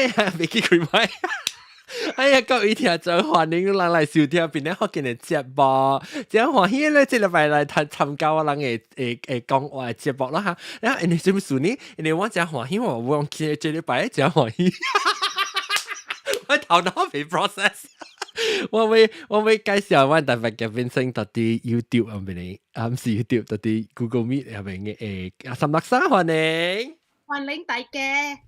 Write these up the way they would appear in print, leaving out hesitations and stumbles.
哎呀，袂記開麥。哎呀，各位聽眾歡迎咱來收聽檳城福建的節目，真歡喜咧！這禮拜來參參加我人的會會講話的節目啦哈。然後因為什麼事呢？因為我真歡喜，我忘記這禮拜真歡喜，我頭腦未 process。我會介紹我特別嘅變成到啲 YouTube 入邊，啊毋是 YouTube，到啲 Google Meet 入邊嘅363歡迎，歡迎大家。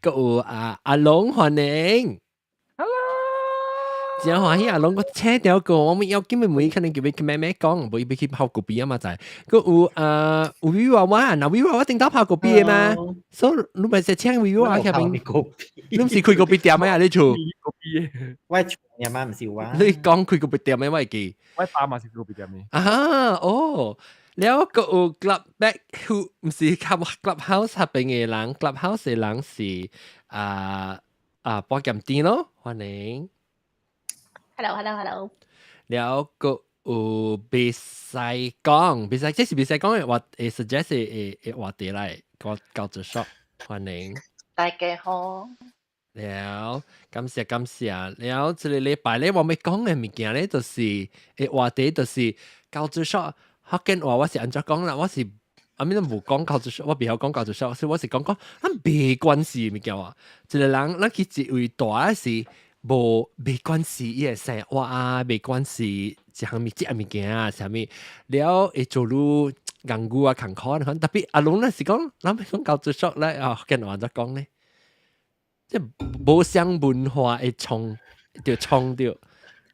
閣有啊阿龍歡迎。 Hello，真歡喜阿龍，我請掉個，我們要今日每可能叫佢咩咩講，無伊欲去跑個邊啊嘛，就係。閣有啊有威娃娃，那威娃娃頂到跑個邊的嘛，所以你咪是請威娃娃去邊？你毋是開個別店咩啊？你厝？我厝嘛毋是我。你講開個別店咩？我會記。我爸嘛是開個別店的。啊哦，了閣有 Club Back Who 毋是 Clubhouse 合邊的人，Clubhouse 的人是啊啊保險店咯，歡迎。 Hello，Hello，Hello。了閣有袂使講，袂使，這是袂使講的話，會 suggest 的的話題來，講culture shock，歡迎。大家好。了，感謝感謝。了，這個禮拜咧，我欲講的物件咧，就是的話題就是culture shock。福建話我是按怎講啦？我是阿咪都無講culture shock，我袂曉講culture shock，所以我是講講咱袂關係物件啊。一個人咱去一位蹛時，無袂關係伊的生活啊，袂關係一項物這物件啊，啥物了會做愈艱苦啊，艱苦啊，特別阿龍咧是講，咱欲講culture shock 咧啊，福建話按怎講咧？即無相文化會衝，著衝著，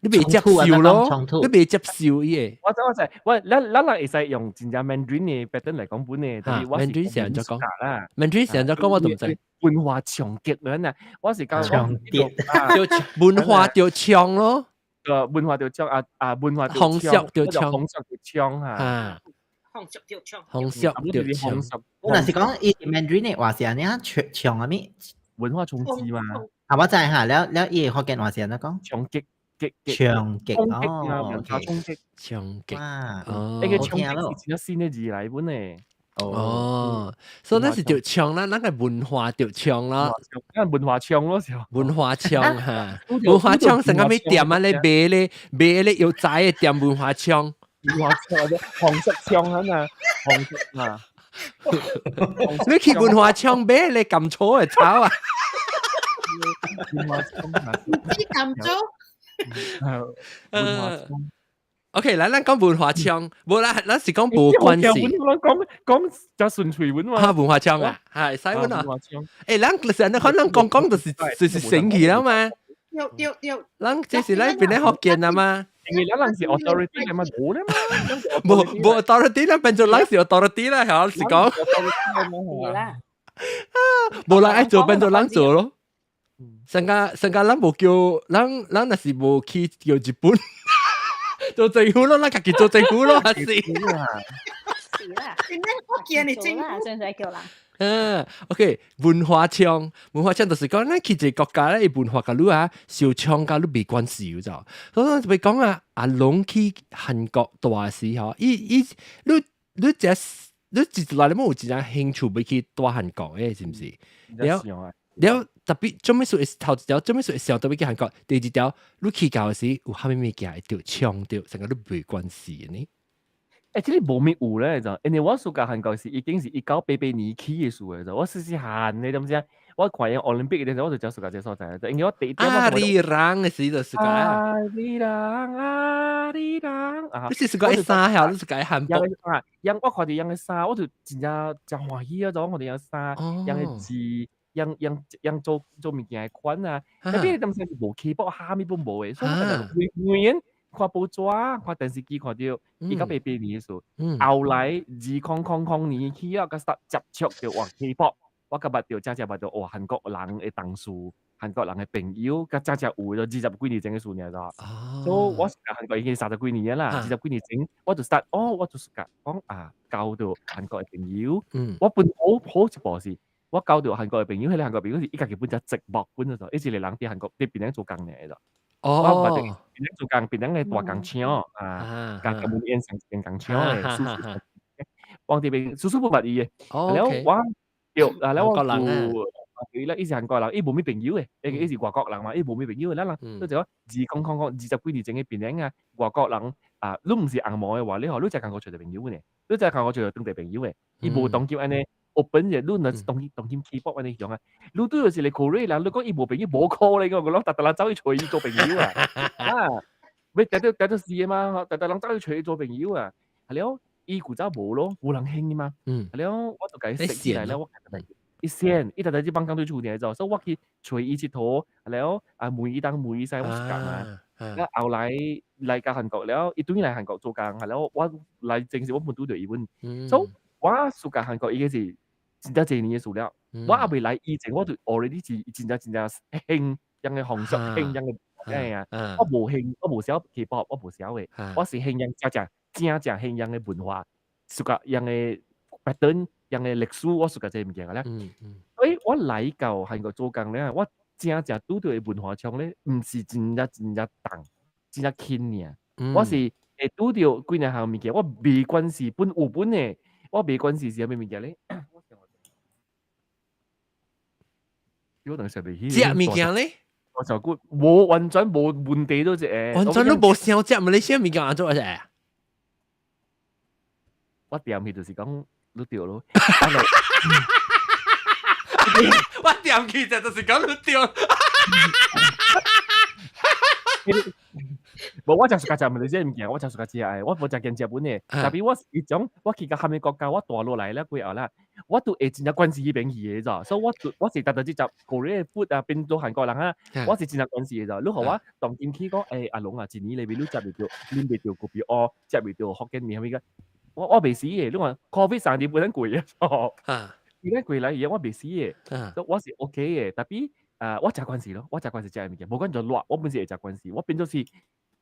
你袂接受咯，你袂接受伊個。我知我知，我咱咱人會使用真正 Mandarin 的 pattern 來講本的，但是我是 Mandarin 是按怎講啦？Mandarin 是按怎講我都毋知。文化衝擊啦，我是講衝擊，就文化就衝咯。個文化就衝啊啊文化風俗就衝，風俗就衝啊。風俗就衝，風俗就衝。我若是講伊 Mandarin 的話是按呢唱唱啥物？文化衝擊嘛。啊，我知哈，了了伊福建話是按怎講？衝擊。衝擊哦，文化衝擊，衝擊哦，那個衝擊是真新的字來本的。哦，所以咱是著衝啦，咱個文化著衝啦，咱文化衝咯，文化衝哈，文化衝成個咩店啊？咧賣咧賣咧有仔的店文化衝，文化衝，紅色衝啊嘛，紅色啊，你去文化衝買咧甘草的草啊？文化衝啊，你甘草。文化衝。 OK，來咱講文化衝，無啦，咱是講無關係。講講就純粹文化。哈，文化衝啊，係使文啊。欸，咱就是按呢看，咱講講就是神奇了嘛。對對對。咱這是咱檳城福建啊嘛。因為咱人是 authority 嘛，無咧嘛。無無 authority 咱變做咱是 authority 啦，係是講。啦。無人愛做，變做咱做咯。上家上家咱無叫，咱咱若是無去叫日本。做政府咯，咱家己做政府咯，還是？是啦，我見你政府真係叫人。嗯，OK，文化衝，文化衝就是講，咱去一個國家咧，文化佮你啊，受衝佮你袂關係就。所以我就講啊，阿龍去韓國蹛時吼，伊伊你你這你一來你冇有真正興趣欲去蹛韓國的，是毋是？了了特別做咩事會頭一條做咩事會想特別去韓國？第二條你去到時有啥物物件會著衝著，成個你袂關係呢？欸，這個無咩有咧就，因為我暑假韓國是已經是1988年去的事的，就我細細漢你知毋知？我看伊奧林匹克的時候，我就真暑假這所在，就因為我第一點阿里郎的時就是個阿里郎，阿里郎啊！你是是個衫嚇，你是個韓服啊？樣我看著樣的衫，我就真正真歡喜啊！就我看著樣衫，樣的字，樣樣樣做做物件的款啊，特別當時是無 K-pop，啥物攏無的，所以我就遠遠看報紙、看電視機，看著1988年的時候，後來2000年起啊，佮接觸著哇 K-pop，我佮捌著真正捌著哇韓國人的同事、韓國人的朋友，佮真正有就二十幾年前的事爾咋。所以我是韓國已經三十幾年啦，二十幾年前我就 start，哦，我就是講啊，交著韓國的朋友，我本好好一步是，我交著韓國的朋友，彼個韓國朋友是伊家己本只寂寞本就，伊一個人佇韓國佇檳城做工爾就。我捌著檳城做工，檳城的大工廠啊，共甲文燕上一間工廠的，叔叔，往這邊叔叔不捌伊的，了我對，啊了我有伊咧伊是韓國人，伊無咩朋友嘅，伊是外國人嘛，伊無咩朋友嘅，咱人都就講200020幾年前嘅邊領啊，外國人啊，你毋是紅毛嘅話，你吼你在韓國揣著朋友呢，你在韓國揣著當地朋友嘅，伊無當今按呢 open 嘅，你若是當今 K-pop 按呢樣啊，你對就是個 Korea 人，你講伊無朋友無可能個，我攏逐逐人走去揣伊做朋友啊，啊，欲逐逐逐逐是的嘛，逐逐人走去揣伊做朋友啊，係了，伊古早無咯，無人興嘛，係了，我就共伊識起來了，我伊先，伊逐逐去放工對厝爾做，所以我去揣伊𨑨迌，了啊問伊東問伊西，我是講啊，了後來來到韓國了，伊轉來韓國做工，係了我來正式我本拄著伊本，所以我暑假韓國已經是真正濟年嘅事了，我猶未來以前我就 already 是真正真正興樣嘅方式，興樣嘅咩啊，我無興，我無曉 K-pop，我無曉嘅，我是興樣正正正正興樣嘅文化，暑假樣嘅 pattern，樣嘅歷史，我暑假這物件咧。所以我來到韓國做工咧，我正正拄著嘅文化衝咧，毋是真正真正重，真正輕爾。我是會拄著幾若項物件，我袂關係本有本嘅，我袂關係是啥物物件咧？我想我當時袂起。食物件咧？我就估無完全無問題都一個。完全都無想食馬來西亞物件按怎食？我掂去就是講你對咯。我掂去就是講你對。無，我食 suka 食馬來西亞物件，我食 suka 食的，我無食見食本的。特別我是一種，我去到蝦米國家，我蹛落來了過後啦，我都會真正關心彼邊去的咋。所以我都我是逐逐去食 Korean food 啊，變做韓國人啊，我是真正關心的咋。你予我當今去講，欸，阿龍啊，一年內面你食袂著，啉袂著咖啡烏，食袂著福建麵，蝦米個？我袂死的，你看 COVID 3年本身貴啊，伊咧過來以後我袂死的，所以我是 OK 的。特別啊，我食慣勢咯，我食慣勢食的物件，無管就熱，我本身會食慣勢，我變做是，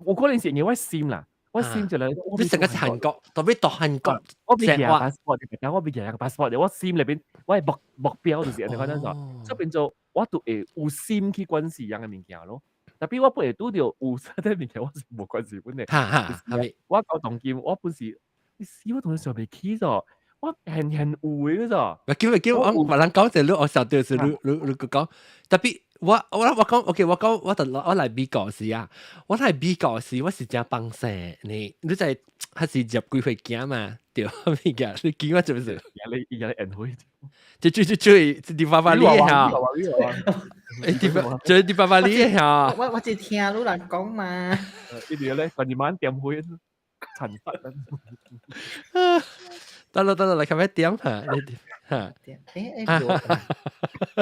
有可能是因為我心啦，我心就來，你成個是韓國，特別到韓國，我未寄 passport，我未寄個 passport，我心內邊我的目標就是按呢款種，所以變做我都會有心去關心樣的物件咯。特別我本會拄著有啥物件，我是無關係本的。哈哈，係咪？我到當今我本是，你死我同你想袂起咗，我現現有的咗。咪叫咪叫我別人講就你，我想到是你講，特別我講，OK，我講我就我來美國時啊，我來美國時我是誠放生，你在還是10幾歲囝嘛？對，物件你見我做咩事？而家你宴會，就最最最迪巴巴里嚇，誒迪巴最迪巴巴里嚇。我只聽你人講嘛。呢啲咧，近晚點會陳忽啊！得啦得啦，嚟睇咩點嚇？你點嚇？誒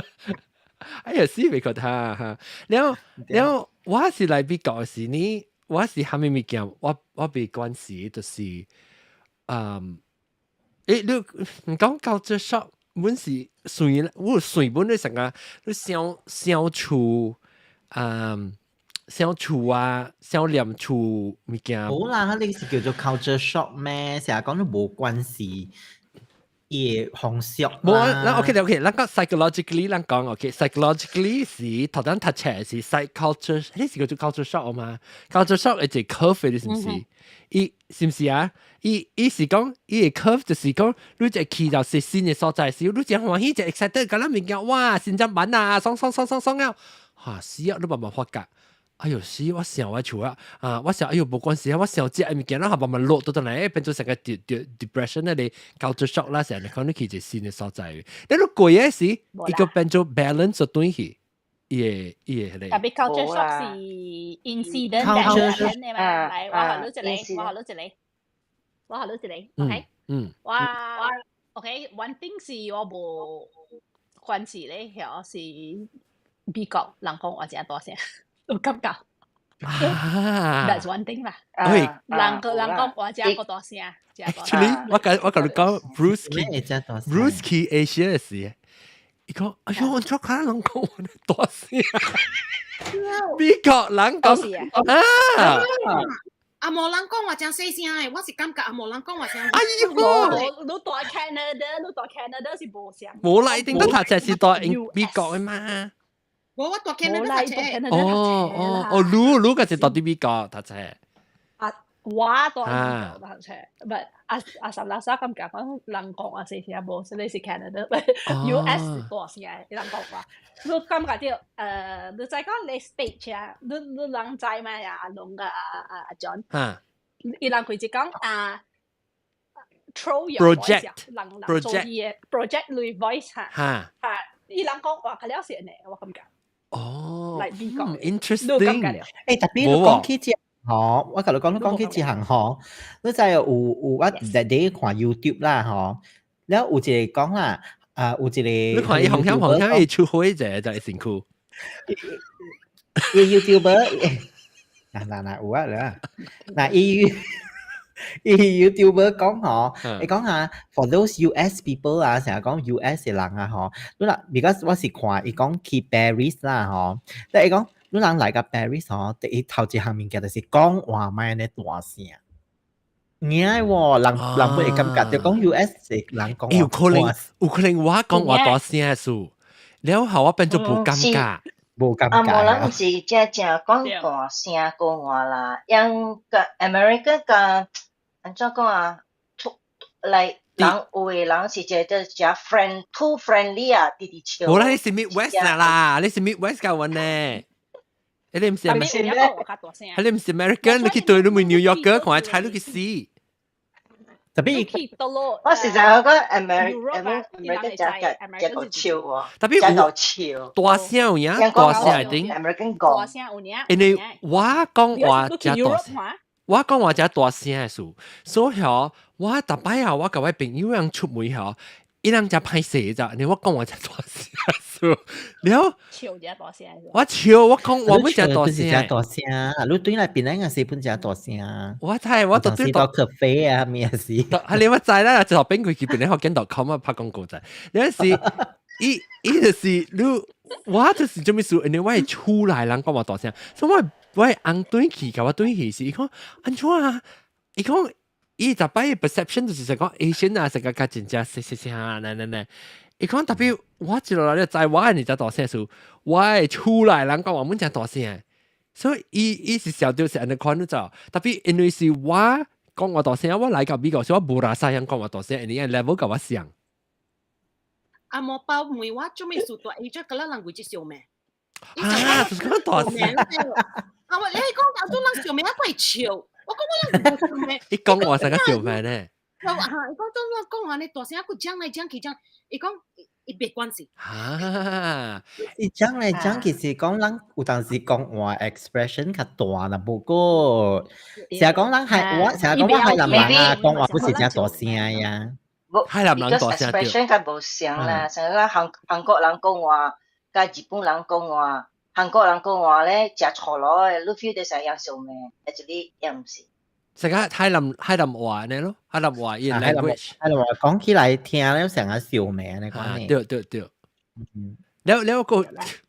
哎呀，死未覺得嚇！了了，我是來美國時呢，我是蝦米物件，我袂關係，就是，你講 culture shock，阮是算，我算本你成個，你想想厝，想厝啊，想念厝物件。無啦，你是叫做 culture shock 咩？成日講都無關係。伊的風俗。無啊，咱 OK OK，咱講 psychologically，咱講 OK，psychologically 是頭先讀冊是 psych culture，呢是叫做 culture shock 嘛？culture shock 係一個 curve 的，是毋是？伊是毋是啊？伊是講伊個 curve 就是講，你一去到是新的所在時，你真歡喜，就 excited，佮咱物件哇，新鮮版啊，爽爽爽爽爽了，哈死啊！你慢慢發覺。哎喲死！我想我厝啊，啊！我想哎喲無關係啊，我想食物件，然後慢慢落到轉來，變做成個 depression 那裡 culture shock 啦，成日講你去一個新的所在。你如過嘅時，伊個變做 balance 就轉去，伊個彼個。特別 culture shock 是 incident 的嘛？來，我予你一個，我予你一個，我予你一個，OK？我 OK，one thing 是我無關係咧，曉是美國人講話誠大聲。有感覺。That's one thing 啦。喂，人講話誠閣大聲。 Actually，我共你講，Bruce 去 Bruce 去 Asia 的時，伊講，哎喲，我怎看人講話大聲？美國人講啊。阿無人講話誠細聲的，我是感覺阿無人講話誠。哎喲，你蹛 Canada，你蹛 Canada 是無聲。無啦，一定都讀冊是蹛美國的嘛。無，我蹛 Canada 讀冊。哦哦哦，你個是蹛佇美國讀冊。啊，我都係唔車，唔係阿阿十垃圾咁講，講人講啊，四聲無，所以是 Canada，US 大聲，人講話，你感覺到你再講你 stage 啊，你人知嘛呀？阿龍個阿 John，伊人佢就講啊，throw your voice，人人做嘢 project 類 voice 嚇嚇，伊人講話佢了是呢，我感覺。哦，嚟美國，interesting。特別你講起這吼，我共你講，你講起這項吼，你知有我日日看 YouTube 啦吼，了有一個講啦，啊有一個，你看伊紅香紅香，伊出火者就係身軀。伊 YouTuber，嗱嗱嗱有啊啦，嗱伊 YouTuber 講吼，伊講下 for those US people 啊，成日講 US 嘅人啊吼，你啦，because 我是看伊講去 Paris 啦吼，但伊講你人來到 Paris 吼，第一頭一項物件就是講話莫按呢大聲。驚喎，人人會感覺就講 US 嘅人講話有可能有可能我講話大聲數，了後我變做無尷尬。無尷尬。啊，無人毋是正正講大聲講話啦，因個 American 個按怎講啊？來人有的人是覺得誠 friend too friendly 啊，直直笑。無啦，你是 Midwest 啦，你是 Midwest 教阮呢？你毋是咩？你毋是 American，你去對你問 New Yorker，看下猜你去死。特別我實在我講 American 誠誠夠笑喎，特別誠夠笑。大聲有影，大聲一定。 American 大聲有影。因為我講話誠大聲，我講話誠大聲的事，所以吼，我逐擺啊，我共我朋友人出門吼，伊人誠歹勢咋，因為我講話誠大聲數，了笑誠大聲。我笑，我講我本誠大聲。誠大聲，你對來邊個是本誠大聲？我知，我都對到咖啡啊，咩事？係你我知啦，就邊佢去邊咧學見 .com 啊，拍廣告仔。你是伊伊就是你，我就是做咩事？因為我係厝內人講話大聲，所以我係翁轉去，共我轉去時，伊講按怎啊？伊講伊逐擺 perception 就是講 Asian 啊，成個較真正細細聲啊，來來來。伊講特別我一落來你知我係誠大聲數，我係厝內人講話阮誠大聲，所以伊伊是小就是按呢款你知，特別因為是我講話大聲，我來到美國時我無啦啥樣講話大聲，因為 level 共我像。阿莫包問我做咩事大，伊只個咱人會接受咩？啊，就是講大聲。啊，我你講阿種人笑咩？我會笑。我講我人笑咩？伊講話成個笑咩呢？啊，伊講種人講話呢大聲，佢講來講去講，伊講伊別關係。啊，伊講來講去是講人有當時講話 expression 較大啦，不過成日講人係我成日講我海南人啊，講話不是誠大聲呀。海南人大聲 expression 較無相啦，像講韓國人講話，佮日本人講話，韓國人講話咧，誠粗魯的，你 feel 到成樣笑咩？actually 也毋是。成個海南話呢咯，海南話伊 language，海南話講起來聽咧成個笑咩呢款呢？對對對，了了個，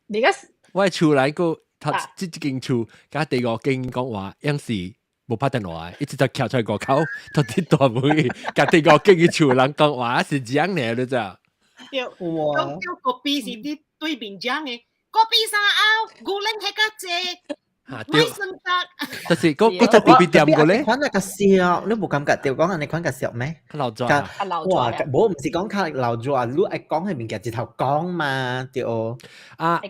你個我係厝內個，頭這間厝佮第五間講話，樣是無拍電話，一直就徛出來外口，到啲大門，佮第五間嘅厝人講話是這樣呢，你知？對，講叫隔壁是佇對面講的，隔壁三後，牛奶較濟。嚇對，就是嗰嗰隻隔壁店個咧，款那個笑，你無感覺到講按呢款較俗咩？較老抓，哇，無毋是講較老抓，你愛講的物件直頭講嘛，對。啊，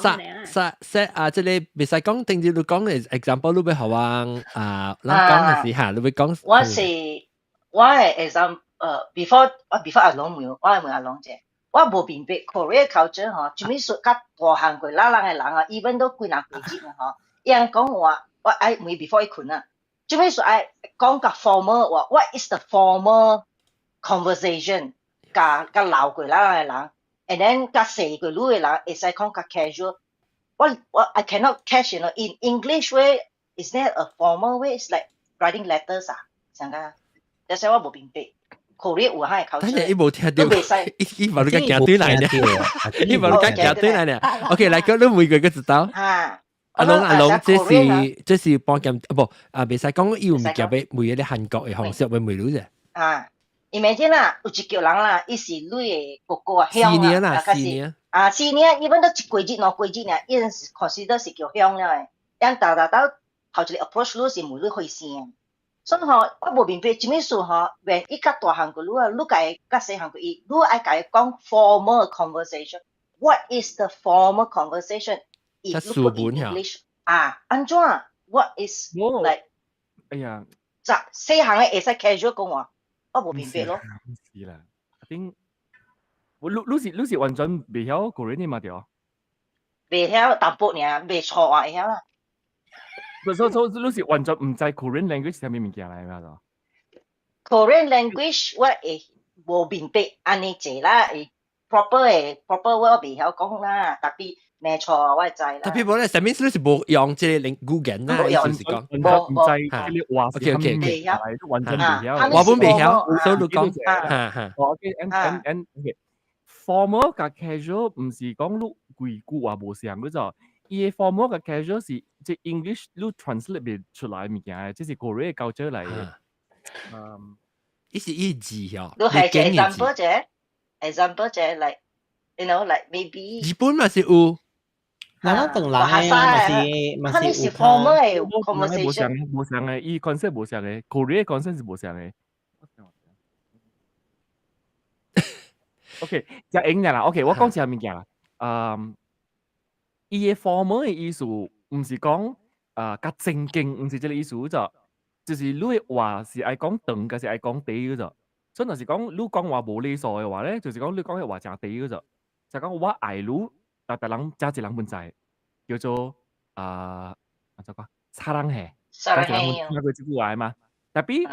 啥啥啥啊！這個袂使講，定住你講的 example，你欲予我啊，咱講的時嚇，你欲講。我是我的 example，before 阿龍問，我愛問阿龍者，我無明白 Korea culture 吼，啥物說較大漢過咱人的人啊，even 都幾若歲人吼。伊人講話，我愛問 before 伊睏啊，做咩說愛講較 formal 話？What is the formal conversation？佮老過咱的人，and then 較細過你的人會使講較 casual。我 I cannot catch in English way is there a formal way? It's like writing letters 啊，啥個？但是我無明白。Korea 有遐個但係伊無聽到，伊無你共行對來呢，伊無你共行對來呢。OK，來個你每個個知道。嚇。阿龍阿龍，這是幫劍啊不啊，袂使講伊有物件欲問個韓國的方式欲問你啫。啊，imagine 啦，有一叫人啦，伊是你的哥哥啊兄啦，四年啊，四年，伊本都一過日兩過日爾，伊陣是 consider 是叫兄了的。咱逐逐到頭一個 approach 你是問你歲數，所以吼，我無明白啥物事吼，when 伊較大漢過你啊，你共較細漢過伊，你愛共伊講 formal conversation。What is the formal conversation? 較 If 你 put in English 啊，按怎？What is like？哎呀，就細漢的會使 casual 講話，我無明白咯。毋是啦，I think 我你是完全袂曉 Korean 的嘛對？袂曉淡薄爾，袂錯啊會曉啦。所以你是完全毋知 Korean language 是啥物物件來嘛？就 Korean language 我會無明白按呢濟啦，會 proper 的 proper 我袂曉講啦，tapi 沒錯我會知啦。 Tapi 無咧，啥物意思是無用這個語言啦，意思是講無毋知這個話是啥物物件來，完全袂曉。我本袂曉，所以你講，哈哈。 OK，and and and OK。formal 佮 casual 毋是講你規句話無相嗰就，伊個 formal 佮 casual 是這 English 你 translate 袂出來物件，這是 Korea culture 來的。嗯，伊是伊字哦。你係 example 啫，example 啫，like like maybe 日本嘛是有。嗱，咱唐人的嘛是嘛是有 formal 的 conversation。無相無相的，伊 concept 無相的，Korea concept 是無相的。OK，食英啦，OK，我講一下物件啦。嗯，伊的 formal 的意思，毋是講啊較正經，毋是這個意思就，就是你的話是愛講長，抑是愛講短嗰就。所以若是講你講話無禮數的話咧，就是講你講的話誠短嗰就。就講我愛你，但逐人加一人本知，叫做啊，按怎講？사랑해，加一人聽過這句話嘛？Tapi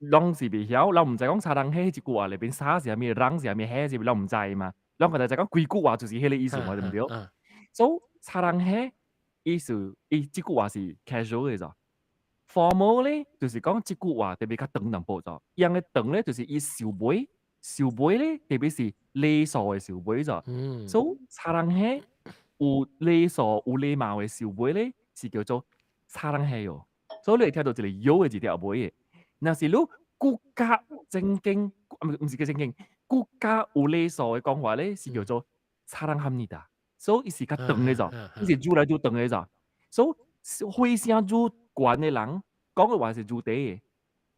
攏是袂曉，攏毋知講사랑해這句話內邊사是啥物，랑是啥物，해是啥物，攏毋知嘛。攏個就講規句話就是彼個意思嘛，對毋對？所以사랑해意思，伊這句話是 casual 的咋。formal 咧，就是講這句話特別較長淡薄咋。樣的長咧，就是伊收尾，收尾咧，特別是禮數的收尾咋。所以사랑해有禮數有禮貌的收尾咧，是叫做사랑해요。所以你會聽到一個요的字佇後尾的。若是你閣較正經，毋是叫正經，閣較有禮數的講話咧，是叫做사랑합니다。所以伊是較長的咋，伊是愈來愈長的咋。所以血聲愈懸的人講的話是愈短的，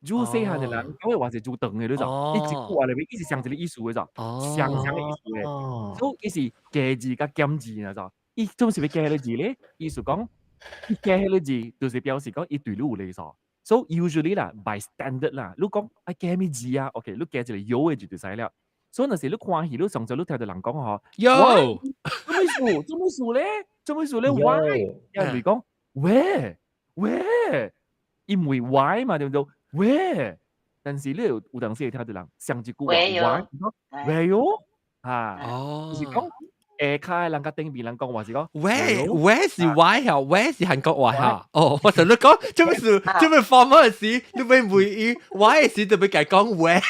愈細漢的人講的話是愈長的，你知？伊一句話內面伊是相一個意思的咋，相相的意思的。所以伊是加字佮減字，你知？伊總是欲加彼個字咧，意思講，伊加彼個字就是表示講伊對你有禮數。So usually 啦，by standard 啦，你講愛加啥字啊？OK，你加一個요的字就使了。所以若是你看戲，你常常你聽著人講吼， 요，做咩事？做咩事咧？做咩事咧？Why？有人講왜 왜，因為 why 嘛，對毋對？왜，但是你有當時會聽著人上一句話 why，왜요？啊，就是講下跤的人佮頂邊人講話是講 왜 왜是 why 嚇？왜是韓國話嚇？哦，我想你講做咩事？做咩 formal 的時，你欲問伊 why 的時就欲共講왜？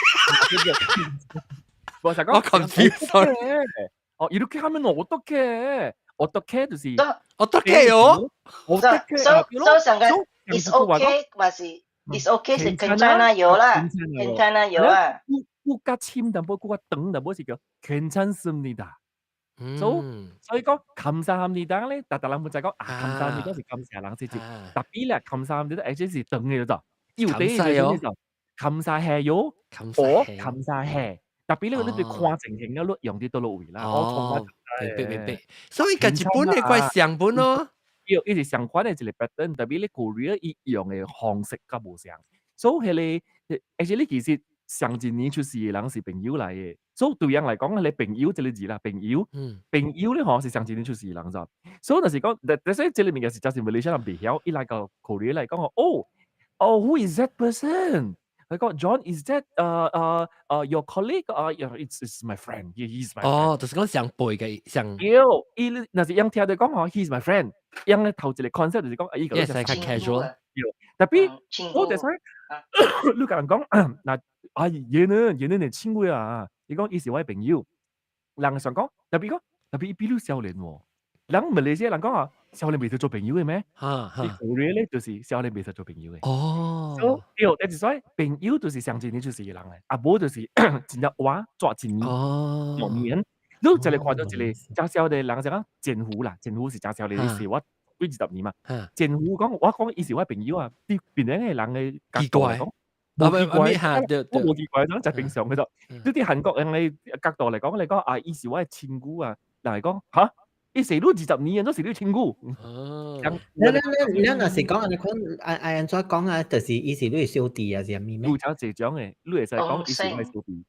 我就講我 confused sorry。哦，이렇게하면어떡해？어떡해就是 어떡해요？ 어떡해？ 所以上個 is okay，還是 is okay 是괜찮아요啦，괜찮아요啊。閣較深淡薄，閣較長淡薄是叫괜찮습니다。所以講감사합니다咧，逐逐人本就講啊，감사합니다是感謝人這是，tapi 咧감사합니다 actually 是長的咋，有啲就是감사해요，或감사해。特別你對看情形了，你用佇佗落位啦。哦，明白明白。所以佮日本的怪相本咯。伊是相款的一個 pattern，特別你 Korea 伊用的方式較無相。所以彼個，而且你其實上一年出世的人是朋友來的。所以對𪜶來講，彼個朋友這個字啦，朋友，朋友咧吼是上一年出世的人咋。所以就是講，但是這個物件是真是馬來西亞人袂曉，伊來到 Korea 來講哦，哦，who is that person？佢講 John is that your colleague？啊，it's my friend. He's my friend. 哦，就是講上輩嘅上。對，伊若是𪜶聽著講吼，he's my friend。𪜶咧頭一個 concept 就是講，伊個是較 casual。對，特別我就使你共人講，嗱，啊，얘는얘는 친구야。伊講伊是我朋友。人想講，特別講，特別伊比你少年喎。人馬來西亞人講啊，少年袂使做朋友的咩？哈哈。 Korea 咧就是少年袂使做朋友的。哦。所以對，就是說朋友就是上一年出世的人咧，啊無就是真正活做一年，兩年。你一個看到一個誠少年人就講前夫啦，前夫是誠少年的事，我幾二十年嘛。前夫講我講伊是我朋友啊，對別人嘅人嘅角度來講，無奇怪，我無奇怪，種就正常嘅就。對啲韓國人嘅角度嚟講，你講啊，伊是我嘅親姑啊，人係講嚇，伊識你二十年，都是你親姑。哦，你你你若是講按呢款按按按怎講啊？就是伊是你的小弟啊，是啥物咩？你有這種嘅，你會使講伊是我的小弟，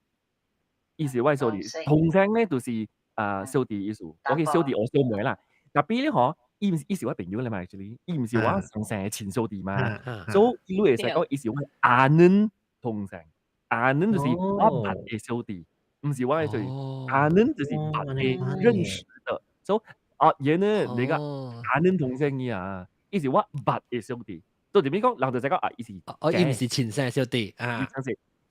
伊是我的小弟。同聲咧就是啊小弟意思，我叫小弟我小妹啦。特別咧嗬，伊毋是伊是我朋友嚟嘛，actually，伊毋是我上生嘅親小弟嘛。所以你會使講伊是我아는 동생，아는就是我捌嘅小弟，毋是我嘅小弟。아는就是捌嘅認識的。所以啊，얘는 내가 아는 동생이야，伊是我捌嘅小弟。所以點講，人就講啊，伊是哦，伊毋是親生小弟啊。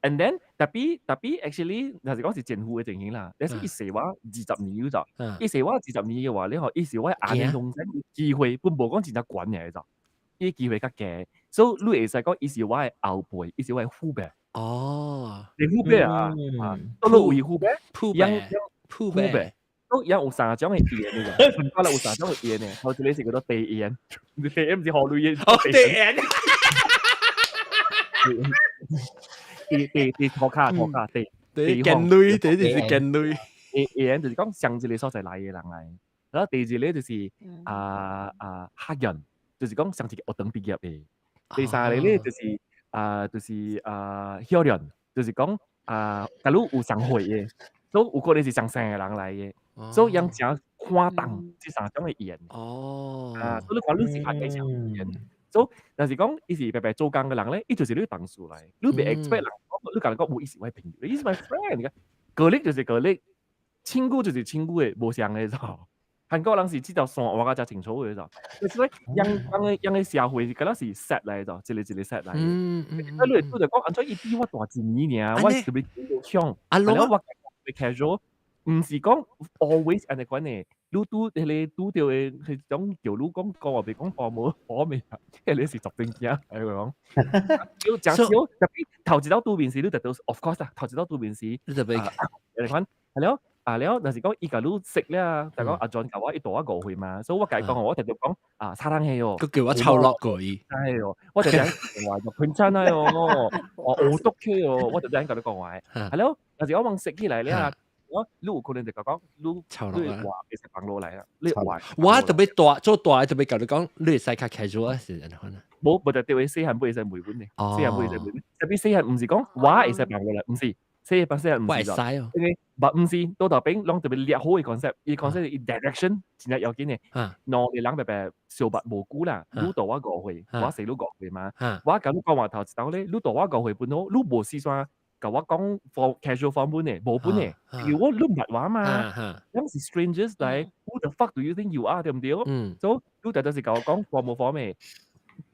And then 特別 actually，若是講是前夫嘅情形啦，但是伊細我二十年嗰陣，伊細我二十年嘅話，你嗬，伊是我아는 동생機會本無講真正懸嘅就，伊機會較低，所以你會使講伊是我嘅後輩，伊是我嘅父輩。你父輩啊，啊，都你為父輩，父輩，父輩，都有三種嘅言呢個，可能有三種嘅言呢，頭一個是叫做地言，地言毋是何類言？哦，地言。地地地塗跤塗跤地地近類，地就是近類。地言就是講上一個所在來嘅人來，然後第二個就是啊啊客人，就是講上一個學堂畢業嘅。第三個咧就是啊就是啊曉人，就是講啊，假如有相會嘅，所以有可能是相生嘅人來嘅，所以人誠看重這三種嘅言。啊，所以你看你是客家啥語言。所以，若是講伊是白白做工嘅人咧，伊就是你同事來，你袂 expect 人講，你共人講無伊是我朋友，伊是 my friend。個力就是個力，親故就是親故的，無相的就。韓國人是這條線畫甲誠清楚的就，就是講樣樣的樣的社會是敢若是 set 來的，一個一個 set 來的。啊，你會拄著講，按怎伊比我大一年爾，我特別強，啊，我特別 casual，毋是講 always 按呢款的。你拄彼個拄著的彼種叫你講講話袂講話無好未啊？彼個是作正經，來講。誠少，特別頭一道拄面時，你就都 of course 啦，頭一道拄面時，你特別按呢款，係了，啊了，若是講伊共你識了，就講阿 John 共我伊大我5歲嘛，所以我共伊講我直接講啊，사랑해요，閣叫我臭落過伊。哎喲，我就這樣講話，就괜찮아요，哦，어떡해요，我就這樣共你講話。係了，若是我問識起來了。我你有可能就講你你話會使放落來啊，你話我特別大做大特別共你講，你會使較 casual 啊，是按呢款啊？無，無就對細漢不會使袂穩的，細漢不會使袂穩。特別細漢毋是講我會使放落來，毋是，細漢細漢毋是我會使哦。因為毋是倒頭邊攏特別掠好的 concept，伊 concept 伊 direction 真正要緊的。兩個人白白相捌無久啦，你大我五歲，我細你五歲嘛。我共你講話頭一道咧，你大我五歲本好，你無事先共我講 for casual form 本的，無本的，因為我你毋捌我嘛，咱是 strangers 來，who the fuck do you think you are 對毋對？所以你直就是共我講 formal form 的。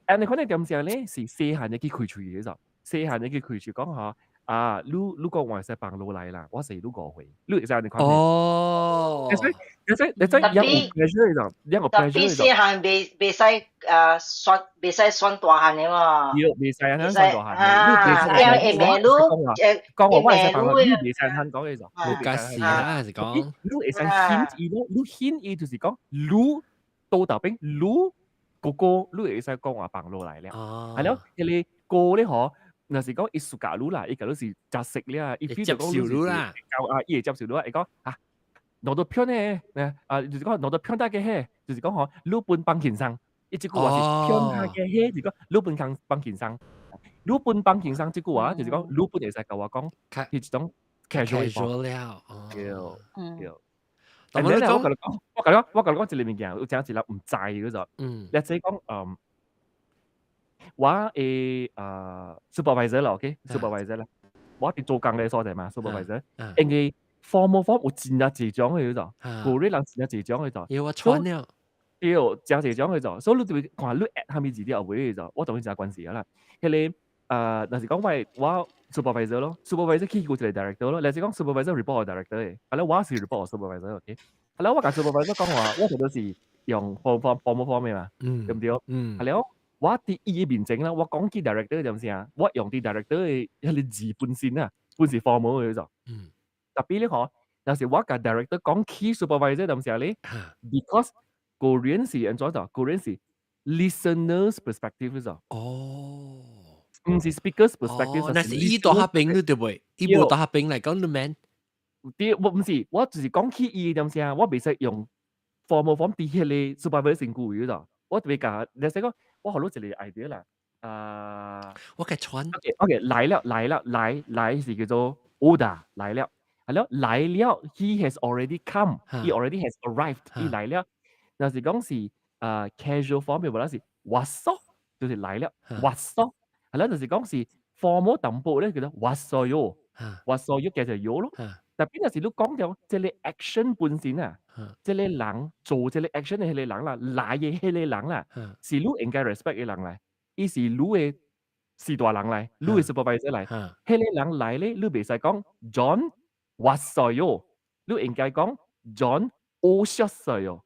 按呢款的點聲咧，是細漢的去開喙的就，細漢的去開喙講吼，啊，你你講話會使放落來啦，我細你五歲，你會使按呢款。哦。你知你知你知有 pressure 就，有 pressure 特別細漢袂袂使啊算袂使算大漢的嘛。對，袂使按呢算大漢。啊，因為會罵你，講話我會使放落，你袂使按講的就。無解釋啊，是講。你會使顯伊咯，你顯伊就是講，你倒頭邊，你哥哥，你會使講話放落來了。係了，彼個哥咧嗬，若是講伊暑假你啦，伊假如是食食了，伊接受你啦，啊，伊會接受你，會講啊，攞到票呢，啊，就是講攞到票大嘅嘿，就是講嗬，你本幫輕鬆，伊這句話是票大嘅嘿，就是講你本幫幫輕鬆，你本幫輕鬆這句話就是講你本會使共我講，係一種 casual 了，對對。但係咧，我共你講，我共你講，我共你講一個物件，有誠一個毋知嗰種。你即講，我的supervisor 啦，OK，supervisor 啦，我佇做工的所在嘛，supervisor，因為 formal form 有真正濟種的嗰種，古瑞人真正濟種的種。因為我穿了。對，誠濟種的種，所以你就會看你 add 啥物字佇後尾的種，我當然知關係啦。彼個若是講我 supervisor 咯，supervisor 去過一個 director 咯，若是講 supervisor report director 的，啊咧我是 report supervisor，OK，啊咧我共 supervisor 講話，我就是用 form formal form 的嘛，對毋對？啊了，我佇伊的面前啦，我講起 director 點聲，我用佇 director 的彼個字本身啊，本是 formal 的種。特別咧嗬，若是我共 director 講起 supervisor 點聲咧，because Korean 是按怎就？Korean 是 listeners perspective 就。毋是 speakers perspective。若是伊佇彼邊你對袂？伊無佇彼邊來講你免。啲我毋是，我就是講起伊點聲，我袂使用 formal form 佇彼個 supervisor 身軀就。我特別講，你使講，我予你一個 idea 啦。啊，我嘅穿。 OK，來了來了來來是叫做 오다 來了，係咯來了，he has already come，he already has arrived，伊來了。若是講是啊 casual form 嘅話，是 왔어，就是來了，왔어。係啦，就是講是 formal 淡薄咧，叫做 왔어요，왔어요 叫做요咯。特別若是你講到這個 action 本身啊，這個人做這個 action 的彼個人啦，來的彼個人啦，是你應該 respect 的人來，伊是你的序大人來，你的 supervisor 來，彼個人來咧，你袂使講 John 왔어요，你應該講 John 오셨어요，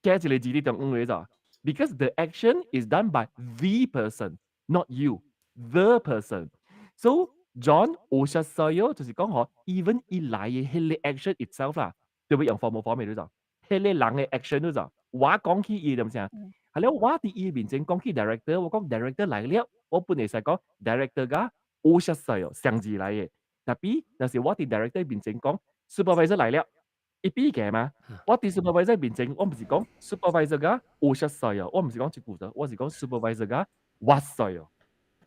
加一個字佇中間的咋？Because the action is done by the person, not you, the person. So John 오셨어요 就是講嗬，even 伊來的彼個 action itself 啦，對會用 formal form 的就，彼個人的 action 就，我講起伊點聲，係了，我佇伊面前講起 director，我講 director 來了，我本來是講 director 甲 오셨어요 雙字來的，tapi 若是我佇 director 面前講 supervisor 來了，伊比嘅嘛，我佇 supervisor 面前，我毋是講 supervisor 甲 오셨어요，我毋是講這句的，我是講 supervisor 甲 왔어요。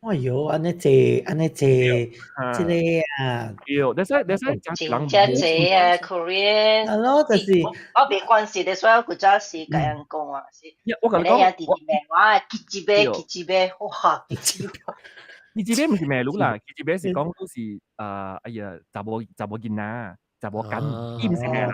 哎喲，按呢濟，按呢濟，這個啊，對，that's why 真正濟啊，Korean。係咯，就是我別關事，你所有國家是咁樣講啊，是。我共你講，你弟弟罵我，기집애 기집애，哇，기집애。 기집애毋是罵你啦，기집애是講你是啊，哎呀，查某查某囡仔，查某囡，伊毋是罵人，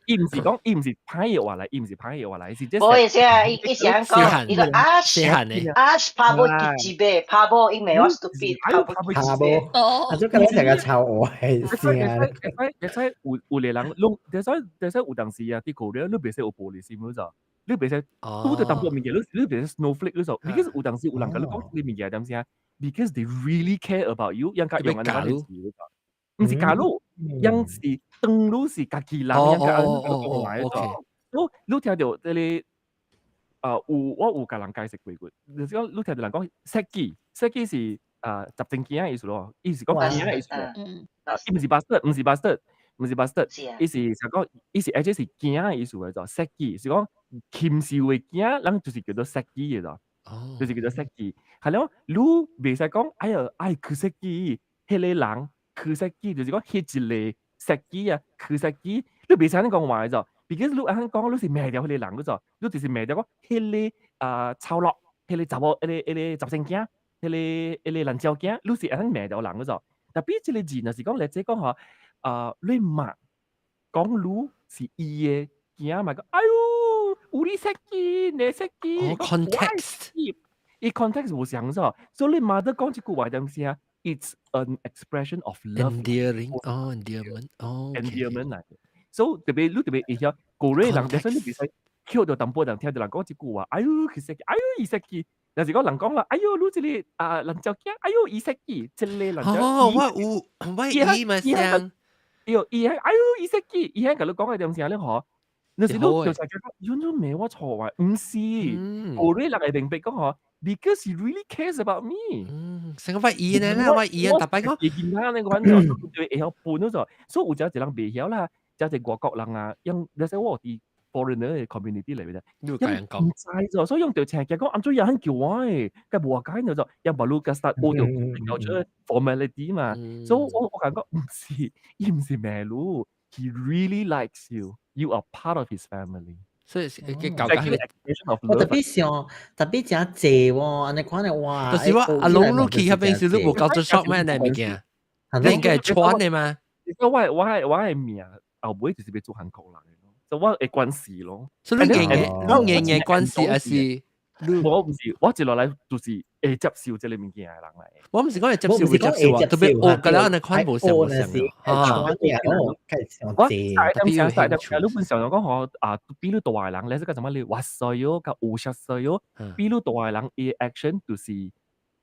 伊毋是講，伊毋是歹的話來，伊毋是歹的話來，是這。無意思啊，伊伊是按講，伊個啊啊바보 기집애，바보伊罵我 stupid， 바보 바보，啊，這個你成個臭我係先啊！會使有有個人攏，會使會使有當時啊，佇 Korea 你袂使有玻璃心咗，你袂使拄著淡薄物件，你你袂使 snowflake 咗，because 有當時有人共你講呢物件點聲，because they really care about you，應該用按呢個字，毋是教你，應是當你是家己人，應該按呢講話咗。你你聽著這個啊有我有共人解釋過過，就是講你聽著人講새끼，새끼是啊雜精囝的意思咯，伊是講囝的意思咯。伊毋是 bastard，毋是 bastard，毋是 bastard，伊是想講，伊是而且是囝的意思來做，새끼是講禽獸的囝，咱就是叫做새끼的咯，就是叫做새끼。係了，你袂使講，哎喲，哎그 새끼，彼個人그 새끼，就是講彼一個새끼啊，그 새끼，你袂使按呢講話的做，because 你按呢講，你是罵掉彼個人個做，你就是罵掉講彼個啊臭落，彼個查某，彼個彼個雜生囝，彼個彼個爛蕉囝，你是按呢罵掉人個做。特別這個字若是講來這講吼，啊，你罵講你是伊的囝嘛，講哎喲，우리 새끼，내 새끼。哦，context。伊 context 無相咗，所以你媽得講這句話點聲，it's an expression of love。 endearing，哦，endearment，哦，endearment 來。所以特別你特別會曉古瑞人，但是你袂使捡著淡薄人聽著人講這句話，哎喲，그 새끼，哎喲，伊새끼。若是講人講啦，哎喲，你這個啊爛蕉囝，哎喲，伊새끼，這個爛蕉。哦，我有，我伊嘛像。對，伊係哎喲，伊새끼，伊係共你講的點聲咧嗬？若是你就是講，你你罵我錯話，毋是，古瑞人會明白講嗬，because he really cares about me。嗯，成個我伊呢啦，我伊啊，逐擺講。伊囡仔那款就會曉分咗，所以有一人袂曉啦，真濟外國人啊，用你說我佇 foreigner 的 community 裏面，你有共人講毋知咗，所以用著請講按怎樣很叫我的，佮無解就做，用 baru 佮 start 學著叫做 formality 嘛，所以我我感覺毋是，伊毋是罵你，he really likes you，you are part of his family。所以佢搞緊我特別想，特別誠濟喎，按呢款的哇！就是我阿龍你去彼邊時，你無 culture shock 咩？那物件，你應該係穿的嘛？我我我的名後尾就是欲做韓國人咯，所以我會關係咯。所以你硬硬，你硬硬關係還是？我毋是，我一落來就是會接受這個物件的人來。我毋是講會接受，會接受啊，特別學個了按呢款無相無相啊。我特別有興趣。你本常常講吼啊，比你大的人，你是講什麼？你왔어요，佮오셨어요，比你大的人伊 action 就是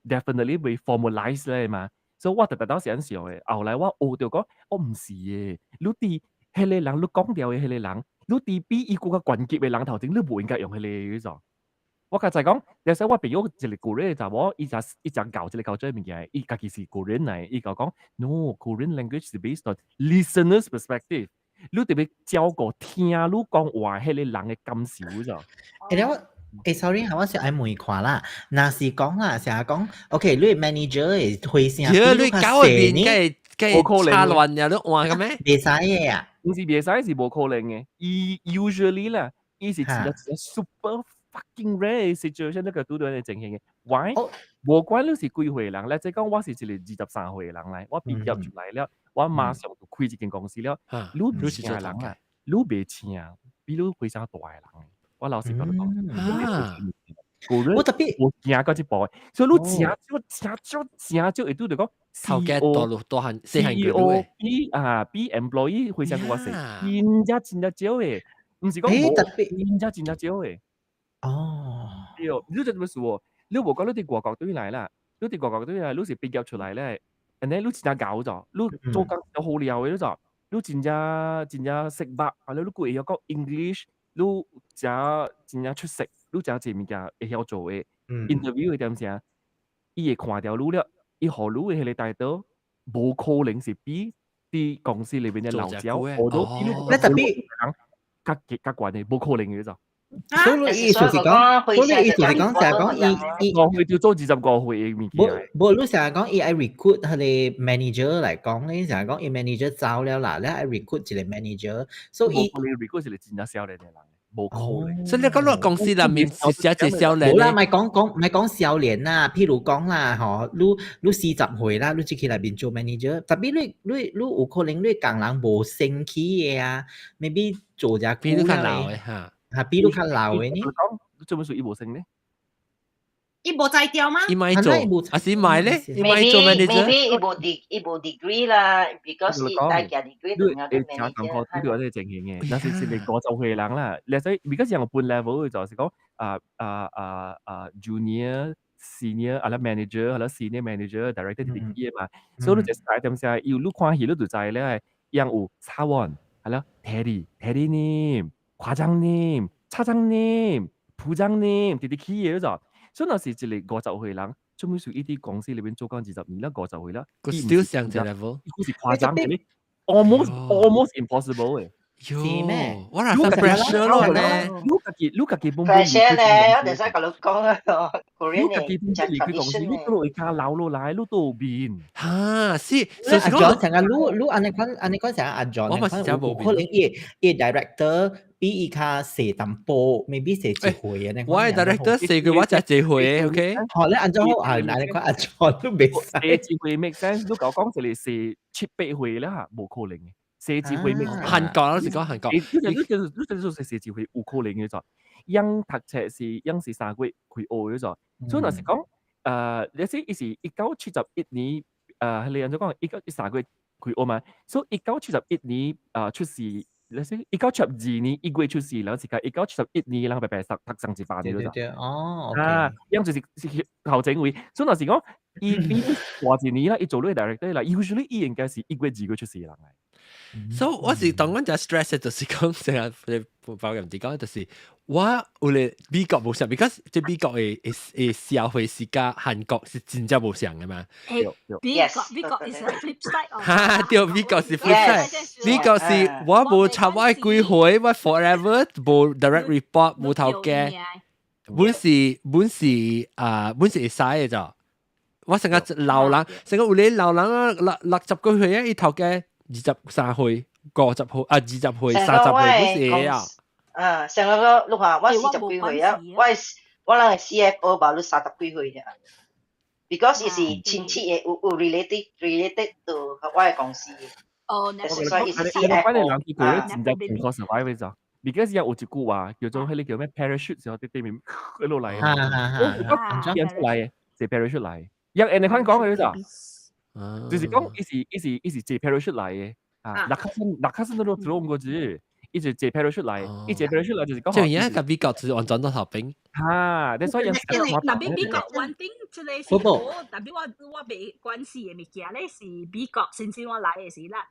definitely 會 formalize 咧嘛。所以我特特當時按想的，後來我學著講，我毋是的，你佇彼個人，你講掉的彼個人，你佇比伊閣較懸級的人頭前，你無應該用彼个語做。我較才講，有時我朋友一個 Korean 查某，伊就教這個culture 物件，伊家己是 Korean 來，伊就講，No，Korean language is based on listener's perspective。你特別照顧聽你講話彼个人的感受咋。欸，我欸，sorry 我是愛問看啦。若是講啦，成日講，OK，你 manager 會回聲，你搞嘅面，梗係差亂呀，你換個咩？袂使嘅啊，毋是袂使，是無可能嘅。伊 usually 啦，伊是真正 super fucking rare situation 那個拄著呢情形嘅。Why？無管你是幾歲人，咧即講我是一個23歲的人來，我畢業出來了，我馬上就開一間公司了。你袂請人啊，你袂請比你非常大的人。我老實共你講，我特別我行到這步，所以你誠少誠少誠少會拄著講頭家大路大漢細漢 CEO 比啊比 employee 非常較細，真正真正少的，毋是講無，真正真正少的。對，你這怎麼說？你無講你佇外國對來啦，你佇外國對來，你是畢業出來咧，and then 你真正𠢕咗，你做工就好料的，你就你真正真正識捌，啊你閣會曉講 English，你誠真正出色，你誠濟物件會曉做的。interview 的點聲，伊會看著你了，伊予你的彼个 title，無可能是比佇公司裏面的老鳥，或者比你那特別人較較懸的，無可能的就。所以意思是講，所以意思是講，成日講伊伊 5歲就做25歲的物件。無無，你成日講伊愛 recruit 彼个 manager 來講咧，成日講伊 manager 走了啦，你愛 recruit 一個 manager，所以伊 recruit 一個真正少年的人，無可能。所以你講你公司內面是寫一少年。無啦，莫講講莫講少年啦，譬如講啦，吼，你40歲啦，你進去內面做 manager，特別你有可能你工人無升起的啊，maybe 做遮比你較老的哈。嚇，比你較老的呢？講做乜事伊無升呢？伊無才調嗎？伊莫做，還是莫咧？伊莫做 manager。 Maybe 伊無 degree 啦，because 伊愛加 degree 你會誠同學對到這個情形嘅，若是是50歲人啦，你使 because 有分 level 就是講啊啊啊啊 junior、senior 啊啦 manager 啊啦 senior manager、director 直直嘅嘛，所以你就使點聲，伊你看戲你就知咧，樣有사원，係啦，대리、대리님、과장님、부장님、直直起嘅就，所以若是一個50歲人，做咩事伊佇公司裏面做工20年啦，五十歲啦，佢 still 上一 level，伊是誇張嘅，almost impossible 嘅。喲，我若是 pressure 咯咧，你家己本 pressure 咧，我哋使共你講啊，你家己本身離開公司，你都會加留落來，你都有面。哈，是，阿 John 成日你按呢款按呢款成日阿 John，我嘛是真無可能伊 director 比伊較細淡薄，maybe 細一歲啊。我的 director 細過我才一歲，OK？好，你按怎好啊？按呢款阿 John 都袂使。細一歲 make sense，你講講一個細七八歲啦，無可能嘅。細一歲 make 韓國咯，是講韓國。你就細一歲有可能嘅就，樣讀冊是樣是3個月開學嘅就，所以若是講，你知伊是1971年，彼個按怎講，一九一三個月開學嘛，所以1971年出世，你知1972年1月出世，然後是講1971年人白白讀讀上一百年對對，哦，啊，樣就是是頭前位，所以若是講，伊比大一年啦，伊做你 director 啦，usually 伊應該是1月2月出世人來。所以我是當阮真 stress 就是講成日包唔知講，就是我有咧美國無相，because 這美國的社會是佮韓國是真正無相的嘛。美國 is a flip side。哈，對，美國是 flip side。美國是我無插我幾歲，我 forever 無 direct report，無頭家，本是啊，本是會使的咋。我成個老人，成個有咧老人啊，六十幾歲啊，伊頭家23歲、50歲啊，20歲、30歲，本是會啊。啊，上個你看我40幾歲啊，我人 CFO 吧，你30幾歲咋？Because 伊是親戚的，有 related to 我的公司。哦，所以伊是 CFO。關鍵人佢佢真正唔可 survive 咋？Because 有一句話叫做彼个叫咩 parachute 時候，佇對面一路來，我變出來的，是 parachute 來。用按呢款講的咋？就是講伊是坐 parachute 來的啊，낙하산 낙하산으로 들어온 거지。伊是坐 parachute 來，伊坐 parachute 來就是講。就而家佮美國就是完全都頭兵。哈，你所以特別美國 one thing 這個是好，特別我袂關係的物件咧是美國先先我來的時啦。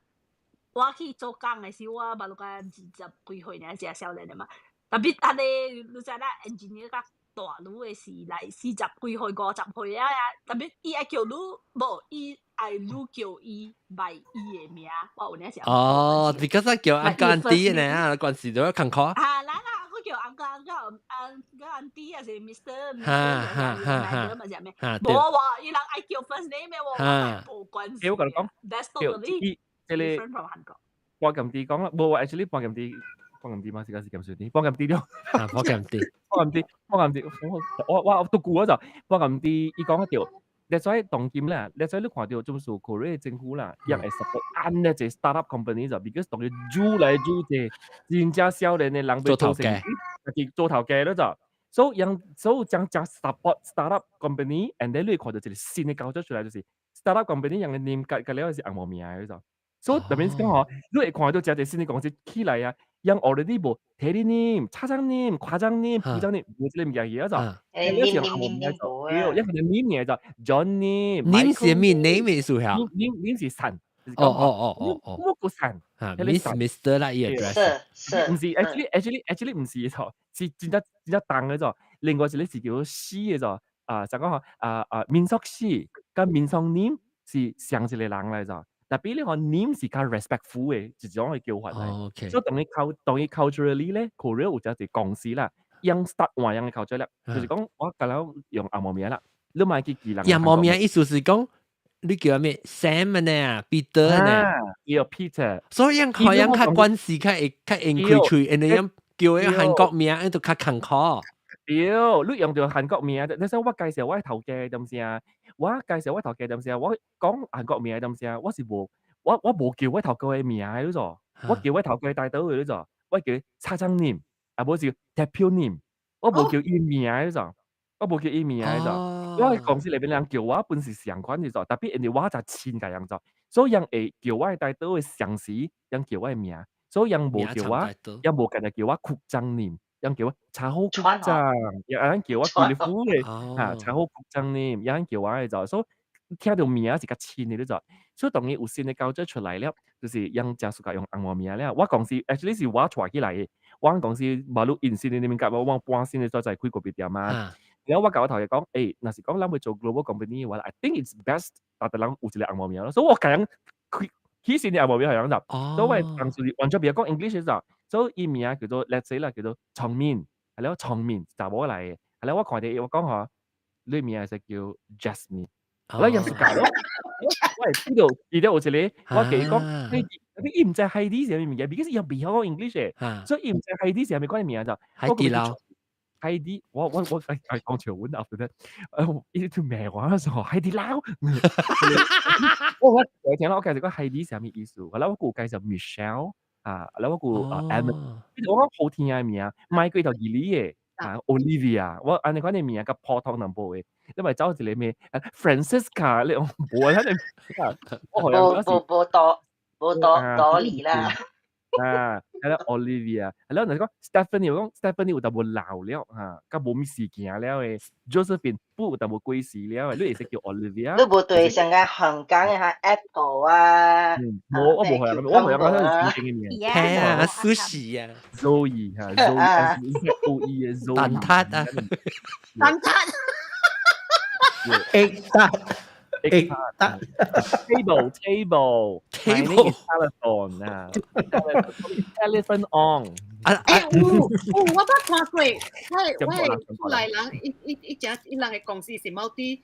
我去做工嘅時，我捌個20幾歲爾，誠少年的嘛。特別啊你，你知啦，engineer 較大女嘅是來40幾歲、50歲啊，特別伊愛叫你，無伊愛你叫伊 by 伊嘅名，我有領時。哦，because 我叫 uncle auntie 呢，啊，關事都要坎坷。啊，來啦，我叫 uncle uncle uncle auntie 還是 Mr 哈哈哈哈，嘛是咩？無喎，伊人愛叫 first name 嘅喎，我無關係。我共你講，That's totally different from 韓國。半鹹啲講啦，無話 actually 半鹹啲。半鹹啲嘛，是個是咁算啲，半鹹啲了。啊，半鹹啲，半鹹啲，半鹹啲，我讀過就半鹹啲，伊講一條，你所以當今啦，你所以你看到種數 Korea 政府啦，伊會 support 按呢個 startup company 就，because 當佢愈來愈濟，真正少年的人做頭家，家己做頭家了就，所以讓所以將將 support startup company，and then 你會看到一個新的構造出來，就是 startup company 人嘅念格格了是紅毛名嘅就，所以特別是講吼，你會看到真濟新的公司起來啊。讓 already 無대리님、과장님、부장님無這個物件去啊就，誒，念念念對，一個念念就 John 念，念是咩 name 意思嚇？念念是神，哦哦哦哦哦，我個神，嚇，Miss Mister 啦，伊 address，唔是，actually 唔是錯，是真正真正重嘅咗。另外一個是叫做씨嘅咗，啊，就講啊啊民宿씨佮民宿님是上一個人來咗。特別你看님是較 respectful 嘅一種嘅叫法嚟，所以當伊 cul 當伊 culturally 咧，Korea 有一個公司啦，用 start 換樣嘅 culture 啦，就是講我舊了用紅毛名啦，你莫去記人。紅毛名意思是講你叫咩 Sam 呢，Peter 呢，叫 Peter。所以樣可樣較關係較會較用開喙，因為樣叫個韓國名，都較坎坷。對，你用著韓國名，你說我介紹我頭家點聲，我介紹我頭家點聲，我講韓國名點聲，我是無，我無叫我頭家的名的，你做，我叫我頭家帶倒的，你做，我叫사장님，啊無是대표님，我無叫伊名的，你做，我無叫伊名的，做，我喺公司內面人叫我本是上款的做，特別因為我就親共人做，所以人會叫我的帶倒的上司，人叫我的名，所以人無叫我，人無干焦叫我국장님。人叫我查好局長，有人叫我規個府的，嚇查好局長呢，有人叫我的就，所以聽到名是較親的，你就，所以當伊有新的交出來了，就是人誠喜歡用紅毛名了。我公司 actually 是我帶起來的，我公司馬路引新的物件，我搬新的所在開咖啡店嘛。然後我共我頭家講，欸，若是講咱欲做 global company 的話，I think it's best 逐個人有一個紅毛名咯。所以我共人開起新的紅毛名係樣就，所以我當時完全袂曉講 English 的時候，所以伊名叫做 let's say 啦，叫做聰明，係了聰明查某來的，係了我看著伊，我講吼，你名會使叫 Jasmine，我樣是教咯，我會記得有一個，我共伊講，你伊毋知海底是啥物物件，because 伊也袂曉講 English 的，所以伊毋知海底是啥物款的名就，海底撈。海底，我係講潮文 after that，伊就罵我說海底撈，我聽了我介紹講海底是啥物意思，後來我閣有介紹 Michelle。啊，然後我閣啊 Emma，我講好聽的名，莫過頭義理的，啊 Olivia，我按呢款的名較普通淡薄的，你莫走一個咩 Francisca，你無啊，我好像無無無道無道道理啦。啊，係啦，Olivia，係啦，若是講 Stephanie，我講 Stephanie 有淡薄老了嚇，較無物事件了的，Josephine 不有淡薄過時了的，你會使叫 Olivia。你無對上個香港的哈 Apple 啊，無，我無予人，我予人講是正經的名。係啊，Sushi 啊，Zoe 嚇，Zoe，Z O E 的 Zoe。蛋撻啊，蛋撻。 egg tart。egg tart table table table telephone 啊，telephone on。啊欸，有有，我捌看過，我我出來人一一一隻一人的公司是 multi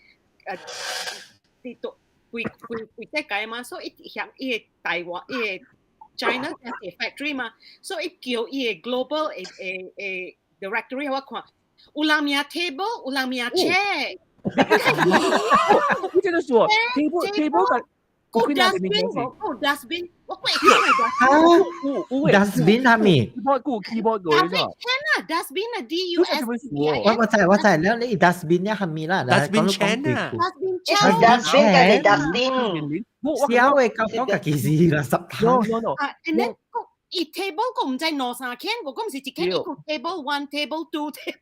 佇都規規規世界嘛，所以伊響伊個台灣伊個 China 是 factory 嘛，所以伊叫伊個 global 的的的 directory 我看，有人名 table，有人名 chair。你這個說 table table 個個 dustbin 個 dustbin，我過啊，dustbin 係咪？keyboard 個 keyboard 個呢個。啊，dustbin 啊，D U S B I 我知我知，你 dustbin 呢係咪啦？dustbin chain 啊，dustbin chain，dustbin 嘅 dustbin。小嘅講講家己是啦，十 No no no。啊，and then 個伊 table 個毋知兩三間，我講毋是一間一個 table one table two table。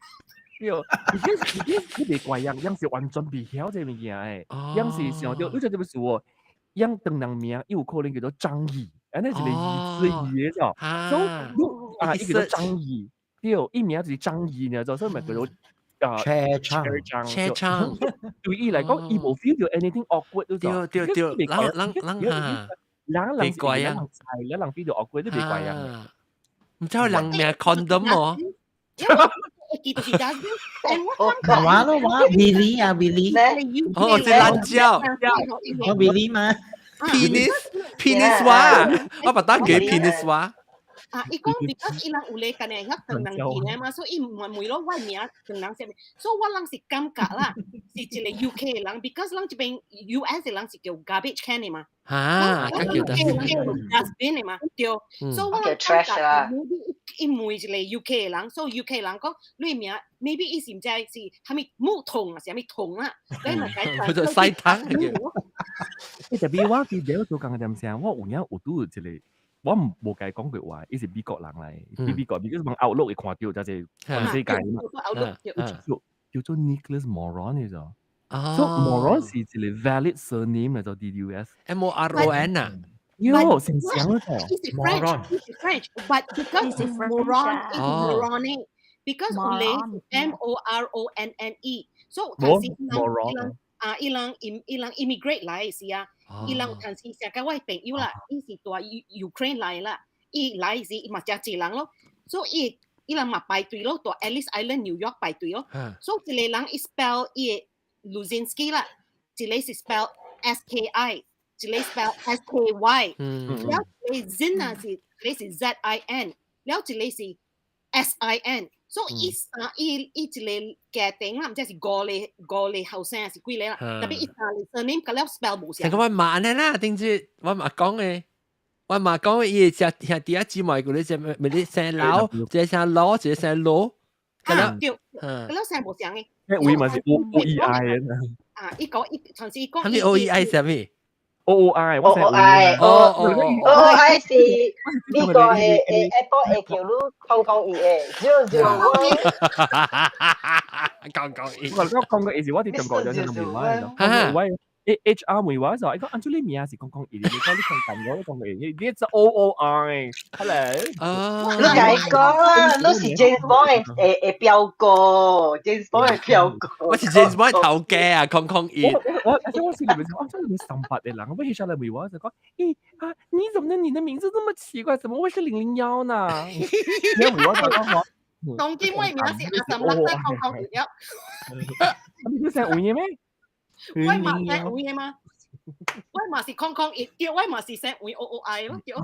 對，because 你袂怪人，人是完全袂曉這個物件的，人是想著，你知這個事哦，人當人名，伊有可能叫做張毅，安尼一個字字義嘅啫。所以啊，伊叫做張毅，對，伊名就是張毅呢，就所以咪叫做啊車昌，車昌。對伊嚟講，伊無 feel 到 anything awkward 都對對對，人人人啊，人人怪啊，人人 feel 到 awkward 都袂怪啊。唔知人名 condom 喎。話咯話，Willie 啊 Willie，哦，是懶蕉，我 Willie 嘛，penis penis 話，我把打叫 penis 話。啊，伊講 because 伊人有咧干呢，遐唐人見的嘛，所以伊問問咯，我名唐人啥物，所以我人是感覺啦，是一個 UK 的人，because 咱這邊 US 的人是叫 garbage can 的嘛，啊，較叫 dustbin 的嘛，對，所以我人感覺 maybe 伊問一個 UK 的人，所以 UK 人講你名 maybe 伊是毋知是啥物木桶啊，啥物桶啊，你嘛該佢就西湯嘅。欸，特別我記得做工嘅點聲，我有影有拄一個。我唔無共伊講過話，伊是美國人嚟，美國，美國問 Outlook 會看到，就是全世界嘛。叫叫做 Nicholas Moron 嘅啫。所以 Moron 是一個 valid surname 嚟做 DUS。 M O R O N 啊。喲，成聲咯。 Moron。 French，but because moron is moronic because 有咧 M O R O N N E，所以頭先人啊，伊人伊人 immigrate 來是啊。伊人有當時成個我朋友啦，伊是蹛 Ukraine 來啦，伊來時伊嘛誠濟人咯，所以伊伊人嘛排隊咯，蹛 Ellis Island New York 排隊咯，所以一個人伊 spell 伊個 Luzinski 啦，一個是 spell S K I，一個 spell S K Y，了一個 Zin 啊是一個是 Z I N，了一個是 S I N。所以伊三伊伊一個家庭啦，毋知是五個五個後生還是幾個啦，特別伊三個 surname 佮了 spell 無相。成個我媽呢啦，頂次我媽講的，我媽講伊隻兄弟仔姊妹，佢哋隻咪你姓老，一個姓羅，一個姓羅。啊對，佮了姓無相的。位嘛是 O O E I 嘅。啊，伊講伊上次伊講。啥物 O E I 啥物？ O O I， O O I，哦哦 O O I 是呢個係誒 Apple 會叫你空空一嘅 zero zero one。講講一，我講講個意思，我佇中國有陣問我嚟咯，喂，H R 問我就話，伊講按照你名是講講一，你講你講近我，你講一，你你 O O I，hello。你共伊講啊，你是 James Bond 的的表哥，James Bond 的表哥。我是 James Bond 頭家啊，空空一。我我我心裡面想，啊，這裡面三八的人，我 H R 來問我就講，咦啊，你怎麼你的名字這麼奇怪，怎麼會是001呢？你問我就講我。當今我名是阿三六三空空一。你都姓吳嘅咩？我嘛姓吳嘅嗎？我嘛是空空一，對，我嘛是姓吳 O O I 咯，對。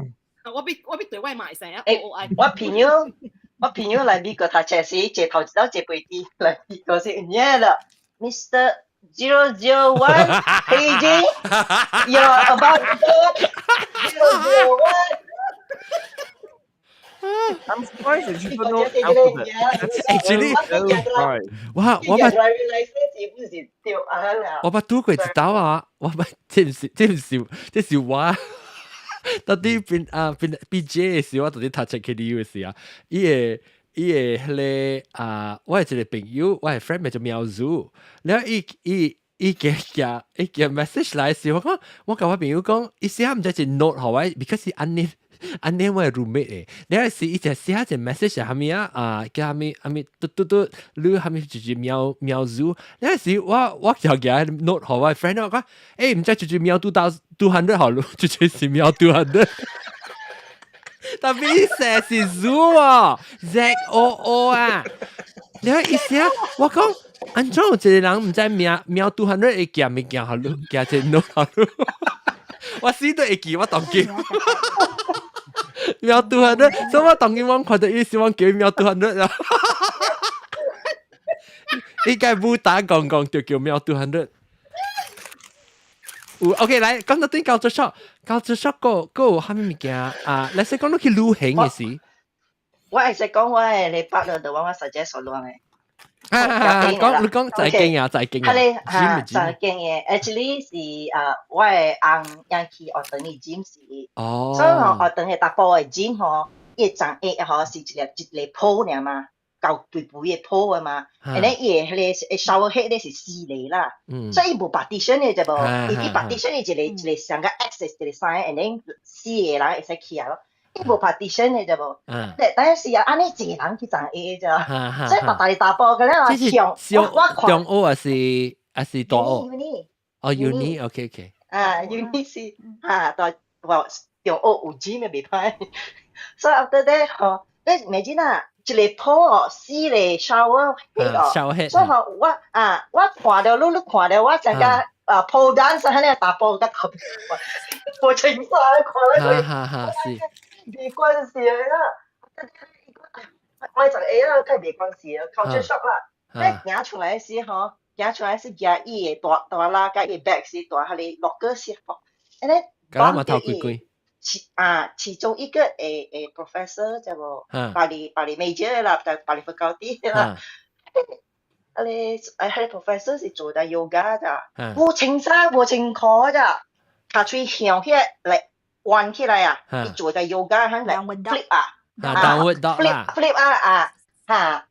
我比我比對我嘛會姓啊 O O I。我朋友，我朋友來美國讀冊時，坐頭一道坐飛機來美國是有影啦，Mr. 001 PG，you're about 001。 I'm surprised you don't know alphabet. Actually，我我捌我捌拄過一道啊！我捌這毋是這毋是這是我到底變啊變 BJ 的時，我到底讀冊 KDU 的時啊，伊會伊會彼個啊，我有一個朋友，我的 friend 叫做苗祖，了伊伊伊寄寄伊寄 message 來時，我講我共我朋友講，伊寫毋知是 note 予我，because 是按呢。按呢我 roommate 的，了是伊就寫一個 message 係啥物啊？啊，叫啥物啥物嘟嘟嘟，你啥物就是喵喵祖，了是我我就寄 note 予我 friend 我講，欸，毋知就是喵 2200 好咯，就是喵 200。但係伊寫是 zoo 啊，Z O O 啊，了伊寫我講，按怎有一個人毋知名喵 200 會寄物件予你，寄一個 note 予你，我死都會記，我當記。喵 200，所以我當今我看到伊是我叫喵 200 啊。應該武打講講就叫喵 200。有 OK 來講到對culture shock，culture shock 個個有啥物物件啊？來先講你去旅行的時，我會使講我的禮拜就我 suggest 所講的。啊，講你講在經啊，在經啊，係在經嘅，actually 是啊，我的翁樣去學堂的 gym 是，所以吼學堂的查埔的 gym 吼，伊的重下吼是一個一個鋪爾嘛，舊對背嘅鋪啊嘛，and then 伊個彼個 shower head 咧是四個啦，所以伊無 partition 嘅啫無，伊啲 partition 伊一個一個像個 X 一個 sign，and then 四個人會使起來咯，伊無 partition 嘅啫無，但是啊，按呢一個人去欉下咋，所以大大查埔嘅咧話向我看中學還是大學？哦，uni，OK OK。啊，uni 是啊，大我中學有錢咪袂歹，所以 after that 吼，你imagine 啊，一個鋪哦，四個 shower head 哦，所以吼我啊，我看到你，你看到我成個啊 pole dance 喺那查埔甲頭，無清楚看了佢，哈哈是，沒關係啦，我就會啦，梗係沒關係啊，culture shock 啦，你行出來時吼，行出來是行伊的大大啦，佮伊 bag 是大彼個 locker 是吼，and then 咁嘛頭鬼鬼。其啊，其中一個誒 professor 就無，巴黎 major 啦，但巴黎 faculty 啦。啊你誒，彼個 professor 是做的 yoga 咋，無穿衫無穿褲咋，跤喙向起來彎起來啊，伊做的 yoga 響來 flip 啊，啊 flip flip 啊啊嚇，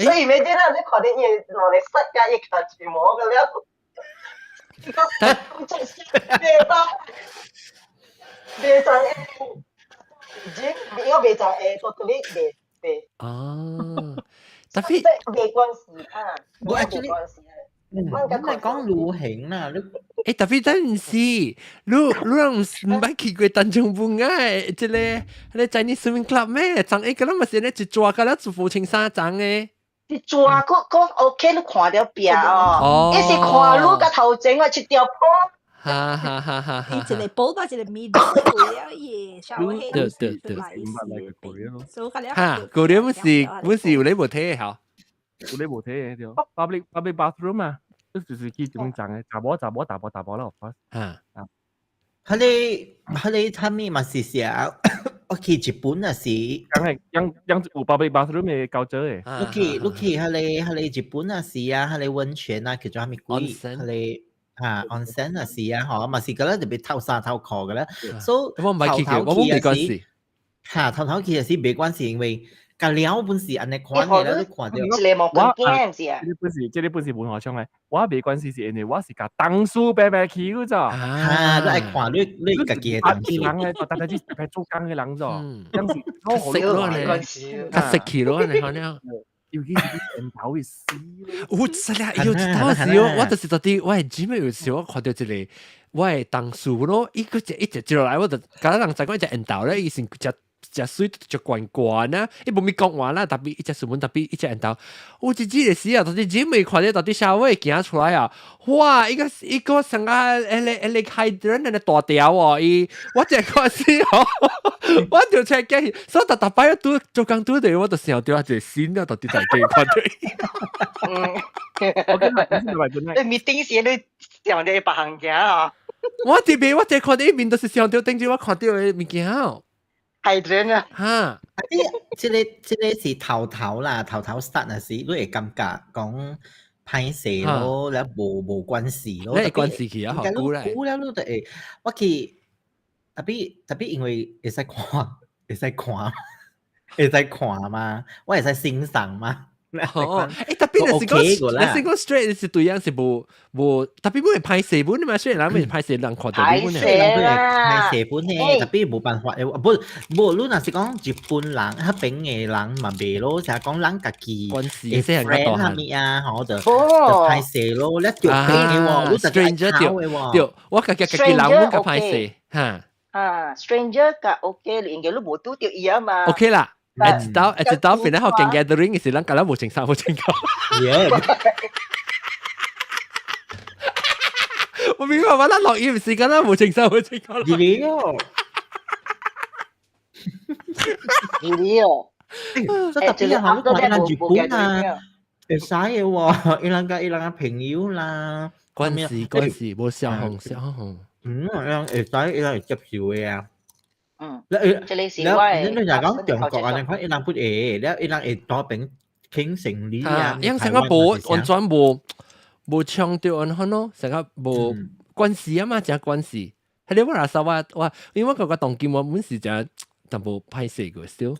所以每啲啦，你看到伊落嚟塞加伊跤喙毛個了，但別當。袂知影，我袂知會，totally 袂袂。哦，tapi 沒關係啊，我 actually 嗯，我嚟講旅行啦，你欸，tapi 等陣時，你你毋捌去過東涌仔，這个彼個 Chinese Swimming Club 咩？昨下個咱嘛是咧一抓個了，就無穿衫髒的。一抓個個 OK，你看到壁哦，伊是看你個頭前啊，一條鋪。哈哈哈哈哈！伊一個煲到一個面了，伊稍微對對對，所以哈，嗰啲本是有你無睇嘅嚇，有你無睇嘅對。Public bathroom 啊，就是去點樣嘅，查某查某查埔查埔啦，嚇啊！彼個啥物嘛是寫，我去日本啊是，梗係樣樣有 public bathroom 嘅高招嘅。你去彼個日本啊是啊，彼個溫泉啊叫做啥物鬼？彼個。啊，onsen 啊是啊，嗬，嘛是覺得特別透衫透褲嘅咧，所以我唔係去過，我冇沒關係。嚇，頭頭去是沒關係，因為個了本是按呢款嘅咧，你看到。一個無關驚是啊。這個本是，這個本是文化上嘅，我沒關係是因為我是共同事白白去嗰咋。啊，你愛看你家己的同事。人咧，大家只係做工嘅人咋，當時識咯你，較識去咯你可能。尤其是啲人頭會死。我真係有當時我就是到底我係姊妹有時我看到一個我的同事咯，伊個一直接落來，我就敢若人知講一隻緣投咧，伊是食食水就懸懸啊，伊無咪講話啦，tapi 伊食水本，tapi 伊食緣投。有一日的時啊，到底姊妹看到到底社會行出來啊，哇！伊個成個彼個 hydrant 那大條哦，伊我這個時哦，我就出驚，所以逐逐擺拄做工拄著，我就想到一個新啊，到底在對看到。嗯，你 meeting 時你想到別行行啊？我這邊我這看到伊面，就是想到頂住我看到的物件。係啊！哈，這個是頭頭啦，頭頭 start 那時，你會感覺講歹勢咯，了無關係咯。你關係去啊，好久咧。久了你就會，我去，特別因為會使看，會使看，會使看嘛，我會使欣賞嘛。哦，欸，tapi 你是講 straight 是對樣是無無，tapi 本係歹勢本嘛，雖然人咪歹勢人看到你本係歹勢本呢，tapi 無辦法，不無，你若是講日本人，彼邊的人嘛袂咯，就係講人家己關係 friend 啥物啊，吼就就歹勢咯，你著邊的喎，你就 stranger 對喎，對，我家己人我較歹勢，哈，啊，stranger 較 OK，因為你無拄著伊啊嘛，OK 啦。一直到變咗學勁 gathering 嘅時，咱夾得無穿衫無穿褲。我明白，我咱落雨時間咱無穿衫無穿褲。是哦，是哦。所以特別係你看咱日本啊，會使嘅喎，伊人佮伊人嘅朋友啦，關係關係，無相紅相紅。嗯，伊人會使，伊人會接受嘅啊。嗯，你這個是我你你若講中國啊，你看伊人不會，了伊人會多邊傾生理啊。因成個無完全無強調按款咯，成個無關係啊嘛，誠關係。係你我若說我，因為我感覺當今我本是誠淡薄歹勢過少。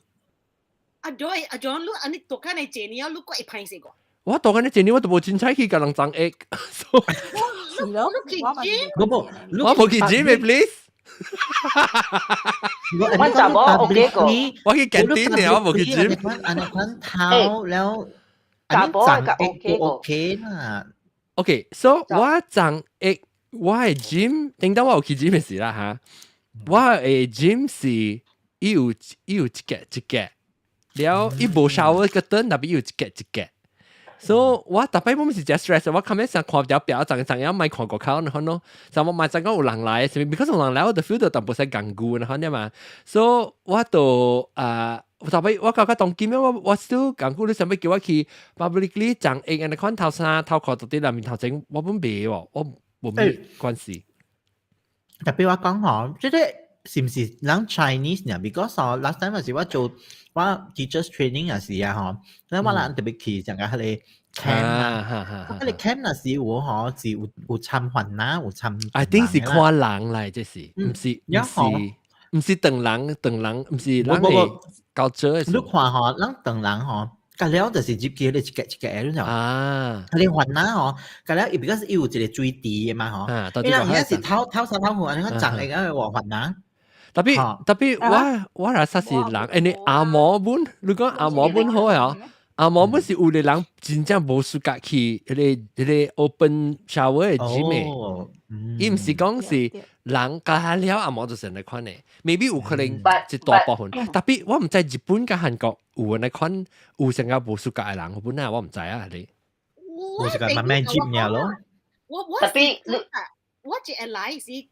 阿 Joy 阿 John，你按呢大漢的這年啊，你閣會歹勢個？我大漢的這年我都無凊彩去共人爭egg。是咯，你去我嘛 gym？無無，我無去 gym 嘅，please。我查某 OK 個，我去 canteen 了，我無去 gym。按呢款頭了，查某按較 OK 個。 OK 啦。 OK，so 我爭 egg，我的 gym，頂當我有去 gym 的時啦哈。我的 gym 是伊有一格一格，了伊無 shower 個燈，但係伊有一格一格。所以我逐擺我毋是誠 stress，我較尾想看條表，昨昨暝莫看外口，然後咯，就我嘛知講有人來，是咪？because 有人來，我就 feel 到淡薄仔艱苦，然後呢嘛，所以我就啊，逐擺我感覺當今我 still 艱苦，你想欲叫我去 publicly 講會按呢款頭衫頭褲到佇內面頭前，我本袂喎，我無咩關係。特別我講吼，這個是毋是人 Chinese 呢？Because last time 是我做我 teachers training 也是啊吼，咱我人特別去上個彼個 camp 啊，彼個 camp 若是有吼，是有參番仔，有參。 I think 是看人來，這是，毋是唐人，唐人，毋是人的culture 的。你看吼，咱唐人吼，甲了就是入去彼個一格一格的，你知無？啊，彼個番仔吼，甲了伊 because 伊有一個水池的嘛吼，伊人而家是頭頭衫頭褲，按呢款長的個話番仔。 Tapi 我若說是人，因為紅毛本，你講紅毛本好啊，紅毛本是有的人真正無 suka 去彼個 open shower 的 gym 的，伊毋是講是人加了紅毛就是按呢款的，maybe 有可能一大部分，tapi 我毋知日本佮韓國有按呢款有啥個無 suka 的人，本來我毋知啊，你。無 suka 慢慢 gym 咯。我特別你我一個來是。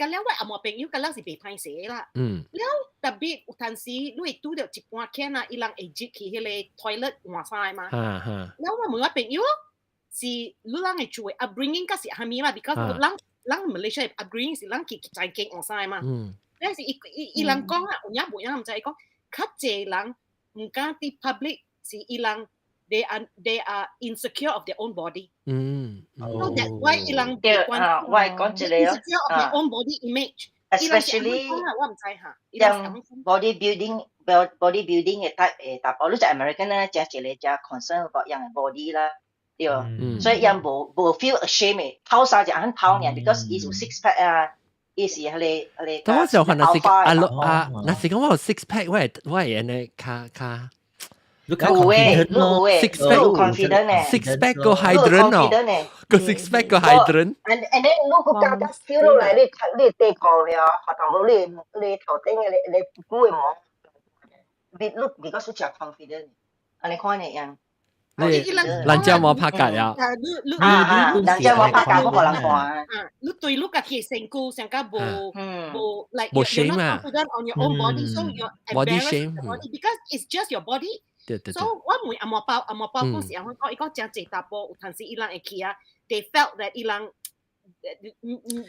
甲了我紅毛朋友，甲了是袂歹勢啦。了特別有陣時，你會拄著一般客啊，伊人會入去彼個 toilet 換衫的嘛。了我問我朋友，是你人的厝的 upbringing 甲是蝦米嘛？because 人 Malaysia upbringing 是人去在間換衫的嘛。但是伊人講啊，有影無影毋知，伊講較濟人毋敢佇 public 是伊人 they are insecure of their own body。So that's why 伊人對啊，我係講這個 insecure of their own body image。 Especially 我毋知哈。像 body building 的 type 的查埔，你知 American 咧，誠一個誠 concern about 人的 body 啦，對，所以人無 feel ashamed 的，透衫就按透爾，because 伊有 six pack 啊，伊是彼個。但我就看若是啊啊，若是講我有 six pack，我會按呢較較。有誒，你有誒， six pack confident 誒，six pack 個 hydrant 哦，個 six pack 個 hydrant。 And then 你個感覺 feel 落來，你底褲了，學當無你頭頂的你骨的毛，你because 你誠 confident，按呢款的樣。你人家冇拍架啊？啊啊，人家冇拍架，我無人看。啊，你對你家己的身軀上較無 like 無 shame 啊 confident on your own body, so you're body embarrassed shame of your body because it's just your body. 對對對。 So 我問紅毛包，紅毛包講是按怎講，伊講誠濟查埔有陣時伊人會去啊，they felt that 伊人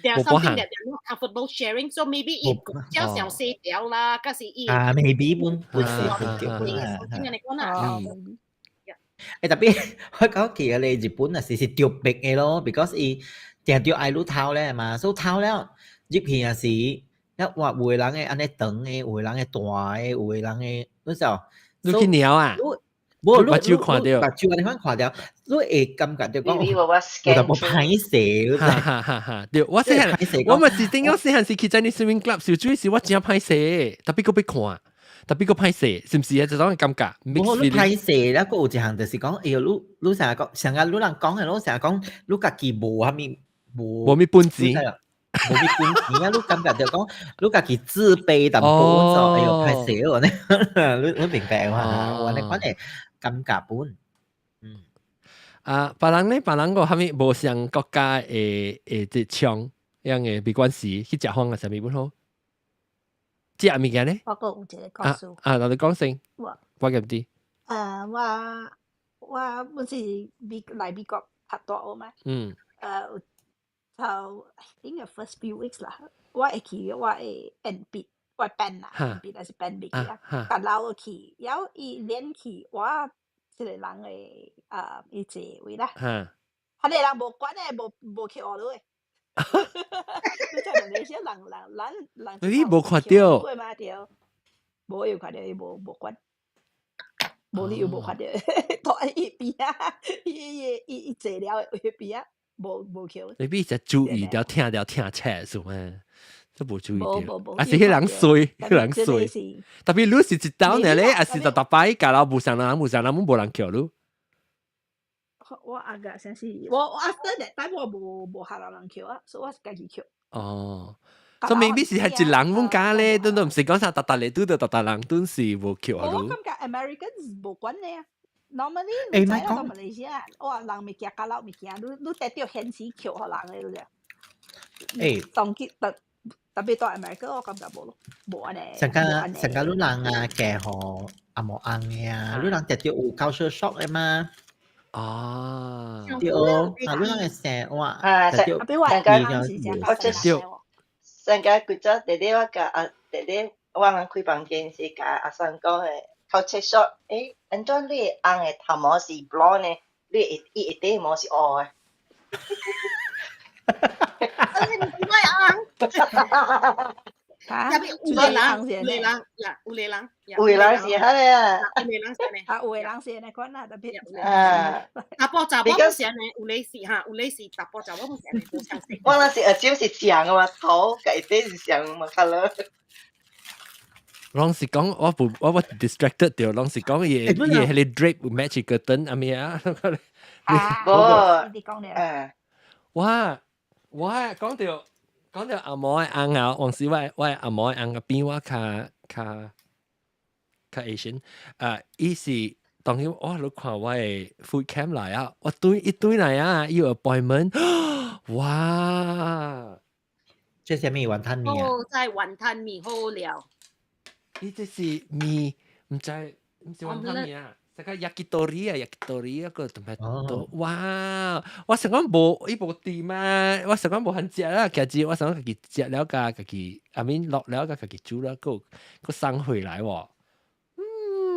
there are something that they're not comfortable sharing, so maybe 伊較想細條啦，還是伊啊，maybe 本本是本叫本啊。按呢講啦。誒，特別我講其實你日本啊是著逼的咯，because 伊定著愛愈頭咧嘛，所以頭了入去也是，一話有的人會按呢長的，有的人會大的，有的人會，你知道？你去鳥啊？無，目睭看著，目睭按呢款看著，你會感覺著講，有淡薄歹勢，哈哈哈哈！對，我細漢，我嘛是頂我細漢時去在你 swimming club 時，主要是我真歹勢，特別閣欲看。特別閣歹勢，是毋是啊？這種感覺。無，你歹勢咧，閣有一項就是講，哎喲，你成日講，成日你人講的，你成日講，你家己無啥物無無物本錢，無物本錢啊！你感覺就講，你家己自卑淡薄就，哎喲，歹勢哦，你明白嘛？我按呢款的感覺本。啊，別人咧，別人個啥物無相國家的這槍樣的沒關係，去食飯啊，啥物本好？食物件咧？我閣有一個故事。啊，那你講先。我我記唔知。我本是來美國讀大學嘛。頭 I think the first few weeks 啦，我會記我的鉛筆，我的 pen 啦，鉛筆還是 pen 袂記啊，共留去，了後伊連去我這個人的啊，伊座位啦。彼個人無管的，無去學落的。你知馬來西亞人你無看著？嘛對，無有看著伊無管。無你又無看著，佇伊邊仔，伊伊伊伊坐了伊邊仔，無無抾。你必就注意到聽到聽車數咩？都無注意到，啊是彼人衰，彼人衰。特別你是一刀呢咧，還是逐逐擺共老無相人，無相人，無人抾你。我阿個先是，我 after that time 我無無下人抾啊，所以我是家己抾。哦，所以 maybe 是係一人阮家咧，都都毋是講啥，逐逐嚟拄著逐逐人都是無抾啊。我感覺 Americans 無管你啊。Normally 你知啦，到馬來西亞，哇，人物件較老物件，你你得著現時抾予人的，你知。當佢特特別到 America，我感覺無咯，無按呢。上個上個你人啊，嫁予紅毛翁的啊，你人直接有 culture shock 的嘛？啊，對哦，啊，你人會生哇，啊，直接特別我我就是上個古早弟弟我共阿弟弟，我人開房間時共阿三講的 culture shock，誒，按怎你翁的頭毛是 blonde 的，你會伊下底毛是烏的？你唔是我翁。嚇，有個人，有個人，呀，有個人，有個人是彼個啊，有個人是呢，啊，有個人是按呢款啦，特別啊，查埔查某是按呢，有個是哈，有個是查埔查某是按呢，無相似。我那是阿少是像的嘛，頭共下底是像嘛，colour。攏是講我不我我 distracted 掉，攏是講伊伊彼個 drape match 個燈啊咩啊？無，你講咧，我我講著講著紅毛的翁啊，往時我我紅毛的翁個邊我較較較 Asian 啊，伊是當然我你看我的 food cam 來啊，我對一對來啊，伊有 appointment，哇！這是啥物雲吞麵啊？哦，在雲吞麵好料。伊這是麵，毋知毋是雲吞麵啊，這個 yakitori 啊，yakitori 一個同埋都哇！我想講無伊無甜啊，我想講無番食啦，其實我想講家己食了共家己，I mean 落了共家己煮了，閣閣送回來喎。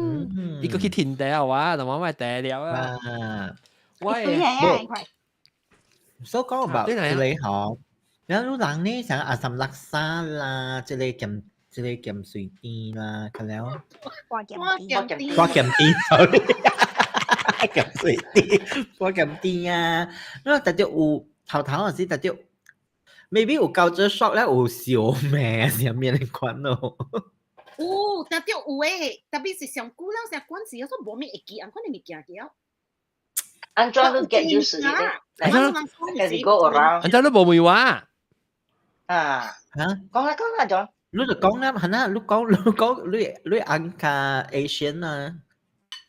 嗯，伊閣去停茶啊，我同我買茶了啊。我無，所以講about 這個吼，然後人呢像阿三叻沙啦，這個鹹這個鹹水甜啦，可了。瓜鹹甜，瓜鹹甜，sorry，鹹水甜，瓜鹹甜啊！我特別有頭頭嗰時特別，maybe 有culture shock 咧，有燒味啥物的款咯。有，特別有誒，特別是上久了成慣時，我說無咩會記，按款的物件記。按怎你 get used to it？來，as you go around。按怎你無問我？啊嚇？講啦講啦，John。你就講啦，係啦，你講你講你你翁較 Asian 啊？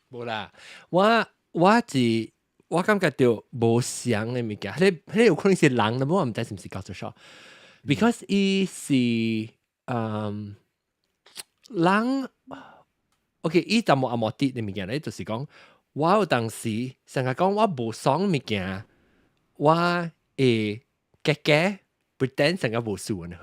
無啦，我我是我感覺著無相的物件，彼彼有可能是人的，我毋知是毋是 culture shock。Because 伊是嗯人，OK，伊就無紅毛的物件咧，就是講我有當時成日講我無爽物件，我會假假 pretend 成個無事呢。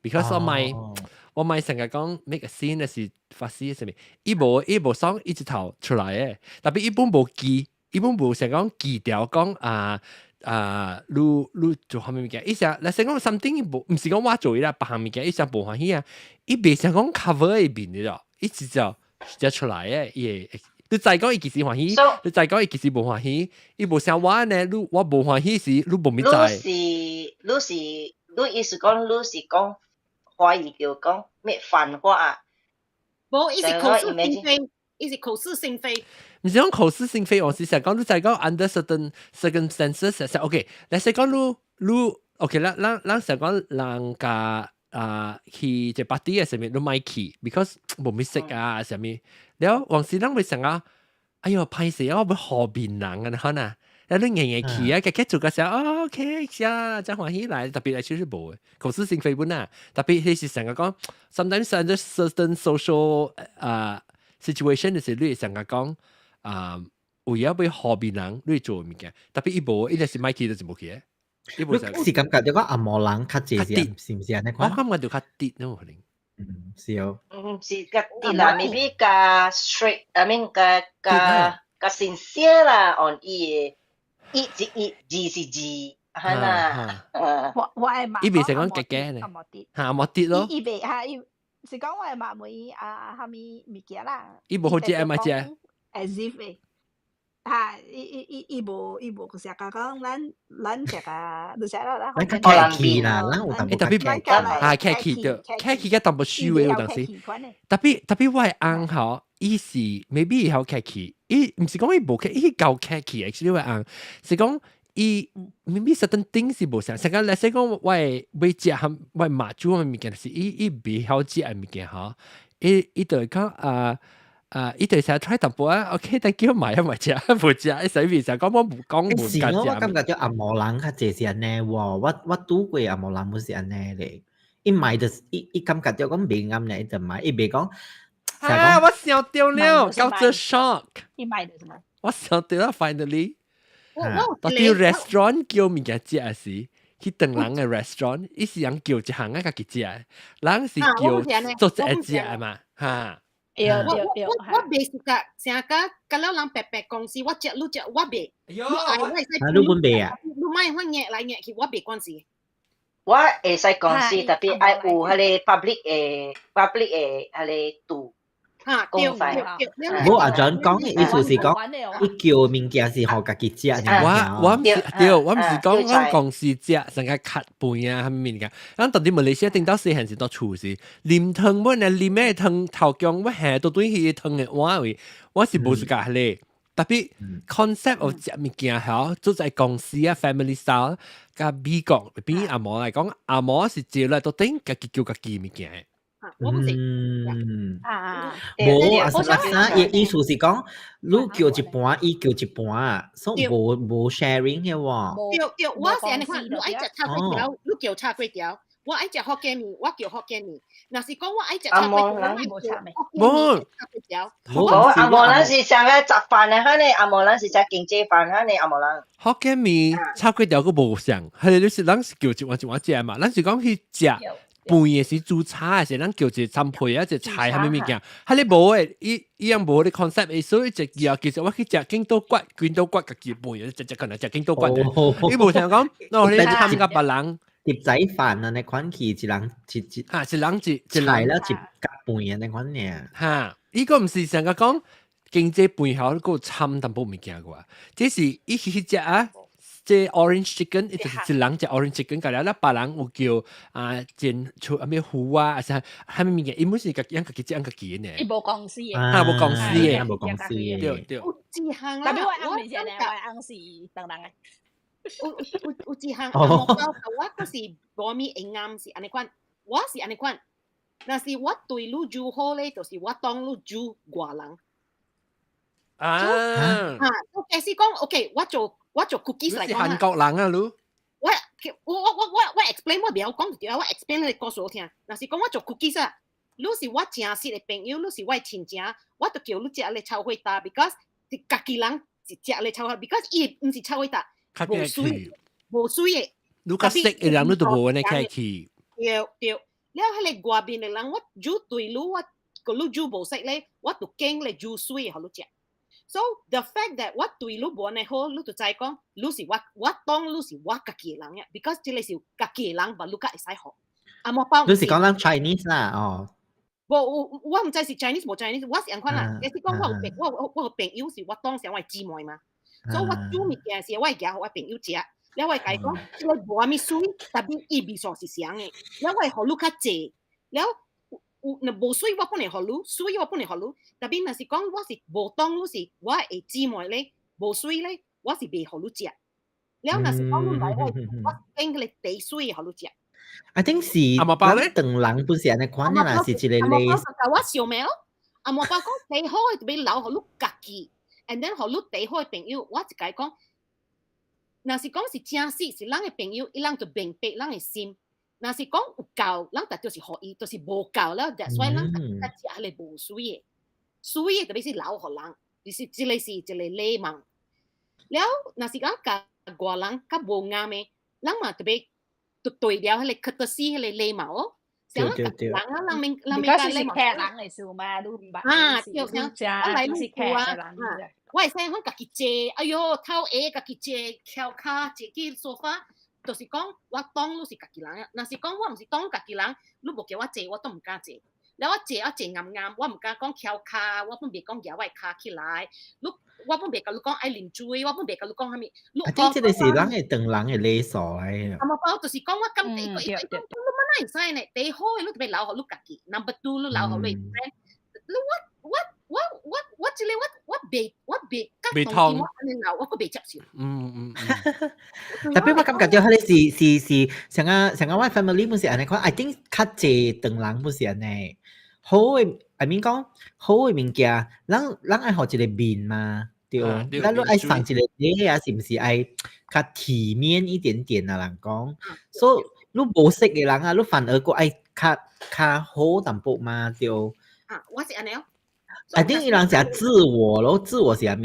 Because 我莫我莫成日講 make a scene 是發生啥物，伊無伊無爽，伊一頭出來的，特別伊本無記，伊本無成講記掉講啊啊，你你做啥物物件？伊成來先講 something 無，毋是講我做伊啦，別項物件伊成無歡喜啊，伊袂想講 cover 伊面的咯，伊直接直接出來的，伊會你知講伊其實歡喜，你知講伊其實無歡喜，伊無像我呢，你我無歡喜時，你無物知。你是你是你意思講你是講華語叫講咩反話？無，伊是口是心非，伊是口是心非。毋是講口是心非，我是想講你知講 under certain circumstances，實 OK。來先講你你 OK 咱咱咱想講人家啊去一 party 嘅啥物，你莫去，because 無物識啊啥物。了往時咱會想啊，哎喲，歹勢啊，我欲予面人啊，可能。啊，你硬硬去啊，家己做個時候，哦，OK，啊，真歡喜來，特別來其實無的，口是心非本啊。特別彼是成個講，sometimes under certain social 啊 situation 就是你會成個講啊，為咗欲予面人，你做物件，特別伊無，伊就是莫去就是無去的。伊無是感覺這個紅毛人較濟是，是毋是按呢款？我感覺就較直咯，可能。嗯，是哦。嗯，是較直啦，maybe 較 straight，I mean 較較較 sincere 啦，on 伊的。一是一，二是二，係啦。我我係伊袂使講假假呢，嚇無跌咯。伊袂嚇伊是講我的媽妹啊，啥物物件啦。伊無好食嘛食。as if 誒，啊，伊伊伊伊無伊無成日講咱咱這個，你知啦，咱較客氣啦，咱有淡薄特別啊，客氣對，客氣較淡薄虛偽有當時。特別特別我的翁吼，伊是 maybe 會曉客氣，伊毋是講伊無客，伊夠客氣，actually 我的翁是講伊 maybe certain things 是無相，成個來說講我會欲食含我媽煮的物件，是伊伊袂曉食的物件吼，伊伊就會講啊。啊！伊就成日 try 淡薄啊，OK，thank you，買啊買食，無食，伊使咪成講我無講無是我我感覺著紅毛人較濟是按呢喎，我我拄過紅毛人毋是按呢咧，伊買就伊伊感覺著講袂啱咧，伊就買，伊袂講。啊！我想著了，叫做 shock。伊買的什麼？我想著啦，finally。到啲 restaurant 叫物件食時，去唐人的 restaurant，伊是人叫一項啊，家己食，人是叫做一個食嘛，哈。我我我袂是甲成個甲了人白白公司，我食你食我袂。你愛我會使。啊，你本袂啊？你莫反夾來夾去，我袂關事。我會使講是特別愛有彼個 public 的 public 的彼個度。哈，對對對。無阿 John 講的意思是講，伊叫物件是予家己食。我我毋是對，我毋是講阮公司食，成個較飯啊，啥物物件。咱到底馬來西亞頂到細漢時到厝時，啉湯本來啉咩湯頭姜，我下都對彼個湯的碗位，我是無 suka 咧。特別 concept of 食物件吼，做在公司啊，family style，佮美國比紅毛來講，紅毛是坐來到頂家己叫家己物件。我毋是，啊，無啊，是啥？伊意思是講，你叫一盤，伊叫一盤，所以無無 sharing 的喎。對對，我是按呢款，你愛食炒粿條，你叫炒粿條；我愛食福建麵，我叫福建麵。若是講我愛食炒粿條，我無炒麵。無炒粿條。無紅毛人是上個雜飯的，哈呢紅毛人是食經濟飯，哈呢紅毛人。福建麵炒粿條閣無相，彼個就是咱是叫一碗一碗食嘛，咱是講去食。飯的是煮炒的是，咱叫一個三配啊，一個菜啥物物件，彼個無的，伊伊樣無彼個 concept，所以一叫其實我去食筋斗骨，筋斗骨家己飯，食食可能食筋斗骨的，伊無想講，喏你參佮別人碟仔飯啊，你款去一人一一哈，一人一一菜了一夾飯啊，你款爾。哈，伊個毋是成個講經濟飯後閣摻淡薄物件過，這是伊去食啊。這 orange chicken，伊就是一人食 orange chicken，佮了，別人有叫啊煎出啥物魚啊，啊啥啥物物件，伊本是家己養家己食養家己的呢。伊無公司的，啊無公司的，無公司的，對對。有一項啦，特別我翁是呢，我翁是唐人的。有有有一項紅毛包，我閣是無咪會啱是按呢款，我是按呢款。若是我對你煮好咧，就是我當你煮外人。啊！啊，我假使講 OK，我做我做 cookies 來講韓國人啊，你？我我我我我 explain 我袂曉講就對啊，我 explain 你故事好聽。若是講我做 cookies 啊，你是我誠實的朋友，你是我的親情，我就叫你食咧臭火焦，because 家己人是食咧臭火，because 伊毋是臭火焦，無水無水的。你較識的人，你都無按呢客氣。對對，了彼個外面的人，我煮對你，我個你煮無識咧，我就揀咧煮水的予你食。So the fact that 我對你無按呢好，你就知講你是我，我當你是我家己的人呀，because 這個是家己的人，嘛你較會使予。紅毛包你是講咱 Chinese 啦，哦。無我我毋知是 Chinese 無 Chinese，我是按款啦。假使講我有朋我我有朋友是我當成我的姊妹嘛，所以我煮物件時，我會夾予我朋友食。了我會共伊講，這個無啥物水，但是伊味素是啥的。了我會予你較濟，了有若無水我本會予你，水我本會予你。但是若是講我是無當你是我的姊妹咧，無水咧，我是袂予你食。了若是講你來我我揀彼個茶水予你食。 I think 是紅毛包咧，唐人不是按呢款的啦，是一個類。我想咩哦？紅毛包講茶好的就欲留予你家己，and then 予你茶好的朋友，我一共伊講。若是講是正式是咱的朋友，伊人就明白咱的心。若是講有夠，咱特就是予伊，就是無夠了。所以咱較食彼個無水的，水的特別是留予人，就是這個是一個禮貌。了，若是講共外人較無啱的，咱嘛特別就對了彼個 courtesy 彼個禮貌哦。像咱人啊，人免人免講禮貌。是客人的事嘛，你毋捌。啊，對，像我來你厝啊，我會使講家己坐，哎喲，頭下家己坐，翹跤坐去沙發，就是講我當你是家己人啊。若是講我毋是當家己人，你無叫我坐，我都毋敢坐。了我坐我坐暗暗，我毋敢講翹跤，我本袂講舉我跤起來，你我本袂共你講愛啉水，我本袂共你講啥物。啊，這個是人會當人的禮數來。啊，無包就是講我感覺一個一個，你乜哪會使呢？第一好的你特別留予你家己，number two 你留予你 friend。你我我我我我這個我我袂我袂袂通，我按呢留，我閣袂接受。特別我感覺著彼個是是是，像啊像啊，我 family 本是按呢款，I think 較濟唐人本是按呢。好的，I mean 講好的物件，咱咱愛予一個面嘛，對。咱你愛送一個禮啊，是毋是愛較體面一點點啊？人講，所以你無識的人啊，你反而閣愛較較好淡薄嘛，對。啊，我是按呢哦。 I think 伊人誠自我咯，自我是啥物？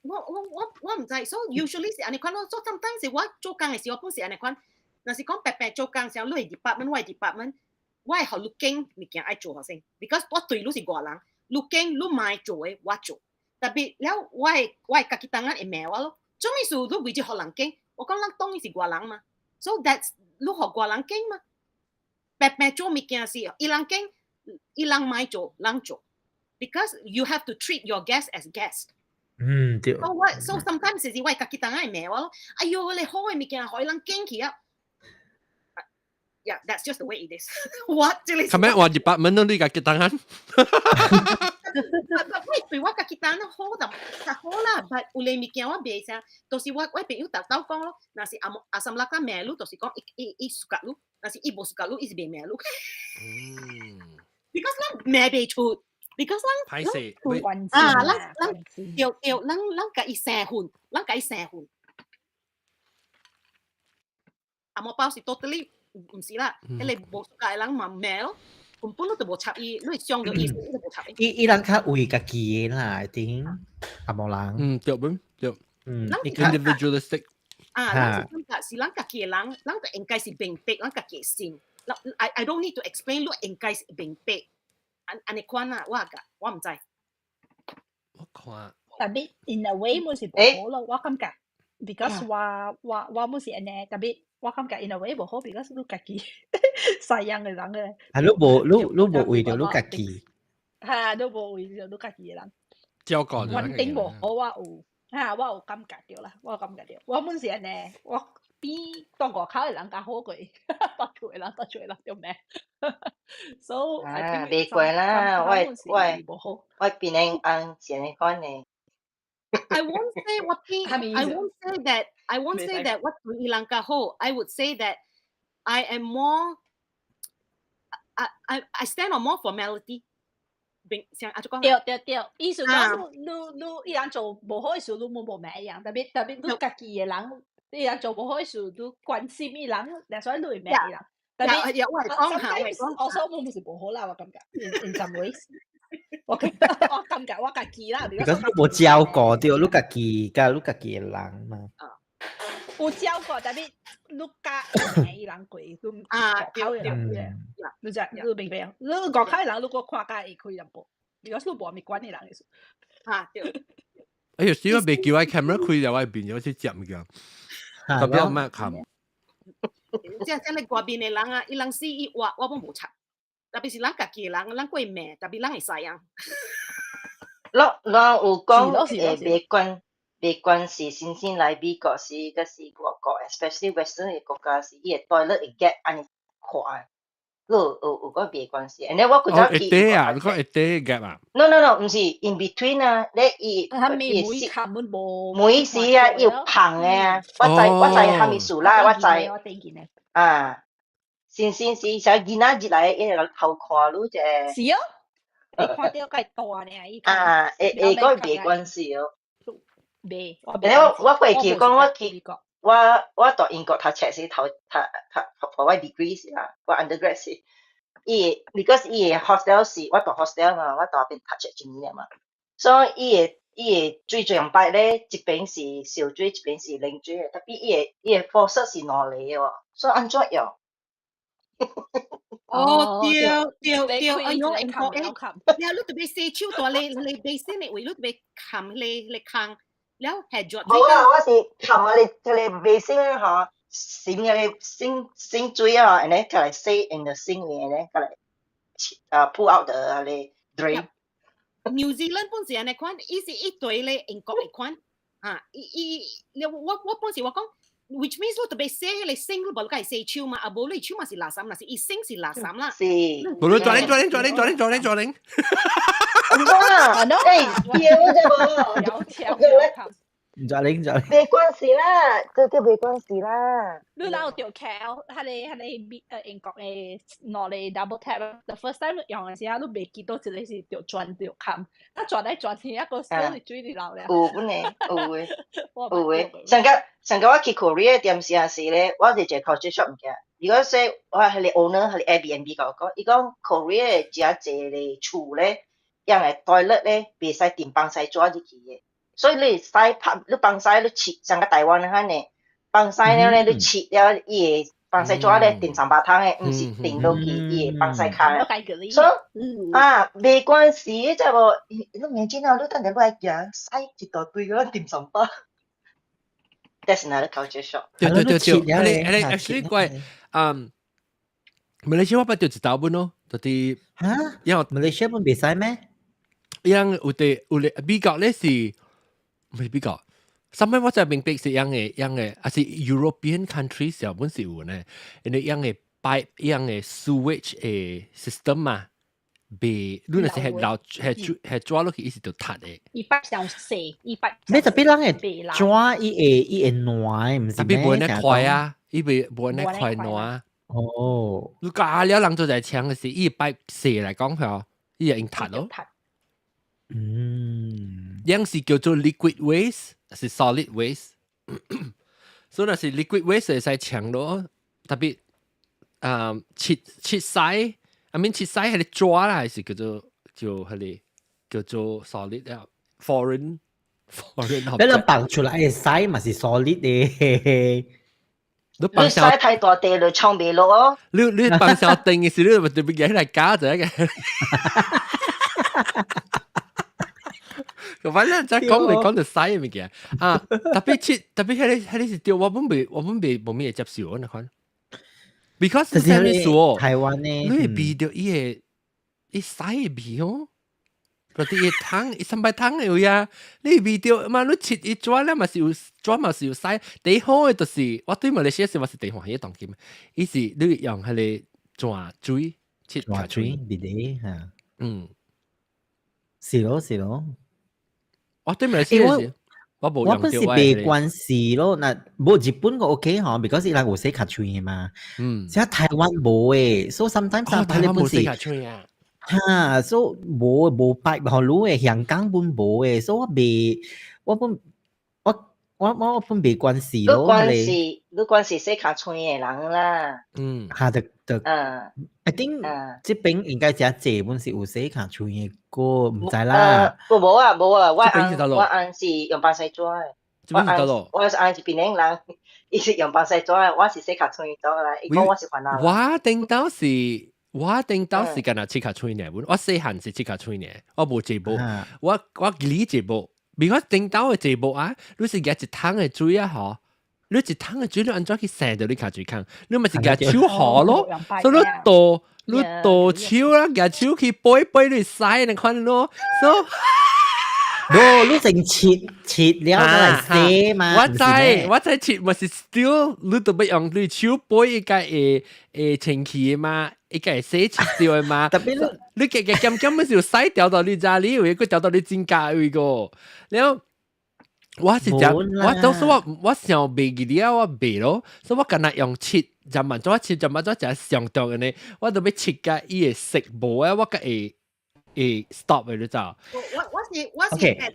我我我我毋知，所以 usually 是按呢款咯。所以 sometimes 是我做工的時，我本是按呢款。若是講白白做工時候，你的 department，我的 department，我會予你揀物件愛做予先，because 我對你是外人，你揀你莫做的我做。特別了，我的我的家己當然會罵我咯。做咩事你為咗予人揀？我講咱當伊是外人嘛，so that's 你予外人揀嘛。白白做物件是伊人揀，伊人莫做，人做。Because you have to treat your guest as guest。嗯，對。 So what? So sometimes 是我家己當然會罵我咯。哎喲，你好的物件，予伊人揀去啊！Yeah, that's just the way it is. 我這個。琴日話 department 都你家己當然。我對我家己當好就較好啦，但有咧物件我袂啥，就是我我朋友豆豆講咯，若是阿阿三六甲罵你，就是講伊伊伊 suka 你，若是伊無 suka 你，伊是袂罵你。Because 咱罵袂出，because 咱歹勢，啊，咱咱對對，咱咱共伊生分，咱共伊生分。紅毛包是 totally 毋是啦，彼個無 suka 的人嘛罵咯，根本你都無插伊，你會傷著伊，你都無插伊。伊伊人較為家己的啦，I think 紅毛人。嗯，對本對。individualistic。啊，咱是感覺是咱家己的人，咱就應該是明白咱家己的心。I don't need to explain，你應該是明白。按按呢款啊，我個我毋知。我看。 Tapi in a way 冇是無好咯，我感覺，because 我我我冇是按呢，特別我感覺 in a way 無好，because 你家己西洋的人嘅。啊，你無你你無為著你家己。嚇，你無為著你家己的人。照顧。穩定無好，我有嚇，我有感覺著啦，我有感覺著。我本是按呢，我比當外口的人較好過，蹛厝的人，蹛厝的人著罵。So 啊，袂過啦，我我我變成按前的款的。 I won't say 我比 I won't say that I won't say that 我對伊人較好。I would say that I am more I stand on more formality。像阿祖講，對對對，意思講你你伊人做無好的事，你無無罵伊人，特別特別你家己的人，伊人做無好的事，你關心伊人，所以你會罵伊人。特別我係講下，我係講，我所我唔是無好啦，我感覺，in some ways，我感我感覺我家己啦。如果你無照顧著你家己，佮你家己的人嘛。有照顧，特別你教罵伊人過，你啊，外口的人，你知你明白？你外口的人，你閣看甲會開淡薄，如果你無物管的人的事。啊，對。哎呀，小我袂叫我 camera 開了，我變咗去接物件，特別咩看。即係你外面的人啊，伊人死伊活，我攏無插。特別是咱家己的人，咱過罵，特別咱會使啊。咱咱有講會袂管袂管是新鮮來美國是，抑是外國，especially Western 的國家是，伊的 toilet 會 gap 按呢寬。你有有有講袂關係，and then 我古早去。會短啊？你講會短 gap 啊？No no no，毋是 in between 啊，你伊伊每冚本無。每時啊，伊有縫的啊，我知我知啥物事啦，我知。啊，新鮮是啥囡仔入來，伊會偷看你者。是哦，你看著較大呢，伊。啊，會會講袂關係哦。袂，我我過去講我去，我我蹛英國讀冊時頭讀讀讀我 degree 時啦，我 undergrad 時，伊 because 伊的 hostel 是我蹛 hostel 嘛，我蹛邊讀冊一年嘛，所以伊的伊的水水擺咧，一邊是燒水，一邊是冷水的，特別伊的伊的 faucet 是兩個的哦，所以按怎用？哦，對對對，哎喲，英國誒，了你特別洗手蹛咧，你 basin 的位，你特別冚咧咧空，了下咗。無啊，我是冚啊，你這個 basin 吼，洗個洗洗水啊，and then 過來洗 in the sink 裡面，過來 pull out the 咧 drain。 New Zealand 本是按呢款，伊是一堆咧英國的款，嚇，伊伊你我我本時我講，which means 你特別洗彼個 sink，你無愛洗手嘛，啊無你手嘛是垃圾，若是伊 sink 是垃圾啦。是。無你轉零轉零轉零轉零轉零轉零。哇！欸，對啫無？有條轉零轉零。沒關係啦，這個沒關係啦。你哪有著橋？彼個英國的兩个 double tap。The first time 用的時候，你袂記得一个是著轉著冚，啊轉來轉去，一個水水就流了。有本呢，有的，有的。上個上個我去 Korea 點時時咧，我是一個 culture shock 物件。如果說我係個 owner 係 Airbnb 甲我講，伊講 Korea 誠濟个厝咧，樣个 toilet 咧，袂使掟放屎紙入去的。所以你使拍，你放屎你切，像個台灣按呢，放屎了咧，你切了伊會放屎紙咧掟三百桶的，毋是掟落去伊會放屎跤。所以啊，沒關係，知無？你明知啊，你等下你愛行，屎一大堆個掟三百。That's another culture shock。對對對對，你 actually 怪，馬來西亞我捌著一道本咯，就是嚇，因為馬來西亞本袂使咩？樣有啲有啲美國咧是。唔係比較，上面我就明白是樣嘅樣嘅，還是 European country 時候本是有呢，因為樣嘅 pipe 樣嘅 sewage 嘅 system 嘛，被你若是係流係係抓落去，伊是就塌的。伊擺上細，伊擺。你特別人會抓伊會伊會爛，毋是咩？特別無按呢快啊，伊袂無按呢快爛。哦，你加了人做在搶嘅時，伊擺細來講吼，伊會用塌咯。樣是叫做 liquid waste，是 solid waste。所以若是 liquid waste 會使搶咯，特別啊切切屎，I mean 切屎係你抓啦，還是叫做就係叫做 solid 啊？Foreign 你人放出來的屎嘛是 solid 的。你放屎太大地就沖袂落哦。你放小定嘅時，你咪特別嘢來加咗嘅。反正再講嚟講就屎嘅物件啊！特別切，特別彼個是對，我本未無咩會接受那款。Because 是啥物事哦？台灣呢？你會味著伊個伊屎的味哦，嗰啲伊湯伊三擺湯的位啊，你味著嘛？你切伊紙了嘛是有紙嘛是有屎。第一好的就是我對馬來西亞時我是第歡喜當今，伊是你用彼個紙水切紙水味的嚇，嗯，是咯是咯。我對馬來西亞時，我無我本是袂關事咯，那無日本個 OK 吼，because 伊人有洗跤喙的嘛。這台灣無誒，所以 sometimes 台灣無洗跤喙啊。哈，所以無無擺予你的香港本無誒，所以我袂，我本我我我本袂關事咯。你關是你關是洗跤喙的人啦。哈，就就，I think 這邊應該誠濟本是有洗跤喙的個，毋知啦。無啊無啊，我翁我翁是用放屎紙的。我翁我是翁是檳城人，伊是用放屎紙的，我是洗跤喙做啦。伊講我是番仔人。我頂到是干焦切跤喙爾，我細漢是切跤喙爾，我無節目，我理節目，because 頂到的節目啊，你是舉一桶的水啊吼，你一桶的水你按怎去搧著你跤喙空？你咪是舉手河咯，所以你倒你倒手啦，舉手去撥撥你洗那款咯，所以。無，你先切切了再來洗嘛。我知我知切嘛是 still 你都欲用你手撥伊個會會清氣嘛，伊個會洗切掉的嘛。特別你加加減減，咪是有洗掉到你家裡位，閣掉到你指甲位個。了，我是講，我當時我我想袂記了，我袂咯，所以我干焦用切，就慢怎切，就慢怎食上當的呢，我都欲切甲伊會色無啊，我閣會會 stop 的你知？我是會水，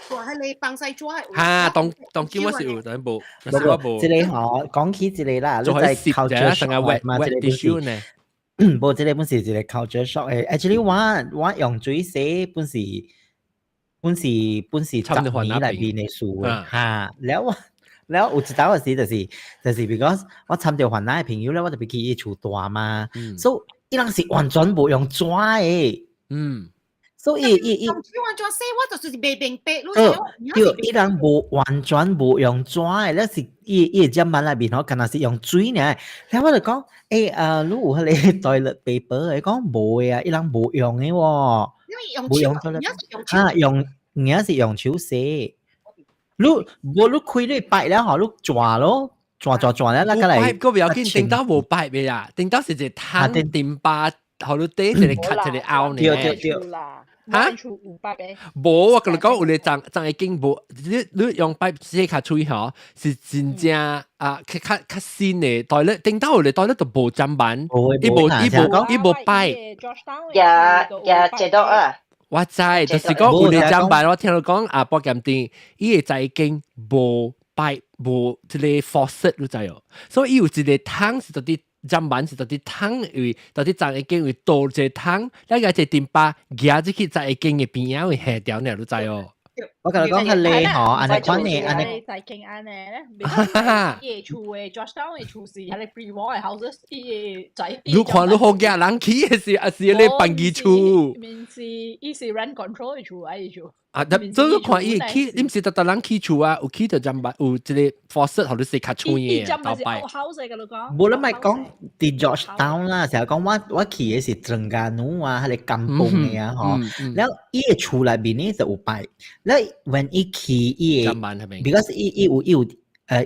做彼個放屎紙。哈，當當今我是有，但無，但是我無。這個吼，講起這個啦，你在 culture shock 嘛？這個本是，無這個本是一個 culture shock 的。Actually，我用水洗本是本是本是10年內面的事的，哈。了我了有一道時就是 because 我參著番仔的朋友咧，我特別去伊厝蹛嘛，所以伊人是完全無用紙的。所以伊伊用手按怎洗，我就是袂明白。對，伊人無完全無用紙的，咧是伊伊個砧板內面吼，敢若是用水爾。了我就講，你有彼個 toilet paper 的？講無的啊，伊人無用的喎。無用 toilet，啊用，爾是用手洗。你無你開你擺了吼，你轉咯，轉轉轉了，那個來。個不要緊，頂到無擺的啊，頂到是一個湯頂巴，予你底一個卡一個凹呢。對對對。哈？無，我共你講，有咧髒髒會經無，你你用擺洗跤喙吼，是真正啊，較較較新的 toilet，頂到有咧 toilet 都無砧板，伊無伊無伊無擺。也也這都啊。我知，就是講有咧砧板，我聽你講啊，寶劍店，伊會在經無擺無這個 faucet，你知哦？所以伊有一個湯是到底砧板是到底湯，因為到底髒一間會倒一個湯，那個一個丁巴夾入去在一間的邊仔會下掉呢，你知哦？我共你講較靚吼，按呢款的，按呢。在傾按呢咧，伊厝的 Georgetown 的厝是彼个 pre-war 的 houses，伊個在。你看你好驚人起的是，還是咧辦議厝？面是伊是 rent control 的厝啊，伊厝。啊，這個看伊起，你毋是逐逐人起厝啊？有起著砧板，有這個 faucet 予你洗跤喙的，頭擺。無你莫講佇 Georgetown 啦，成日講我我去的是登嘉樓啊，彼個甘榜的啊吼。了伊的厝內面呢就有擺，了 when 伊去伊的，because 伊伊有伊有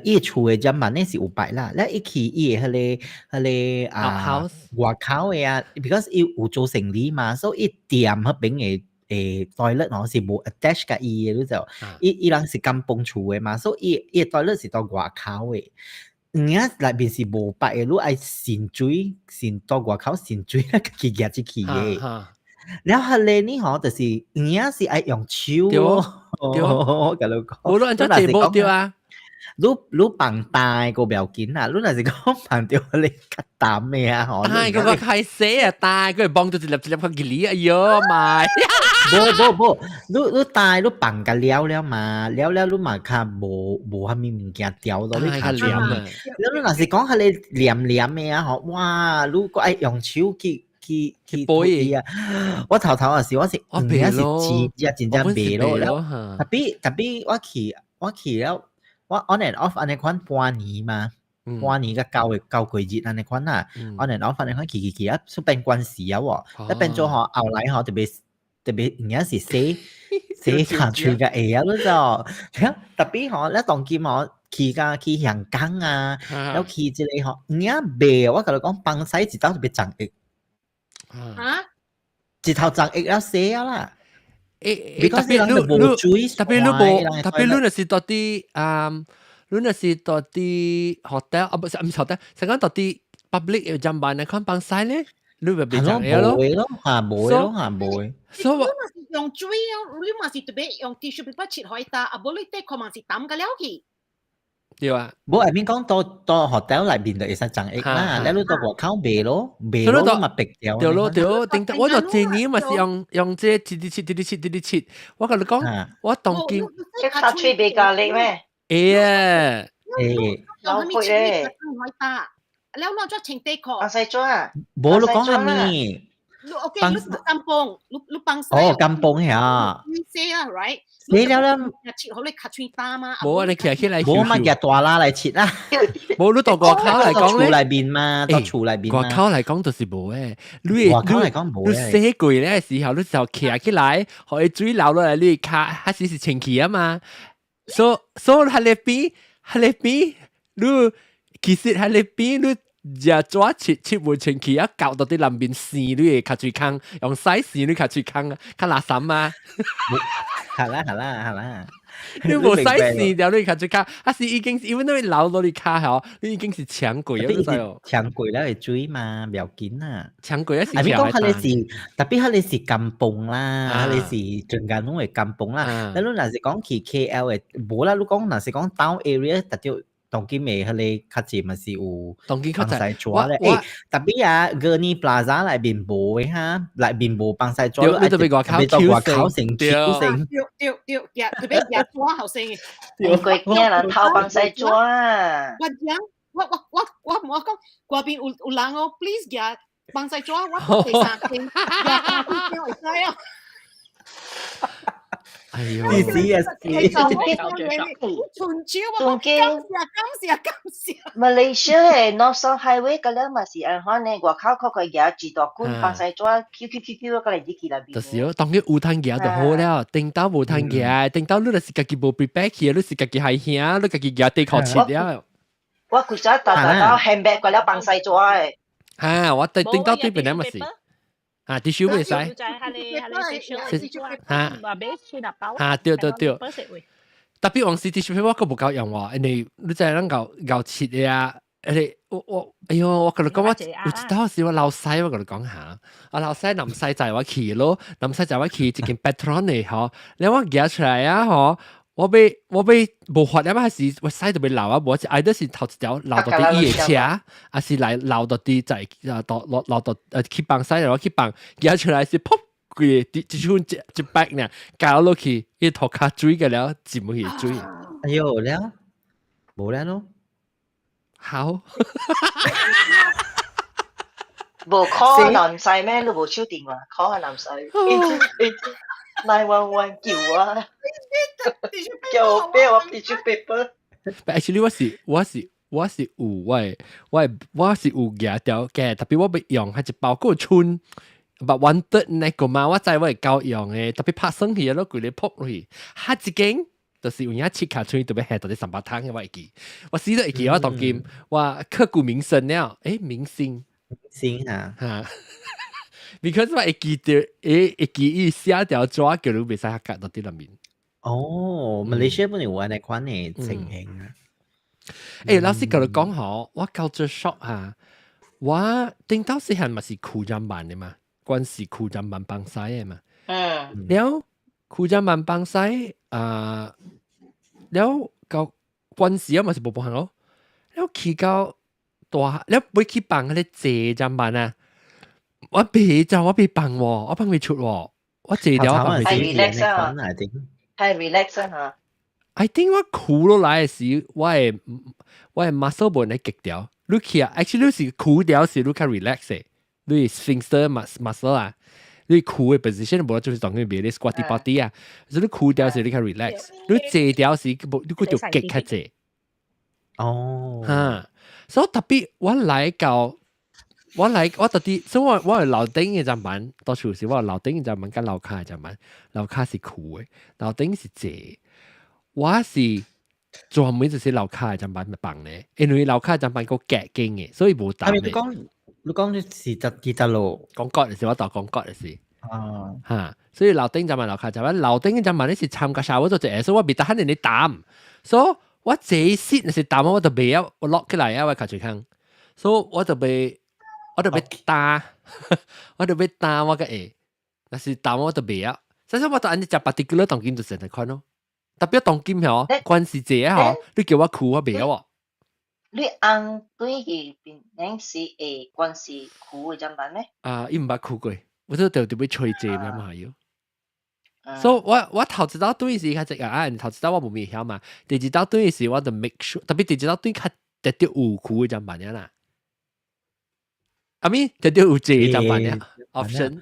伊的厝的砧板呢是有擺啦，了伊去伊的彼個彼個啊外口的啊，because 伊有做生理嘛，所以伊店彼邊的。toilet 吼是無 attach 共伊的，你就伊伊人是甘榜厝的嘛，所以伊伊 toilet 是佇外口的，有影內面是無擺的，你愛滲水，滲到外口滲水，家己夾入去的。了彼个呢吼，就是有影是愛用手對，我共你講，無論按怎這無對啊。你你放大個不要緊啦，你若是講放著彼個較淡的啊吼，哎，嗰個開洗啊，大，佢幫到一粒一粒較吉利，哎喲媽！無無無，你你大你放甲了了嘛，了了你嘛較無無啥物物件掉落你較黏啊。了你若是講彼个黏黏的啊吼，哇！你閣愛用手去去去背啊！我頭頭也是，我是有影是真正真正袂咯。了特別特別我去我去了。我 on and off 按呢款半年嘛，半年佮九月九個月按呢款啦，on and off 按呢款去去去啊，出變關係啊喎，一變做吼後來吼特別特別有影是洗洗跤喙較會啊，你知哦？特別吼，你當今吼去甲去香港啊，了去這个吼，有影袂，我共你講，放屎一道特別髒液，啊？一頭髒液了洗啊啦。特別你你特別你無，特別你若是佇佇啊，你若是佇佇 hotel 啊，不是毋是 hotel，是講佇佇 public 的砧板來看放屎咧，你咪袂髒液咯。無咯，嚇無咯，嚇無。所以你若是用水啊，你嘛是特別用 tissue paper 切開打，啊無你底褲嘛是澹個了去。對啊，無 I mean 講到到 hotel 內面就會使髒液啦，你到外口袂咯，袂咯嘛白掉。對咯對咯，頂我就這年嘛是用用這切切切切切切切，我共你講，我當今。這跤喙袂加力咩？會啊，會。老血咧。了攞咗穿底褲。唔使做啊。無你講啥物？你 OK，你甘榜，你你放哦，甘榜遐。你洗啊，right？洗了了。切好你跤喙焦嘛？無啊，你徛起來。無嘛，夾大拉來切啦。無你到外口來講咧。厝內面嘛，到厝內面。外口來講就是無誒。你外口來講無。你洗過咧時候，你就徛起來，予伊水流落來，你跤還是是清氣啊嘛。所所以彼个邊，彼个邊，你其實彼个邊你。食紙切切袂清氣啊，搞到佇南邊生你的跤喙空，用屎生你跤喙空啊，較垃圾啊！好啦好啦好啦，你無屎生掉你跤喙空，啊是已經因為你流落你跤吼，你已經是搶過啊，你知哦？搶過了會水嘛，不要緊啊。搶過啊是 I mean 講彼个是，特別彼个是甘榜啦，彼个是中間攏會甘榜啦。你若是講去 KL 的，無啦，你講若是講 town area，特著。當今的彼个較濟嘛是有當今較放屎紙咧，欸，特別啊，Gurney Plaza 內面無的哈，內面無放屎紙，你特別外口外口成對對對，夾特別夾紙後生的。唔過驚人偷放屎紙啊！我講，我我我我我講，外邊有有人哦，please 夾放屎紙，我第三間夾三間會使哦。哎呦，死啊死！春秋我感謝感謝感謝。 Malaysia 嘅 North South Highway 嗰兩嘛是按款呢，外口確佢舉一大棍放晒紙，Q Q Q Q 過嚟入去內邊。就是哦，當佢有通舉就好了，頂到無通舉，頂到你就是家己無 prepare 去，你是家己害兄，你家己舉地殼切了。我規早搭搭到 handbag 過了放晒紙嘅。嚇！我頂頂到對邊嘛是。啊，tissue 袂使。嚇！嚇！對對對。特別往時 tissue paper 我閣無夠用喎，因為你知咱𠢕𠢕切的啊，誒我我哎喲，我共你講我有一道時我老細我共你講下，我老細南西載我去咯，南西載我去一間 Petron 的吼，然後我行出來啊吼，我欲無法了嘛，還是我使就欲流啊，無是either 是頭一條流到佇伊的車，還是來流到佇在啊到落流到去放屎，我去放行出來是噗規個一一一百呢，攪落去，伊塗跤水個了，浸去水。哎喲了，無了咯。好。無 call 南西咩？你無手電話 call 下南西。911叫我，叫我俾我 tissue paper。 But actually 我是有我我是有舉條嘅，特別我欲用係一包個春，but one third 那個嘛，我知我會夠用嘅，特別拍生去咯，規個撲落去，下一間就是有影切卡出特別係到啲三百湯嘅我會記，我死都會記，我當今我刻骨銘心了，誒明星星啊嚇。because 我會記得，會記伊寫條紙叫你袂使夾到佇內面。哦，馬來西亞本來有按呢款的情形啊。欸，老實共你講吼，我 culture shock 啊，我頂到細漢嘛是跍砧板的嘛，關是跍砧板放屎的嘛。了跍砧板放屎啊，了到關時啊嘛是無無咯，了去到大，了欲去放彼个坐砧板啊。我袂就我袂放喎，我放袂出喎，我坐掉我放袂出。太 relax 啊！太 relax 啊！ I think 我跍落來的時，我的 muscle 無咧極掉。你去啊，actually 你是跍掉時，你較 relax 的。你 sphincter muscle 啊，你跍的 position 無就是當佢別你 squatty potty 啊，所以你跍掉時你較 relax，你坐掉時無你閣就極較濟。哦，哈，所以特別我來到。我來我特啲，所以我我係樓頂嘅砧板，多數是我樓頂嘅砧板佮樓跤嘅砧板，樓跤是跍的，樓頂是坐。我是專門就是樓跤嘅砧板放咧，因為樓跤砧板閣夾緊嘅，所以無動嘅。你講是十幾十路，講國就是我當講國就是。啊，哈，所以樓頂砧板樓跤砧板，樓頂嘅砧板你是參加下我做一個，所以我袂得閒你擔，所以我坐 seat 是擔我就袂曉我落起來啊，我卡住空，所以我就袂。我就欲擔，我就欲擔我個下，但是擔我就袂曉。所以我就按呢隻 particular 當今就是這款咯。特別當今吼，關係這吼，你叫我跍我袂曉喎。你翁對去邊恁是會關係跍的砧板咩？啊，伊毋捌跍過，我都就特別吹這咩嘛要。所以我頭一道對是較濟啊，頭一道我無咪曉嘛。第二道對是我就 make sure，特別第二道對較特別有跍的砧板啦。阿咪特別有這砧板呀 option。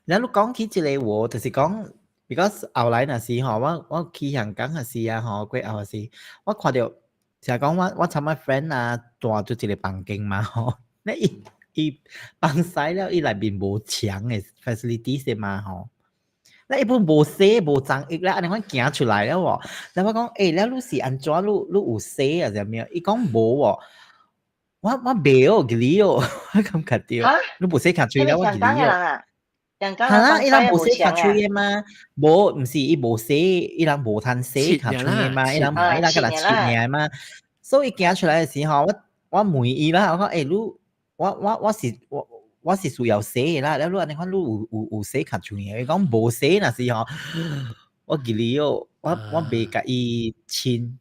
然後你講起這個話，就是講，because 後來若是吼，我去香港嘅時啊吼，過後時，我看著，就係講我尋我 friend 啊，住做一個房間嘛吼，那伊伊放屎了，伊內面無牆的 facility 嘛吼。那伊本無洗無髒液啦，按呢款行出來了喎。然後我講，欸，了你是按怎？你有洗啊？啥物？伊講無喎。我袂哦，記哩哦，我感覺著。你無洗跤喙了，我記哩哦。係啦，伊人無洗跤喙的嘛？無，毋是伊無洗，伊人無通洗跤喙的嘛？伊人買伊人閣來切爾嘛？所以行出來的時候，我問伊啦，我講，欸，你我是需要洗的啦，了你按呢款你有洗跤喙的？伊講無洗若是吼，我記哩哦，我袂共伊親。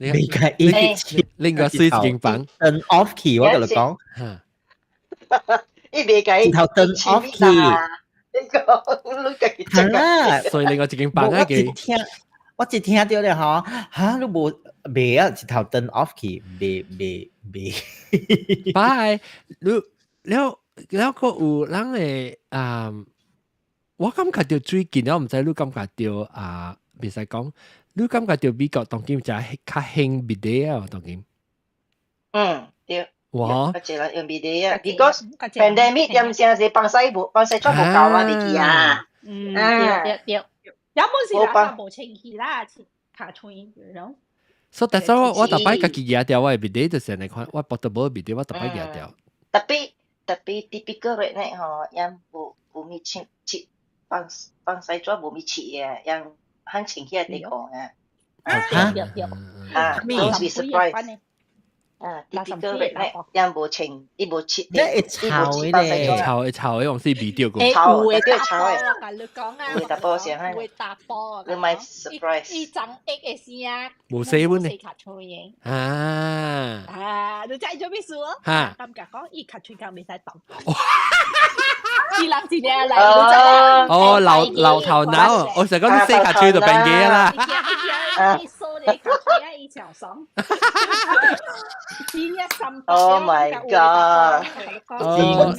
袂共伊親，另外水一間房 turn off 去，我共你講。伊袂共伊頭 turn off 去。你講你家己係啦，所以另外一間房我一聽，我一聽著咧吼，哈，你無袂啊，一頭 turn off 去，袂袂袂。拜，你了了閣有人會啊？我感覺到最近我毋知你感覺到啊，袂使講，你感覺到美國當今就較興 bidet 啊，當今。嗯，對。哇！較濟人用 bidet 啊，because pandemic 有時是放西無放西出無夠啊，袂記啊。嗯，對對對，有本時垃圾無清氣啦，尻喙，you know。所以，但係我逐擺家己舉掉我的 bidet 就是按呢款，我 portable bidet 我逐擺舉掉。特別特別 typical redneck 吼，𪜶無無物清切放放西紙無物切嘅，𪜶很清氣地講啊。嚇？啊，don't be surprised。啊，typical redneck，𪜶無清，伊無切，你會臭的咧，臭會臭的，往是味著個。臭，會對臭的。甲你講啊，會淡薄聲會淡薄。你咪 surprise。伊長一的聲。無洗本呢？尻喙的。啊。啊，你知做咩事哦？嚇。感覺講伊尻喙較袂使動。伊人真正來，你知影？哦，老老頭腦，我成日講你洗尻喙就變機啦。伊掃咧尻喙啊，伊誠爽。真正三 Oh my god！哦，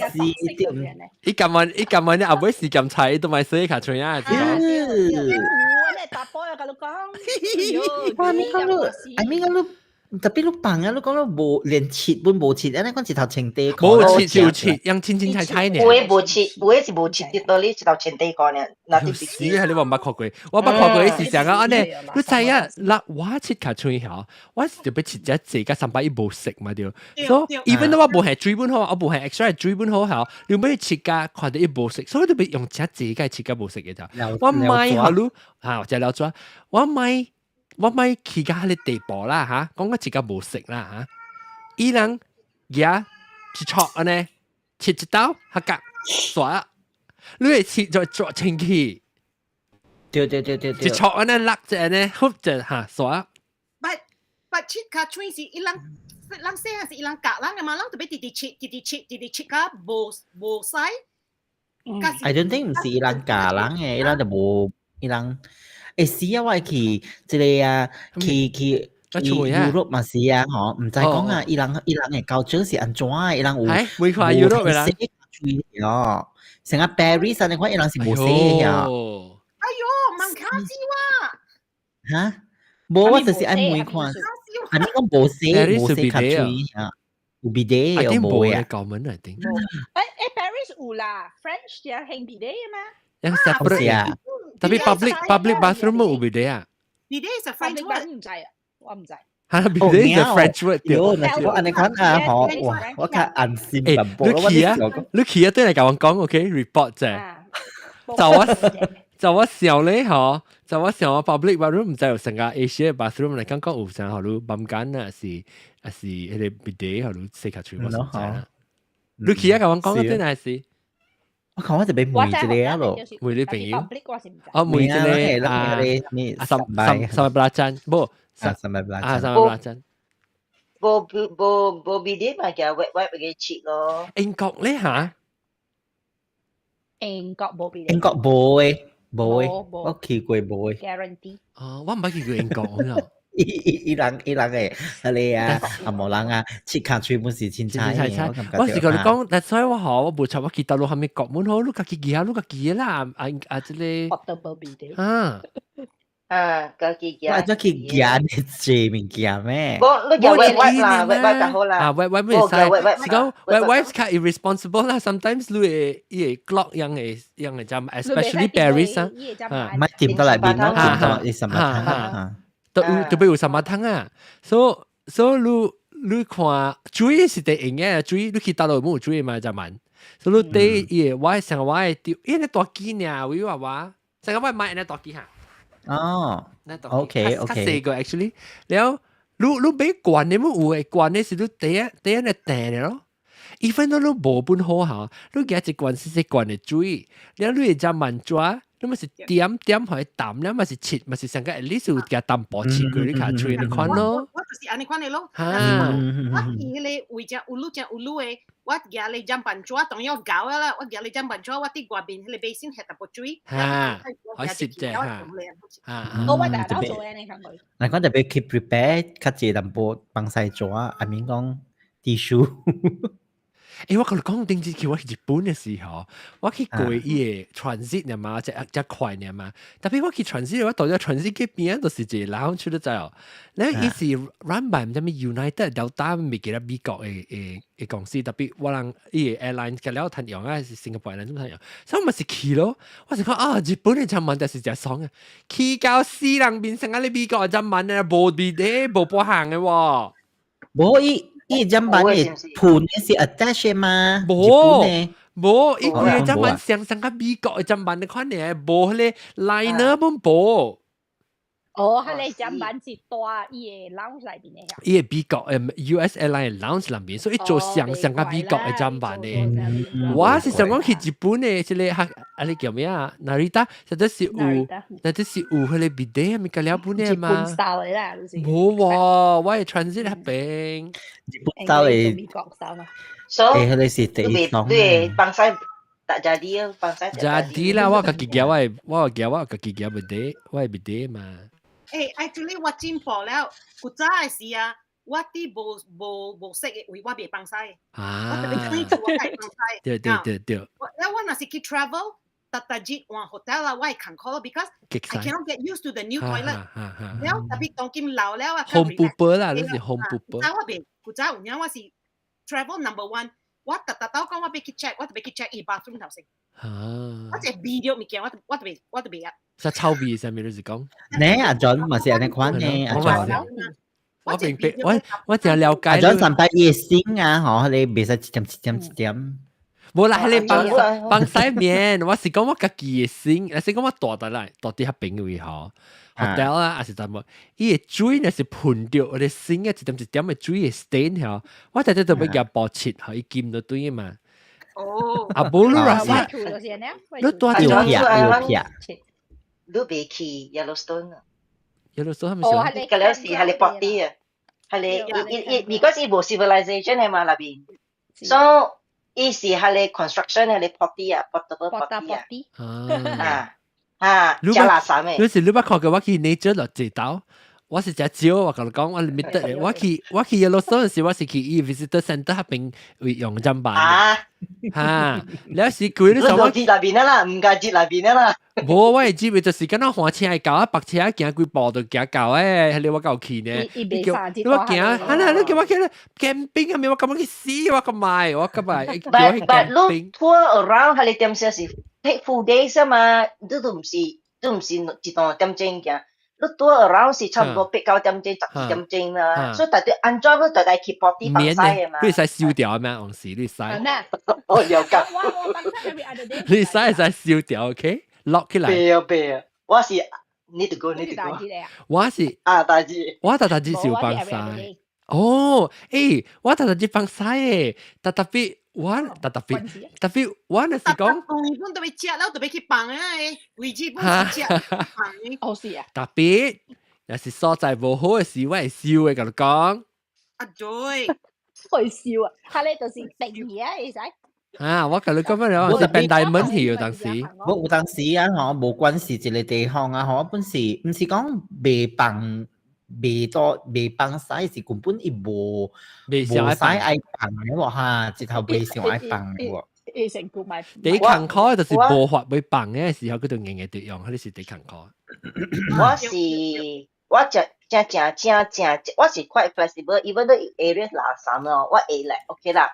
伊今晚伊今晚你後尾時間菜，伊都咪洗尻喙啊！對對，有我咧大波啊，共你講。哇！你講你，I mean 講你特別你放啊，你講你無連切本無切，按呢講一頭穿短褲。無切就切，用清清菜菜呢。有的無切，有的是無切，啲到你一頭穿短褲呢。死啊！你話毋捌看過，我捌看過是啥啊？按呢，你知影？嗱，我切尻喙吼，我是就欲切只濟甲三百伊無食嘛對。所以 even 我無係水本好，我無係 extra 水本好吼，你欲切甲看著伊無食，所以就欲用只濟甲切甲無食嘅咋。我買好你嚇，食了紙，我買。我莫去到彼个地步啦哈，講我自己無食啦哈。伊人舉一撮按呢，切一刀，哈格刷，你會切就抓清氣。對對對對對。一撮按呢落者呢，好就哈刷。 But 切尻喙是伊人人細漢是伊人教人的嘛，人特別直直切，直直切，直直切甲無無使。 I don't think 毋是伊人教人的，伊人就無伊人。會時啊，我會去一個啊，去去去 Europe 嘛是啊，吼，毋知講啊，伊人伊人的culture 是按怎的，伊人有會看 Europe 的人，洗哦，成個 Paris 啊，你看伊人是無洗的呀。哎喲，問卡子哇！哈？無，我就是愛問看，啊，你講無洗無洗尻喙啊？有 bidet 有無啊？舊門嚟定。欸欸，Paris 有啦，French 就興 bidet 嘛。有 separate 啊。特別 public bathroom 有 bidet 啊？bidet 是 French word，唔知啊，我唔知。嚇，bidet 是 French word 對。我按呢款啊，吼，哇，我較安心淡薄。你去啊？你去啊？對嚟共我講，OK，report 啫。就我就我想咧，嗬，就我想我 public bathroom 毋知有成個 Asia bathroom 嚟講講有啥予你房間啊，是啊是彼个 bidet 予你洗尻喙，我唔知啦。你去啊？共我講啊，真係是。我看我就欲問一个咯，問你朋友，哦，問一个啊，啊，三三三百八針，無，三三百八啊，三百八針。無無無 bidet 嘛，叫 wet wipe 俾佢切咯。英國咧嚇？英國無 bidet。英國無的，無的，我去過無的。 Guarantee。哦，我毋捌去過英國咯。伊伊伊人伊人的，彼个啊，啊無人啊，切尻喙本是凊彩的。我是共你講，但所以我吼，我無插我去大陸啥物國門好，你家己舉啊，你家己啦，啊啊這個。啊。啊，家己舉。我怎去舉你這物件咩？無，你舉 wet wipe 啦，wet wipe 就好啦。啊，wet wipe 袂使，是講 wet wipe 較 irresponsible 啦。Sometimes 你會伊會 clog 樣的樣的針，especially Paris 啊。毋掂到內面咯，掂到伊什麼湯啊？都有特別有什麼湯啊？所以所以你你看水是得用的，水你去大陸冇水嘛？就慢。所以你第伊我成我的丟，伊那大機呢？為話我成個我買那大機哈。哦，OK OK，較細個 actually，了你你買罐的冇有的罐的是你第一第一個訂的咯。even 都你無本好嚇，你舉一罐細細罐的水，了你會只慢抓。你嘛是點點予伊淡，你嘛是切，嘛是上個 at least 有加淡薄切過你尻喙你款咯。我就是按呢款的咯。我去彼个位正有滷正有滷的，我舉咧砧板紙當然厚的啦，我舉咧砧板紙，我佇外面彼个 basin 下淡薄水。嚇，可以攝啫嚇。嚇，我我大家做的呢，看過。嗱，講特別去 prepare 較濟淡薄放西紙，I mean 講 tissue。欸，我共你講頂次去我去日本嘅時候，我去過伊个 transit 呢嘛，只只快呢嘛。特別我去 transit，我到咗 transit 嗰邊都是一個 lounge 都知哦。你伊是 run by 毋知咩 United Delta 未記得美國嘅嘅嘅公司，特別我人伊个 airline 嘅了趁用啊，是 Singapore Airlines 趁用，所以我咪是去咯。我是講啊，日本嘅砧板就是誠爽嘅，去到死人變成啊！你美國嘅砧板咧，無佇咧無半項嘅喎。無伊伊砧板嘅盤是 attach 嘛？無無，伊規个砧板相相較美國嘅砧板嘅款呢，無彼个 liner 本無。哦，彼個砧板是帶伊个 lounge 內邊的。伊個美國誒 US Airline lounge 內邊，所以做相相較美國嘅砧板呢。我是想講去日本嘅，這个啊你叫咩啊？Narita，實在是有，實在是有彼個 bidet 物件了本的嘛。日本 style 的啦，就是。無喎，我係 transit 那邊。日本 style 的。美國 style 嘛。所以，彼个是第一種。對，放屎 tak jadi 啊，放屎 jadi 啦，我家己夾我我夾我家己夾 bidet，我係 bidet 嘛。誒，actually 我進步了，古早的時啊，我佇無無無識的位，我袂放屎。啊！我特別對住我會放屎。對對對對。我我若是去 travel，逐逐日換 hotel 啦，我會艱苦咯，because I cannot get used to the new toilet。了特別當今老了啊，home pooper 啦，你是 home pooper。古早我袂，古早有影我是 travel number one，我逐逐兜講我欲去 check，我特別去 check 伊 bathroom 頭先。啊！我一味著物件，我我特別我特別啊。啥臭味啥物你是講？呢阿 John 嘛是按呢款呢，阿 John。我明白，我我淨係了解。阿 John 上擺伊的心啊，吼，你袂使一點一點一點。無啦，彼个放放屎面，我是講我家己的心，是講我蹛佇來，蹛佇彼邊位吼，hotel 啊，還是怎麼？伊的水若是噴著，我的身啊一點一點的水會 stain 吼，我直直就欲共補漆，予伊金就對嘛。哦，啊，無你話你蹛佇有撇。你袂去 Yellowstone 啊？Yellowstone 係咪先？個了是彼个 potty 啊，彼个伊伊伊，because 伊無 civilization 的嘛那邊，所以伊是彼个 construction 彼个 potty 啊，portable potty 啊，啊啊，食垃圾的。你是你捌看過我去 nature 落坐兜？我是誠少，我共你講，我 limited 的。我去我去 Yellowstone 時，我是去伊 visitor center 彼邊會用砧板。啊！哈，了是規你想我節那邊啦，毋該節那邊啦。無，我會記得就是敢若換車會到啊，白車行幾步就行到誒，彼个我夠去呢。你叫我行，啊啦，你叫我去 camping 係咪？我感覺去死，我咁買，我咁買。 But 你 tour around 彼个點先是 take full days 啊嘛，你都毋是，都毋是一段點鐘行。你 tour around 是差唔多八九點鐘、12點鐘啦，所以大家按怎你大家去 potty 放屎的嘛？你會使燒掉咩？往時你使。我了解。你使會使燒掉，OK？lock 起來。袂啊袂啊，我是 need to go need to go。我是啊，大志。我逐逐日是有放屎。哦，欸，我逐逐日放屎的，但特別我特特別特別我若是講，本特別食了特別去放啊，位置本是食放的。哦是啊。特別若是所在無好的時，我會燒的，共你講。啊對，會燒啊！彼个就是定嘢會使。啊！我共你講乜嘢？我是變大門去有當時。我有當時啊，吼，無管是一個地方啊，吼，本是毋是講袂放。袂多袂放屎是根本伊無無屎愛放的喎哈，直頭袂想愛放的喎。伊成功買。第艱苦就是無法欲放的時候，佢就硬硬得用，彼是第艱苦。我是我正正正正正，我是 quite flexible，even though area 垃圾哦，我會來 OK 啦，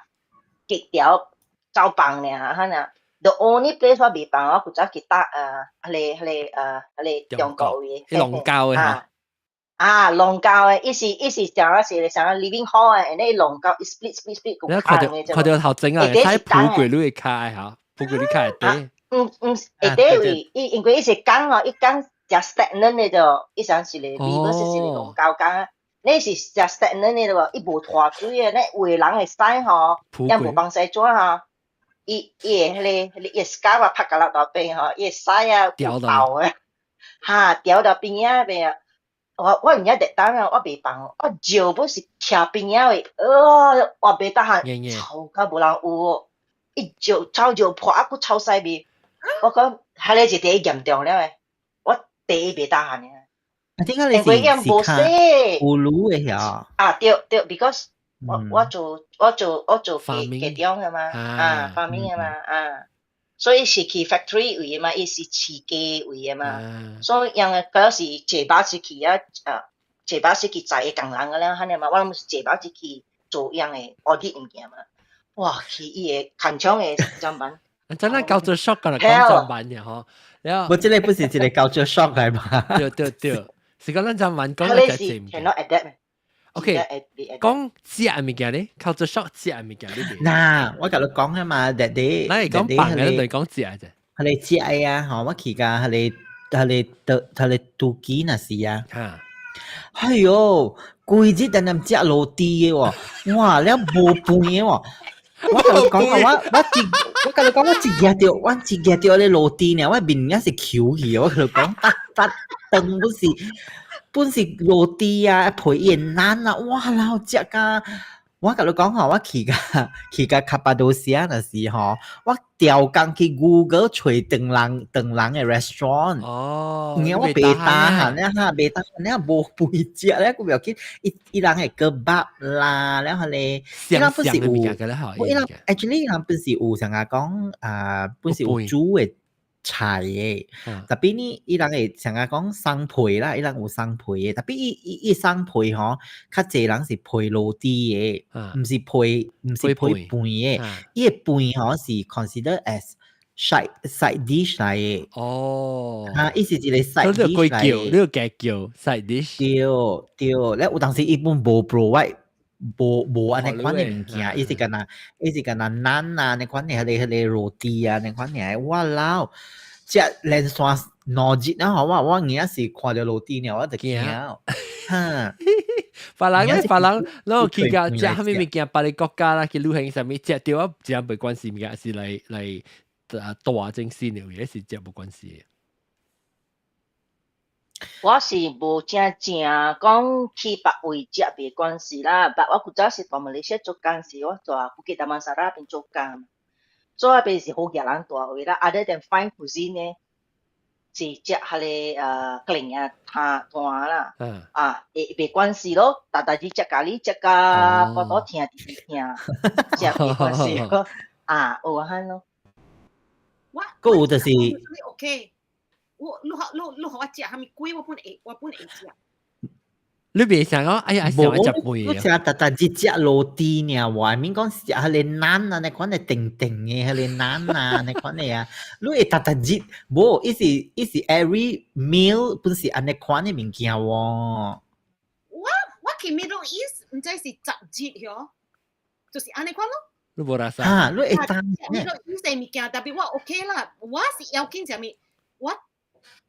極條走放爾，哈爾。The only place 我袂放，我負責去搭啊，彼个彼个啊，彼个中國位。龍溝的哈。啊，龍溝的，伊是伊是像啊是像啊 living hall 的，然後龍溝 split split split 你看著看著頭前啊，睇鋪過你的跤嚇，鋪過你跤底。嗯嗯，下底位，伊因為伊是江哦，伊江誠 stagnant 的就，伊想是咧，river 是是龍溝江啊，你是誠 stagnant 的無，伊無拖水的，你有的人會使吼，也無放屎紙吼，伊伊會彼个彼個伊 scarf 啊拍甲落大邊吼，伊會屎啊有豆的，哈掉到邊仔邊啊。我我毋曉特當啊，我袂放，我尿本是徛邊仔位，我袂得閒，臭到無人有哦，伊尿臭尿破啊，閣臭屎味，我講彼个是第一嚴重了的，我第一袂得閒的。啊，點解你是是較有滷的遐？啊對對，because 我做雞場嘅嘛，啊，farming 嘅嘛，啊，所以是去 factory 位嘅嘛，伊是飼雞位嘅嘛，所以樣嘅嗰時坐巴士去啊，啊，坐巴士去載個工人嘅啦，按呢嘛，我諗是坐巴士去做樣嘅 audit 物件嘛，哇，去伊個工廠嘅砧板。真係 culture shock 㗎啦，講砧板嘅嗬，然後我這個不是一個 culture shock 嚟嘛？對對對，是講咱砧板講嘅就係 cannot adapt。 OK，講食物件咧，culture shock 食物件呢邊。嗱，我共你講啊嘛，that day，咱係講飯嘅，定講食啫。係你食啊，嗬，我去甲係你係你的係你都幾那時啊？嚇！哎喲，規日等陣食 roti 嘅喎，哇，了無飯嘅喎。我共你講啊，我共你講，我一夾著咧 roti 呢，我面也是球去，我共你講，逐逐頓本是 roti 啊，配伊 naan 啊，哇老食甲！我共你講吼，我去甲卡巴多西亞那時吼，我調工去 Google 揣唐人唐人嘅 restaurant。哦，因為我袂 tahan 咧哈，袂 tahan 咧無飯食咧，佢不要緊，伊伊人係 kebab 啦，了後咧，伊人本是有，伊人 actually 伊人本是有像啊講啊，本是有煮嘅菜嘅，tapi 呢，伊人會像啊講送配啦，伊人有送配嘅，tapi 伊送配吼，較濟人是配 roti 嘅，毋是配飯嘅，伊個飯吼是 consider as side dish 來嘅。哦，啊，伊是一個 side dish 來嘅。呢個加叫 side dish。對對，咧有當時伊本無 provide 無按呢款的物件，伊是敢若 naan 啊，按呢款的彼個 roti 啊，按呢款的，哇老！食連續2日啊！我硬是看著 roti 呢，我就驚。哈！別人咧，別人，咱去甲食啥物物件，別个國家啦，去旅行啥物，食著啊，真袂關係物件，是來來啊大正先的，有是食無關係。我是無正正講去別位食袂關係啦，但我古早是佇馬來西亞做工時，我蹛 Bukit Damansara 邊做工，做彼邊是好額人蹛位啦，other than fine cuisine 呢，是食彼個格零啊攤攤啦，啊會袂關係咯，逐逐日食咖喱食甲腹肚疼直直疼，食袂關係咯，啊有啊款咯。我閣有就是 OK，我你你你予我食啥物粿，我本會食。你袂想講，哎呀，想食粿啊？你食逐逐日食 roti 爾，我免講食彼個 naan 啊，按呢款的甜甜的彼個 naan 啊，按呢款的啊，你會逐逐日無？伊是 every meal 本是按呢款的物件喎。我去 Middle East 毋知是10日喲，就是按呢款咯。你無拉薩？哈，你會當 Middle East 的物件，tapi 我 OK 啦，我是要緊啥物？我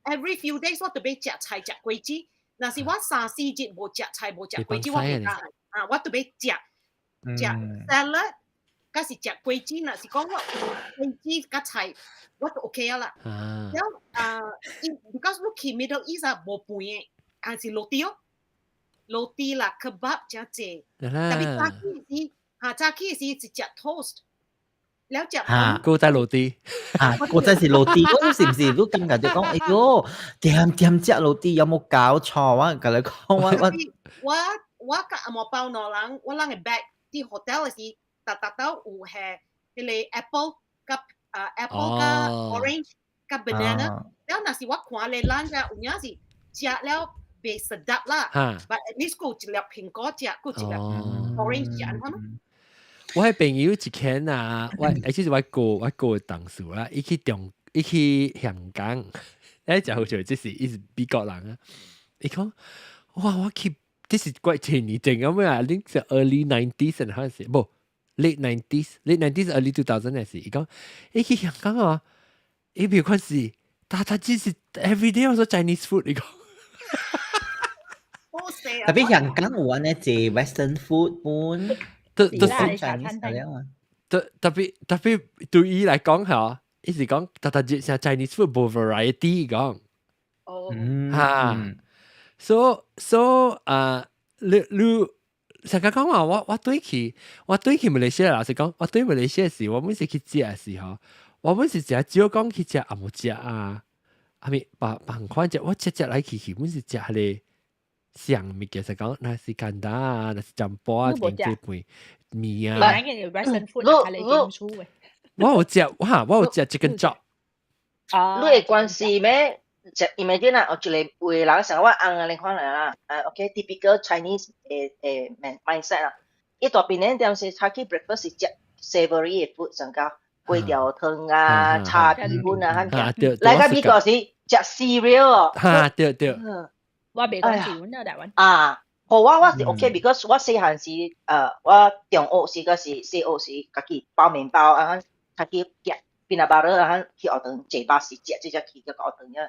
every few days 我特別食菜食果子。若是我三四日無食菜無食果子，我袂當啊！我特別食食 salad，佮是食果子。若是講我有果子佮菜，我就 OK 啊啦。了啊，伊 because 你去 Middle East 啊，無飯的，還是 roti 哦，roti 啦，kebab 誠濟。tapi 早起時，哈早起時是食 toast。了食哈，古早 roti，啊，古早是 roti，嗰是毋是？你感覺就講，哎喲，恬恬食 roti 有冇搞錯？我共你講，我我佮紅毛包兩人，我人的 bag 佇 hotel 時，逐逐兜有係彼個 apple 佮啊 apple 佮 orange 佮 banana，了若是我看咧 lunch 啊，有影是食了袂 sedap 啦，but at least 閣有一粒蘋果食，閣有一粒 orange 食，按呢。我彼朋友一間啊，我而且是我哥同事啦，伊去香港，欸，真好笑，這是伊是美國人啊，伊講哇，我去，這是幾千年前咁樣啊，恁是 early nineties 還是無 late nineties early 2000 的時，伊講伊去香港啊，伊袂看是，逐逐只是 every day 我說 Chinese food，伊講。 tapi 香港有按呢濟 Western food 本。都都是 Chinese 特特別特別對伊來講嚇，伊是講逐逐日食 Chinese food 無 variety 講。哦。哈。So 啊，你成日講話我對去馬來西亞，老實講，我對馬來西亞時，我每次去食的時候，我每次食少講去食紅毛食啊，係咪別別款食？我食食來去去，每次食彼個上物件是講 nasi kandar 啊，nasi campur 啊，你無食這盤麵啊。你 Western food 係你點出嘅？我有食，哇！我有食 chicken chop。啊，你會關係咩？就 imagine 啊，我一個有的人像我翁啊，你看啦，啊，OK，typical Chinese 的 mindset 啦。伊大邊咧點是早起 breakfast 是食 savory 的 food 上較粿條湯啊、炒米粉啊，咁來到美國是食 cereal 哦。哈，對對。我袂講是阮啊，台灣。啊，予我我是 OK，because 我細漢時，我中學時個是小學時，家己包麵包啊，家己夾 peanut butter 啊，去學堂坐巴士食，直接去個學堂啊。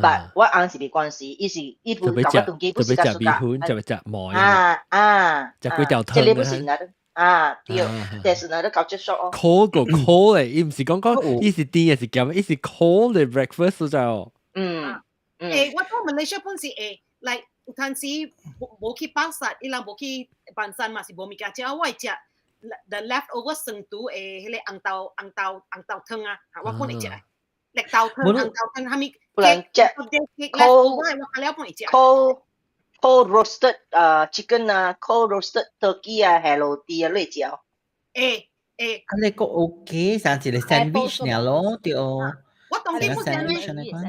但我翁是袂關係，伊是伊不搞我頓機不是較食米粉，就食糜啊啊，食粿條湯。這個不是那啊，對，但是那個搞接觸哦。 cold 個 cold 咧，伊毋是講講，伊是甜還是鹹，伊是 cold 的 breakfast 就。欸，我到馬來西亞本是會，like 有陣時無無去巴剎，伊人無去飯山嘛是無物件食，我會食 the leftover 酸肚的彼個紅豆紅豆紅豆湯啊，我本會食。綠豆湯、紅豆湯，啥物？不然食 cold cold cold roasted 啊 chicken 啊，cold roasted turkey 啊，下落啲啊，你食。欸欸，啊，你個 OK，像一個 sandwich 爾咯，對。我當時本身咧，我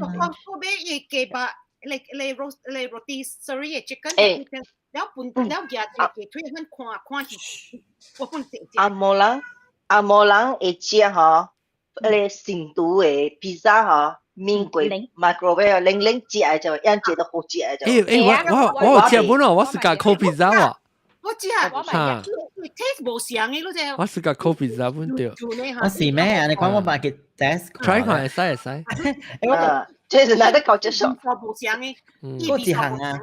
我買伊雞肉，你你 roast 你 rotisserie 的 chicken，了本了夾一個雞腿，很看看戲，我本食。紅毛人紅毛人會食吼，彼個成都的 pizza 吼，免過 microwave 冷冷食的就，樣食都好食的就。欸欸，我我有食本哦，我是共烤 pizza 喎。我食，我買 taste 無相的，你知？我是共烤 pizza 本對。我是咩？你講我把佢 test try 看會使會使。欸，我這是哪個搞接受？無相的，嗰一項啊，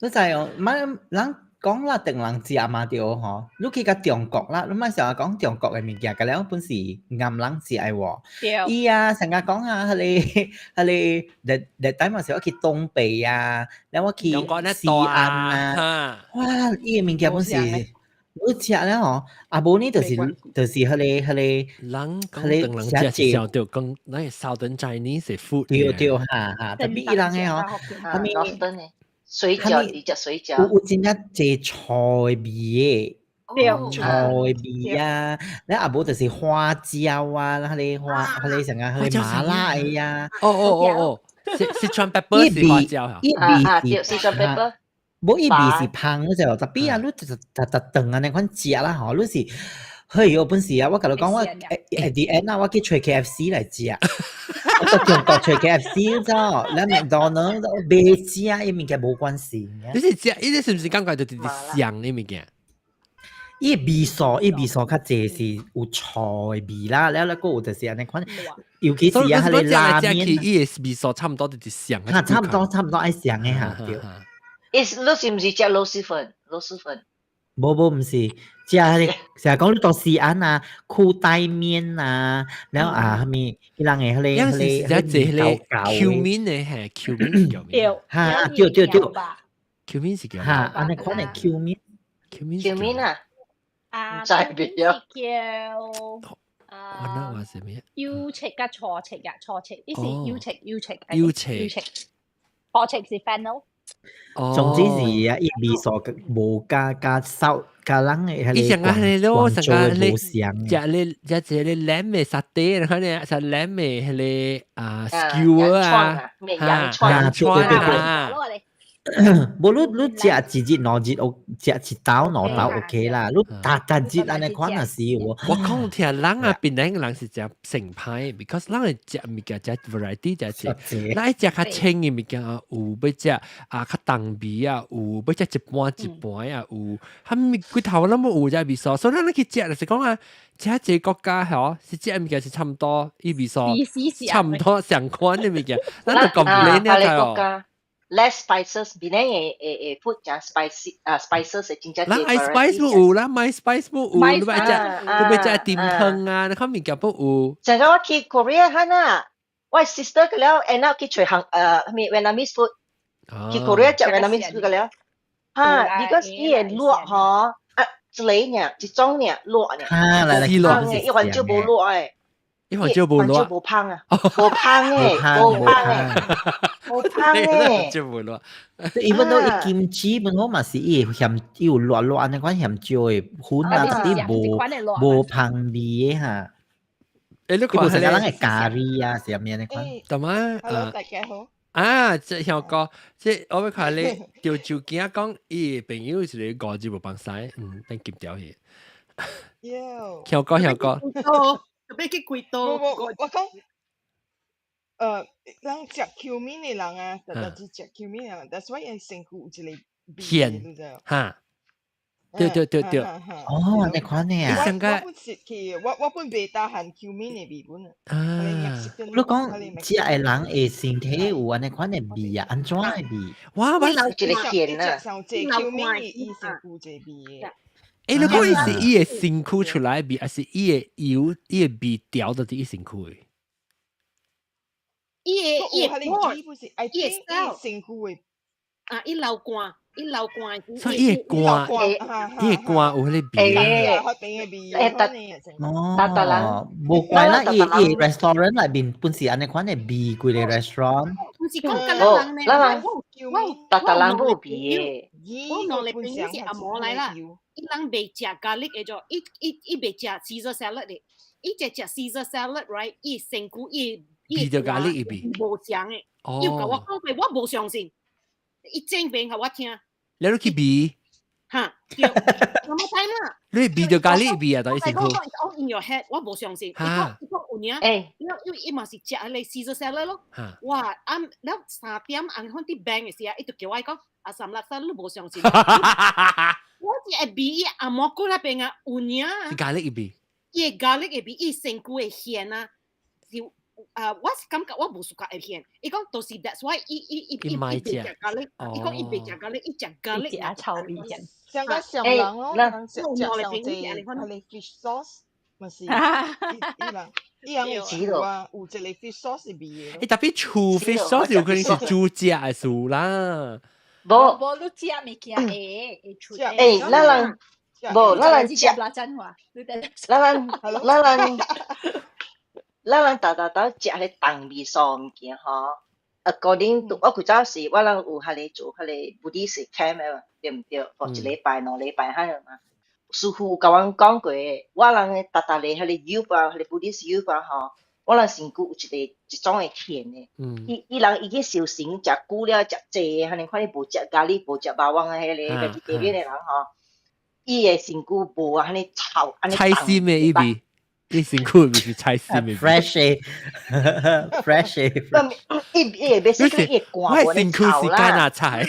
你知哦？乜人講啦，定人食嘛對吼？你去到中國啦，你莫成日講中國的物件，甲了本是岩人食的喎。伊啊，成日講啊，彼個彼個，that that time 嘛是我去東北啊，了我去西安啊，哇！伊的物件本是你食了吼，啊無呢就是就是彼個彼個人講唐人食是想著講咱個 Southern Chinese food。對對哈哈，特別伊人的吼，啥物水餃，你食水餃。有有真正濟菜味的，菜味啊，咧啊無就是花椒啊，彼個花，彼個啥個彼個麻辣的啊。哦哦哦哦，是 Sichuan pepper 是花椒啊。伊味是 Sichuan pepper。無伊味是芳嗰隻，特別啊，你就就就頓按呢款食啦吼，你是，嘿，有本事啊！我共你講，我 at the end 啊，我去揣 KFC 來食。我到中國揣 KFC 咗，咱麥當勞都袂食，伊物件無關係。你是食，伊這是毋是感覺就直直香的物件？伊味素，伊味素較濟是有菜味啦，了了閣有就是按呢款，尤其是啊，彼個拉麵，伊的味素差毋多就是像。哈，差毋多，差毋多愛像的哈，對。伊你是毋是食螺螄粉？螺螄粉？無無，毋是，食彼個成日講你到西安啊，褲帶麵啊，了啊，啥物，彼人的彼個彼個食這個 cumin 的嘿，cumin 叫咩？哈，對對對，cumin 是叫哈，按呢款的 cumin ，cumin cumin 啊，啊，唔知別叫我那話是咩？油切佮錯切啊，錯切，伊是油切油切油切，油切，錯切是 fennel。總之是啊，伊味素無加加燒加人的彼個廣州的無相。食咧食這個 lamb 的沙爹，然後呢食 lamb 的彼個啊 skewer 啊，羊串啊，對對對。啊。無你你食一日兩日，食一刀兩刀 OK 啦。你逐逐日按呢款也是有。我講聽人啊，檳榔人是食成派，because 人會食物件食 variety 食濟，咱愛食較清的物件啊，有欲食啊較重味啊，有欲食一半一半啊，有，啥物規頭攏無有這味素，所以咱去食就是講啊，食這個國家吼，是食物件是差毋多，伊味素差毋多相款的物件，咱就 complain 了哦。 Less spices，檳榔會會會 put 正 spicy 啊，spices 會真正咱愛 spice 無有啦，買 spice 無有，你欲食你欲食甜湯啊，你看物件不有。上個我去 Korea 哈呐，我 sister 個了，end up 去揣韓咩 Vietnamese food，去 Korea 食 Vietnamese food 個了，哈，because 伊會辣吼，啊，一個爾，一種爾辣爾，哈，來來，伊完全無辣的。伊番椒無辣，無香啊，無香嘅，無香嘅，無香嘅，椒無辣。 Even though 伊金雞本好嘛是伊鹹，伊有辣辣按呢款鹹椒的粉啊，特別無香味的哈。欸，你看伊無像咱的咖喱啊，啥物按呢款。同埋 Hello，大家好。啊，這香哥，這我欲看你潮州囝講，伊朋友是個五字無放屎，等金條去。喲。香哥，香哥。特別去幾多？無無，我講，人食 cumin 的人啊，特別是食 cumin 的人，that's why 伊身軀有一個味，鹹，哈。對對對對。哦，按呢款的啊。我本食去，我本袂 tahan cumin 的味本啊。啊。你講食的人會身體有按呢款的味啊？按怎的味？哇！我一個鹹啊。上濟 cumin 的伊身軀有一個味的。欸，你講伊是伊的身軀出來的味，還是伊的油、伊的味調到佇伊身軀的？伊的伊的伊的身軀的。啊！伊流汗，伊流汗。所以伊的汗，伊的汗有彼个味。欸，哦，無怪啦，伊伊 restaurant 內面本是按呢款的味，規个 restaurant。毋是講甲咱人呢，我我逐逐人無味的。我兩个朋友是阿嬷來啦，伊人袂食 garlic 的咗，伊伊伊袂食 Caesar salad 的，伊只食 Caesar salad right，伊身軀伊伊味著 garlic 伊味無相的，伊有共我講過，我無相信，伊證明予我聽。你去味？哈，對，我冇睇啦。你味著 garlic 味啊？到伊身軀。我 in your head，我無相信。伊講伊講有影，因為伊嘛是食彼個 Caesar salad 咯。哇！暗了3點按款佇 bank 的時啊，伊就叫我講 asam laksa 你無相信。我是會味伊紅毛骨那邊啊，有影啊。是 garlic 味。伊的 garlic 的味，伊身軀的鹹啊，是啊，我是感覺我無 suka 會鹹。伊講就是 that's why 伊伊伊伊伊袂食 garlic，伊講伊袂食 garlic，伊食 garlic 食臭味鹹。上個上人咯，人食食上濟，彼个 fish sauce 嘛是，伊人伊人有啊，有一個 fish sauce 是味的。欸，特別厝 fish sauce 有可能是煮食的事啦。無無你食物件會會出。欸，咱人無，咱人食。咱人咱人咱人逐逐逐食彼個重味素物件吼。According to 我古早時，我人有彼个做彼个 Buddhist camp 的嘛，對毋對？予一禮拜、2禮拜彼個嘛。師傅有共阮講過，我人的逐逐個彼个 youth 啊，彼个 Buddhist youth 啊吼，我人身軀有一個一種的鹹的。伊伊人伊去修行食久了食濟，按呢款伊無食咖喱，無食肉丸的彼个 vegetarian 的人吼，伊的身軀無按呢臭，按呢菜心的伊味。伊身軀毋是菜心的，fresh 的，fresh 的。伊伊會袂使伊會我身軀是干仔菜。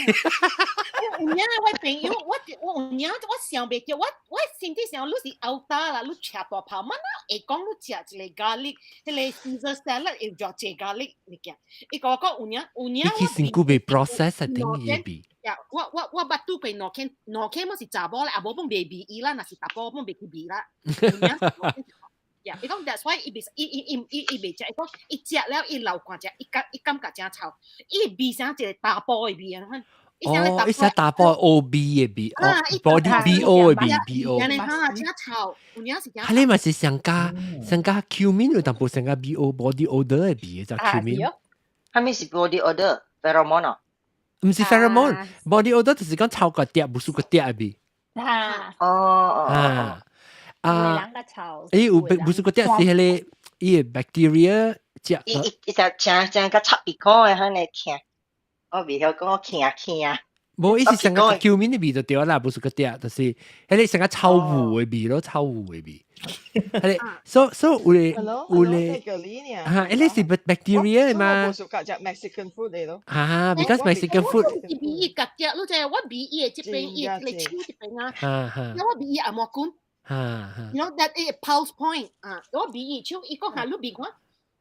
有影我朋友，我我有影，我想袂著，我我身體上你是拗打啦，你食大炮，乜哪會講你食一個 garlic，彼個 Caesar salad 會偌濟 garlic 物件？伊共我講有影有影。你去身軀被 process 頂伊味。呀，我我我捌拄過兩間，兩間我是查某咧，啊無本袂味伊啦，若是查埔本袂去味啦。呀，伊講 that's why 伊袂伊伊伊伊伊袂食，伊講伊食了伊流汗食，伊感伊感覺誠臭，伊味像一個查埔的味啊！哦，伊寫查埔 O B 的味，哦，body B O 的味，B O。按呢哈，誠臭，有影是誠。哈，你嘛是上加上加 cumin 有淡薄上加 B O body odor 的味，就 cumin。啥物是 body odor？pheromone 哦？毋是 pheromone，body odor 就是講臭個嗲，無輸個嗲的味。啊。哦哦啊。啊！伊有無輸個嗲是彼个伊个 bacteria 食。伊伊伊就誠誠個插鼻孔的，彼个聽，我袂曉講聽聽。無，伊是上個 cumin 的味就對啦，無輸個嗲，就是彼个上個臭霧的味咯，臭霧的味。彼个，所所以有咧有咧，嚇，彼個是 bacteria 嘛。我 suka 食 Mexican food 的咯。啊，because Mexican food。伊味伊家食，你知我味伊的這邊，伊的手這邊啊。哈哈。我味伊紅毛菌。哈哈。 You know that 伊 pulse point 啊，我味伊手，伊講下你味看，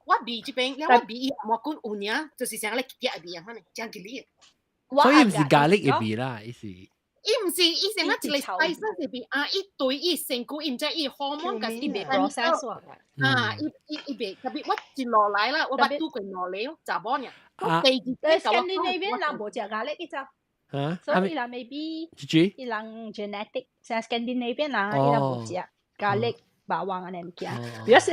我味這邊，了我味伊紅毛菌有影，就是像咧食的味啊，反正真吉利。所以毋是 garlic 的味啦，伊是。伊毋是，伊成個一個 spice 的味啊！伊對伊身軀，伊毋知伊荷爾蒙，甲伊袂 process 啊！伊伊伊袂，特別我一路來啦，我捌拄過兩个查某爾。啊，Scandinavian 人無食 garlic 伊就，啊，所以伊人 maybe 伊人 genetic，像 Scandinavian 人伊人無食 garlic 肉丸按呢物件，比較是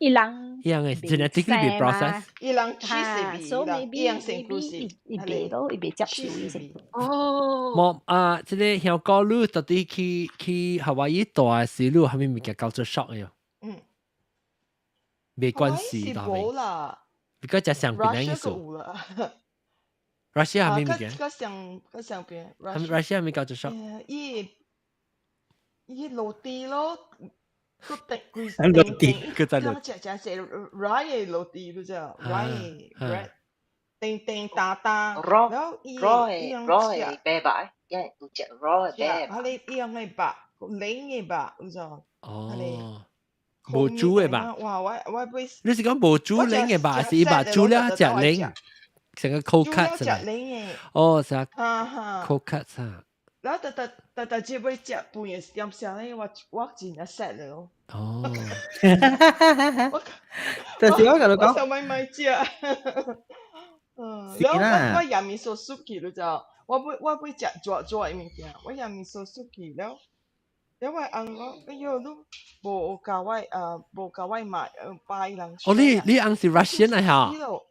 伊人伊人嘅 genetically 被 process，伊人 cheese 所以 maybe 伊人身軀是伊袂咯，伊袂接受伊身。哦，冇啊，這個香港你到底去夏威夷大時，你有啥物物件culture shock 嘅？嗯，沒關係，是無啦。比較食上邊意思。Russia 係咩物件？個上個上邊。 Russia 係咩 culture shock？伊伊落地咯。個定規落地，佢在落。食食食 rye 的落地，你知 rye bread，叮叮噠噠，然後伊伊 raw 的白白，因為有食 raw 的白。啊，你伊樣的肉，冷的肉，你知哦，無煮的吧？哇！我不你是講無煮冷的肉，是伊肉煮了食冷，成個 cold cut 食冷的。哦，食 cold cut 啊。然後特特特特只要食半夜點上咧，我真正 sad 了。哦，但是我共你講，我想買買食。嗯，然後我也面說出去了就，我欲食煮煮的物件，我也面說出去了。了我翁講，哎喲，你無共我無共我買爸伊人。哦，你翁是 Russian 啊嚇？是咯，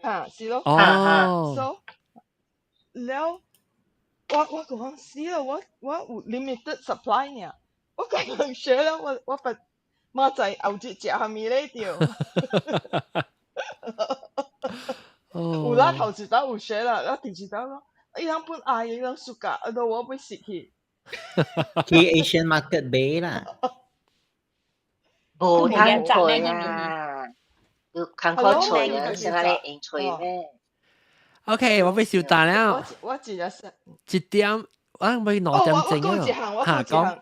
嚇是咯。哦。 So 了。我講死啦！我有 limited supply 呢，我講人 share 啦，我發媽仔後日食蝦米咧對。有啦，頭一道有 share 啦，啊第二道咯，伊人本愛，伊人暑假，啊都我欲失去。去 Asian market 買啦。無通揣啊，有工課揣啊，是安呢用揣咩？ OK，我欲收單了。我真正是一點，我欲2點鐘啊。嚇講。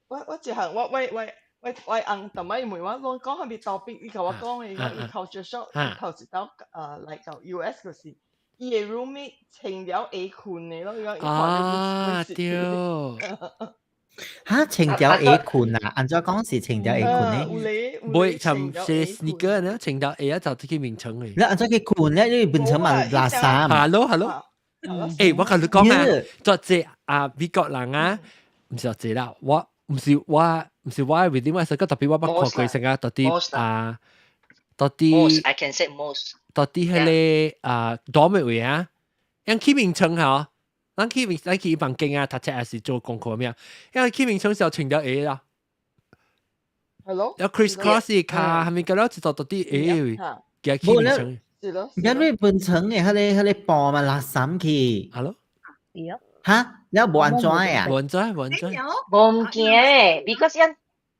我一項，我翁逐擺問我講講啥物 topic，伊共我講的，伊culture shock，頭一道來到 US 就是，伊的 roommate 穿了鞋裙的咯，伊講伊看啊對。嚇，穿條鞋裙啊？按怎講是穿條鞋裙呢？唔會尋是 sneaker 呢？穿條鞋啊，就去眠床嘅。你按怎去困咧？你眠床嘛垃圾。 Hello，hello。欸，我共你講啊，做這啊美國人啊，毋是做這啦，我毋是我 within 我 circle，特別我捌看過成個到底啊，到底 I can say most。到底彼個啊多咩位啊？𪜶去眠床吼，咱去房間啊，讀冊還是做功課咩？因為去眠床時候穿條鞋啦。 Hello。有 criss cross 卡，係咪個了一到到底鞋位？加去眠床。是咯。因為眠床的彼個布嘛垃圾去。 Hello。哈？你無按怎啊？無按怎，無按怎。無毋驚，because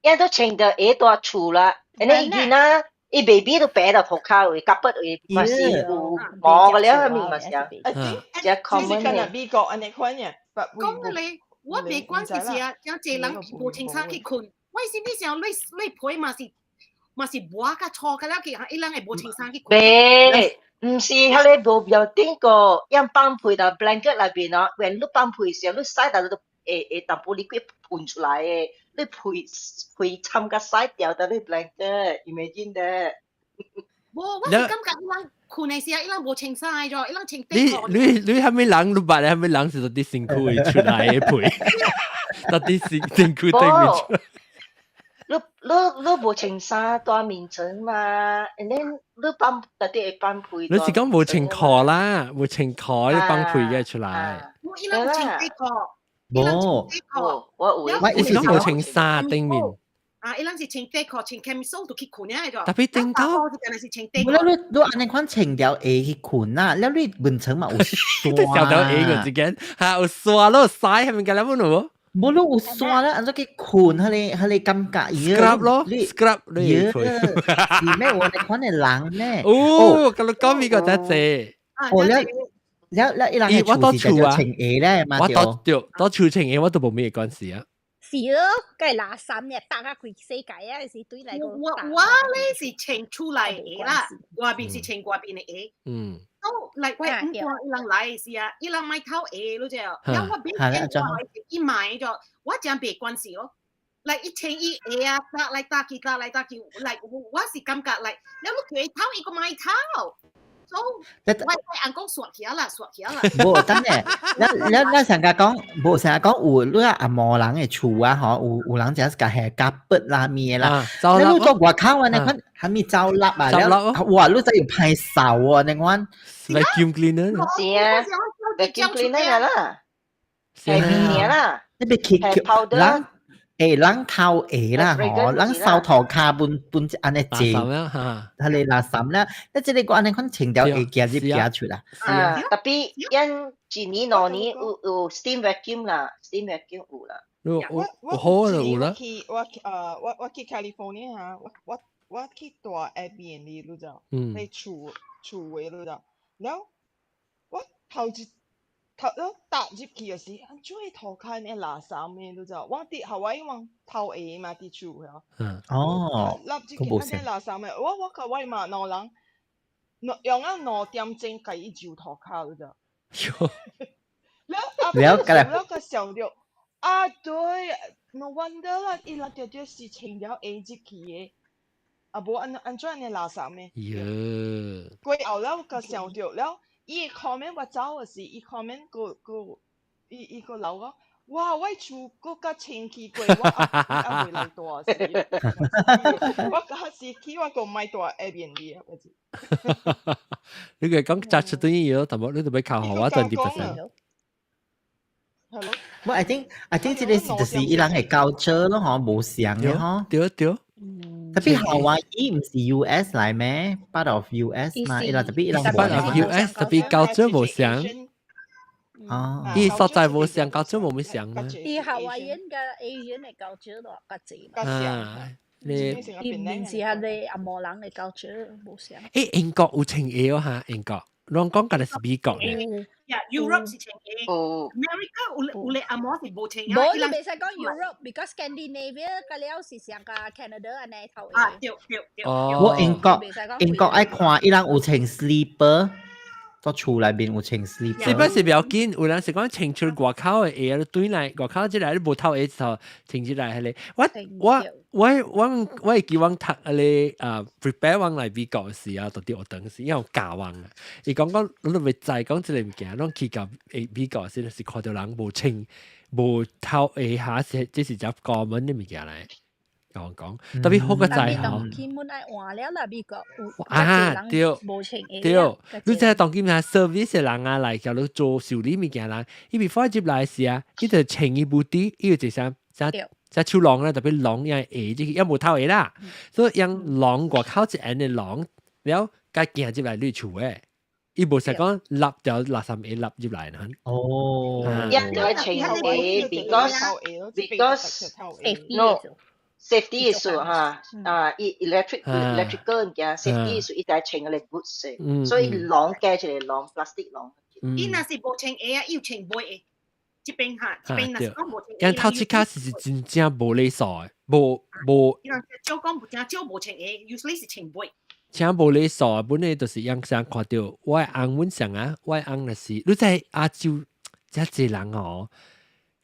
𪜶𪜶都穿著鞋蹛厝啦，and then 伊囡仔伊 baby 都爬到塗跤位，夾筆位嘛是有毛個了，係咪嘛是啊？這 common 嘅。美國按呢款嘅，講咧，我袂管是是啊，真濟人無穿衫去睏，我是你想你被嘛是抹甲粗甲了去，伊人會無穿衫去睏。袂，毋是，彼個無標頂個，𪜶放被到 blanket 內邊哦，when 你放被時，你洗到都會淡薄 liquid 噴出來的，你被摻甲洗掉到你 blanket，imagine that。無，我是感覺伊人睏的時候，伊人無穿衫咗，伊人穿底褲。你你啥物人？你捌啥物人是到底身軀會出來的被？到底是身軀對面出來？你無穿衫蹛眠床嘛，and then 你放特別會放被。你是講無穿褲啦，無穿褲，你放被嘅出來。無，伊人穿底褲。無，我有。我是講無穿衫頂面。啊，伊人是穿底褲、穿 camisole 就去睏爾個。特別頂到。是穿底褲。你按呢款穿條鞋去睏啊，了你眠床嘛有沙。小條鞋個之間，嚇有沙咯，曬係咪咁樣咯？無你有沙咧，按怎去睏？彼個感覺。 Scrub 咯，scrub 你。是咩？我呢款的人咩？哦，咁你講邊個真濟？哦，了了了，伊人我到厝啊，穿鞋咧嘛，我到對，到厝穿鞋我都無咩關係啊。是咯，梗係垃圾嘅，搭下規世界啊，是對嚟講。我咧是穿厝內鞋啦，外邊是穿外邊的鞋。都嚟我毋看伊人來是啊，伊人買套鞋你知哦，然後我變見我伊買咗，我真袂關係咯。嚟伊穿伊鞋啊，搭來搭去，搭來搭去，嚟我是感覺嚟，你你佢套伊個買套。我翁講刷起啦，刷起啦。無，等下，咱咱咱上家講，無成日講有你阿毛人的厝啊，吼，有人就是共下夾筆啦、咩啦，你你做外口啊，你看啥物走粒啊，了哇，你真有歹掃啊，你看。 Vacuum cleaner。是啊，vacuum cleaner 啦，係物啦，你別去人。人頭鞋啦，吼，人掃塗跤本本按呢濟，彼个垃圾啦，你這个個按呢款穿條鞋行入行出啦。啊，特別𪜶一年兩年有 steam vacuum 啦，steam vacuum 有啦。我我好就有啦。去我去 California 哈，我去蹛 Airbnb 你知道？喺厝位你知道？然後我頭一頭了踏入去的時，按怎會塗跤呢垃圾的，你知道？我佇夏威夷我頭下嘛佇厝遐。哦。入入去按呢垃圾的，我佮我嘛兩人，用啊2點鐘共伊揪塗跤，你知道？了了，了個想著，啊對，no wonder 啦，伊人著著是穿了鞋入去的，啊無按怎按呢垃圾的？喲。過後了我閣想著了。伊 comment 我走的時，伊 comment 閣閣伊閣留講，哇！我厝閣較清氣過，我猶未來蹛時，我較時去我閣莫蹛 Airbnb 啊，我知。你個講扎出啲嘢，淡薄你都欲靠予我20%。 Hello。我 I think 這个是就是伊人的 culture 咯，嗬，無相的嗬。對對。特別夏威夷毋是 US 來咩？Part of US 嘛，伊人特別伊人 Part of US 特別culture 無相。哦，伊所在無相，culture 無咩相嘛。伊夏威夷佮 Asian 的 culture 都較濟嘛。啊，你伊毋是彼个紅毛人的 culture 無相。英國有穿鞋哦哈，英國，攏講敢若是美國咧。 Yeah, Europe 是穿鞋，America 有咧紅毛是無穿鞋。無，你袂使講 Europe，because Scandinavia 佮了是上個 Canada 按呢頭啊，對對對。我英國愛看伊人有穿 slipper，到厝內面有穿 slipper。 slipper 是不要緊，有人是講穿出外口的鞋，對來外口這來你無透鞋頭穿起來彼个。我會記阮讀彼个啊 prepare 阮來美國時啊，到佇學堂時，因為教阮啊，伊講講你都袂知講這个物件，攏去到美國時，是看著人無穿無透鞋下，是這是只 common 的物件來。甲我講，特別好個知吼。當今本愛換了啦，美國有啊對無穿鞋。對，你知當今啊 service 的人啊來叫你做修理物件人，伊 before 入來時啊，伊就穿伊布啲，伊就啥啥只手籠咧，特別籠樣鞋，這個也無透鞋啦，所以用籠外口一按的籠，了共行入來你厝的，伊無是講立條垃圾鞋立入來呢。哦，一個穿鞋，because no safety issue 哈啊，electrical 物件 safety issue 伊就穿個 boots，所以籠加一個籠 plastic 籠。伊若是無穿鞋啊，伊有穿襪的。這邊哈，這邊若是講無穿鞋。因頭一開始是真正無禮數的，無無。伊人少講無真少無穿鞋，usually 是穿襪。請無禮數啊，本來就是樣想看著我的翁阮上啊，我的翁就是你知亞洲遮濟人哦，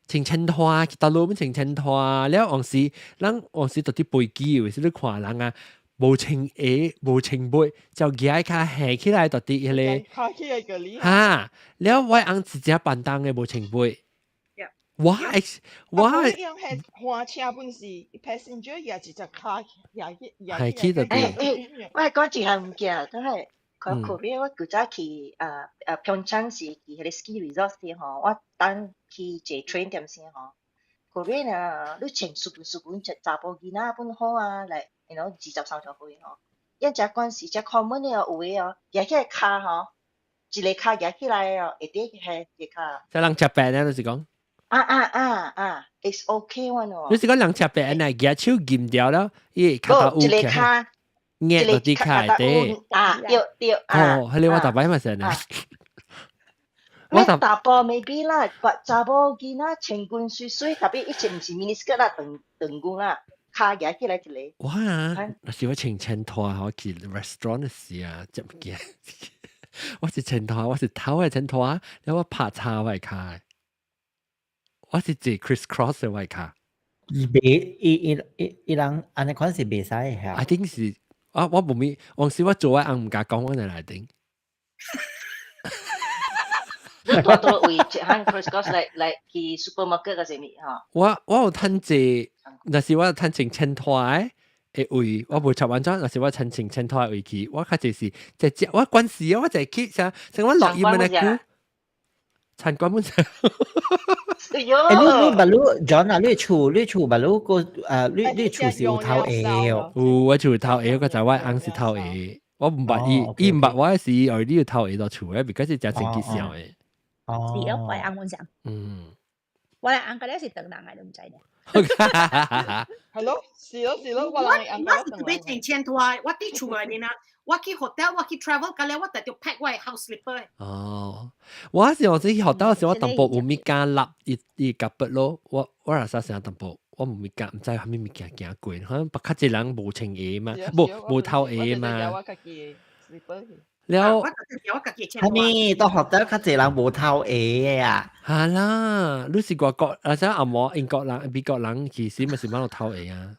穿穿拖去大陸穿穿拖，了往時咱往時佇佇飛機有時你看人啊，無穿鞋無穿襪，就舉跤行起來佇佇彼个，哈，了我翁是真笨重的無穿襪。我樣係換車本是 passenger 也是只跤也去也係去就對。我係講一項物件，都係看 Korea 我舊早去平昌時去彼個 ski resort 時吼，我等去坐 train 點先吼。Korea 啊，你穿隨隨本查埔囡仔本好啊，來，you know 23歲吼。因遮關時遮 common 的哦，有的哦，舉起來跤吼，一个跤舉起來哦，下底係一個跤。這人食白呢，就是講。啊啊啊啊，it's okay one 哦。你是講人食白呢，舉手撳掉了，伊跤頭有一个跤。壓落啲跤底。啊，對對啊。哦，彼个我逐擺嘛是呢。我查埔 maybe 啦，但查某囡仔穿裙媠媠，特別以前毋是 mini skirt 啦，長長裙啦，跤舉起來一个。我啊，若是我穿穿拖我去 restaurant 的時啊，食物件，我是穿拖，我是頭的穿拖，然後我拍叉我的跤，我是坐 criss cross 的我的跤。伊袂伊伊伊伊人按呢款是袂使的。 I think 是啊，我無咪，往時我做我翁毋敢講，我就來頂。你多多位一項 crisscross 來來去 supermarket 個啥物吼？我有趁濟，若是我有趁成千拖的位，我無插完怎，若是我趁成千拖的位去，我較濟是就食，我關事啊，我就去啥，像我落葉的久，餐館本身。哎喲！欸，你你捌你 John 啊，你厝你厝捌你個誒，你你厝是有頭下哦。有，我厝有頭下，我知我翁是頭下，我毋捌伊，伊毋捌我是哦，你有頭下到厝的，because 是誠吉祥的。哦。是哦，我翁本上。嗯。我翁個咧是唐人來，你毋知咧。係咯，是咯是咯，我我我是準備成千拖，我佇厝內面啊，我去 hotel，我去 travel，到了我特著 pack 我的 house slipper。哦，我是我去 hotel 時，我淡薄有物件立伊伊夾筆咯，我我若啥成淡薄，我無物件，毋知啥物物件行過，可能別較濟人無穿鞋嘛，無無頭鞋嘛。了，係咪到學得較濟人無頭鞋啊？係啦，你是外國，或者阿摩英國人、美國人，其實咪是蠻有頭鞋啊。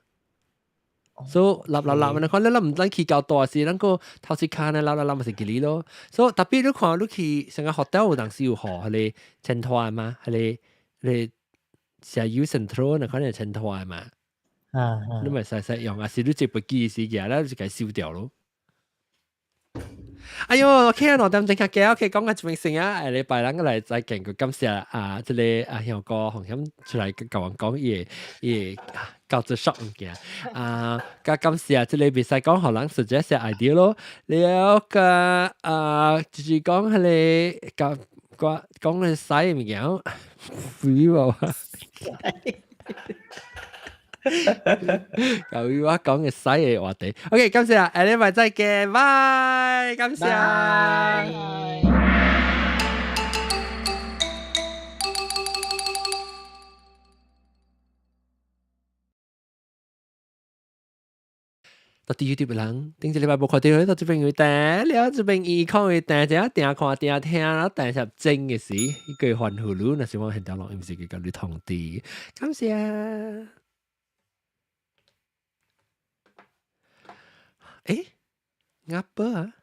所以立立立，你看你咱毋知去到大時，咱個頭先卡呢，立立立咪是吉利咯。所以特別你看你去成個學校有當時有學彼個前拖嘛，彼個彼個寫 U Central 那可能前拖嘛。啊，你咪使使用，啊是你坐飛機時舉咧就共收掉咯。哎喲，OK 啊，2點鐘較加，OK，講個這邊先啊，下禮拜咱個來再見個感謝啊，這個啊香哥洪險出來共阮講伊的伊的教做 shop 物件啊，加感謝這個袂使講予人 suggest idea 咯，了個啊，就是講彼個講講個使的物件，肥無啊。由於我講嘅使嘅話題，OK，感謝，下禮拜再見，拜，感謝。到底 YouTube 人，頂一禮拜無看到，到這邊有訂了，這邊伊看有訂，這訂看訂聽，訂是真嘅是，一個歡呼嚕，若是我現在錄音是佢共你通知，感謝。欸，鴨婆啊！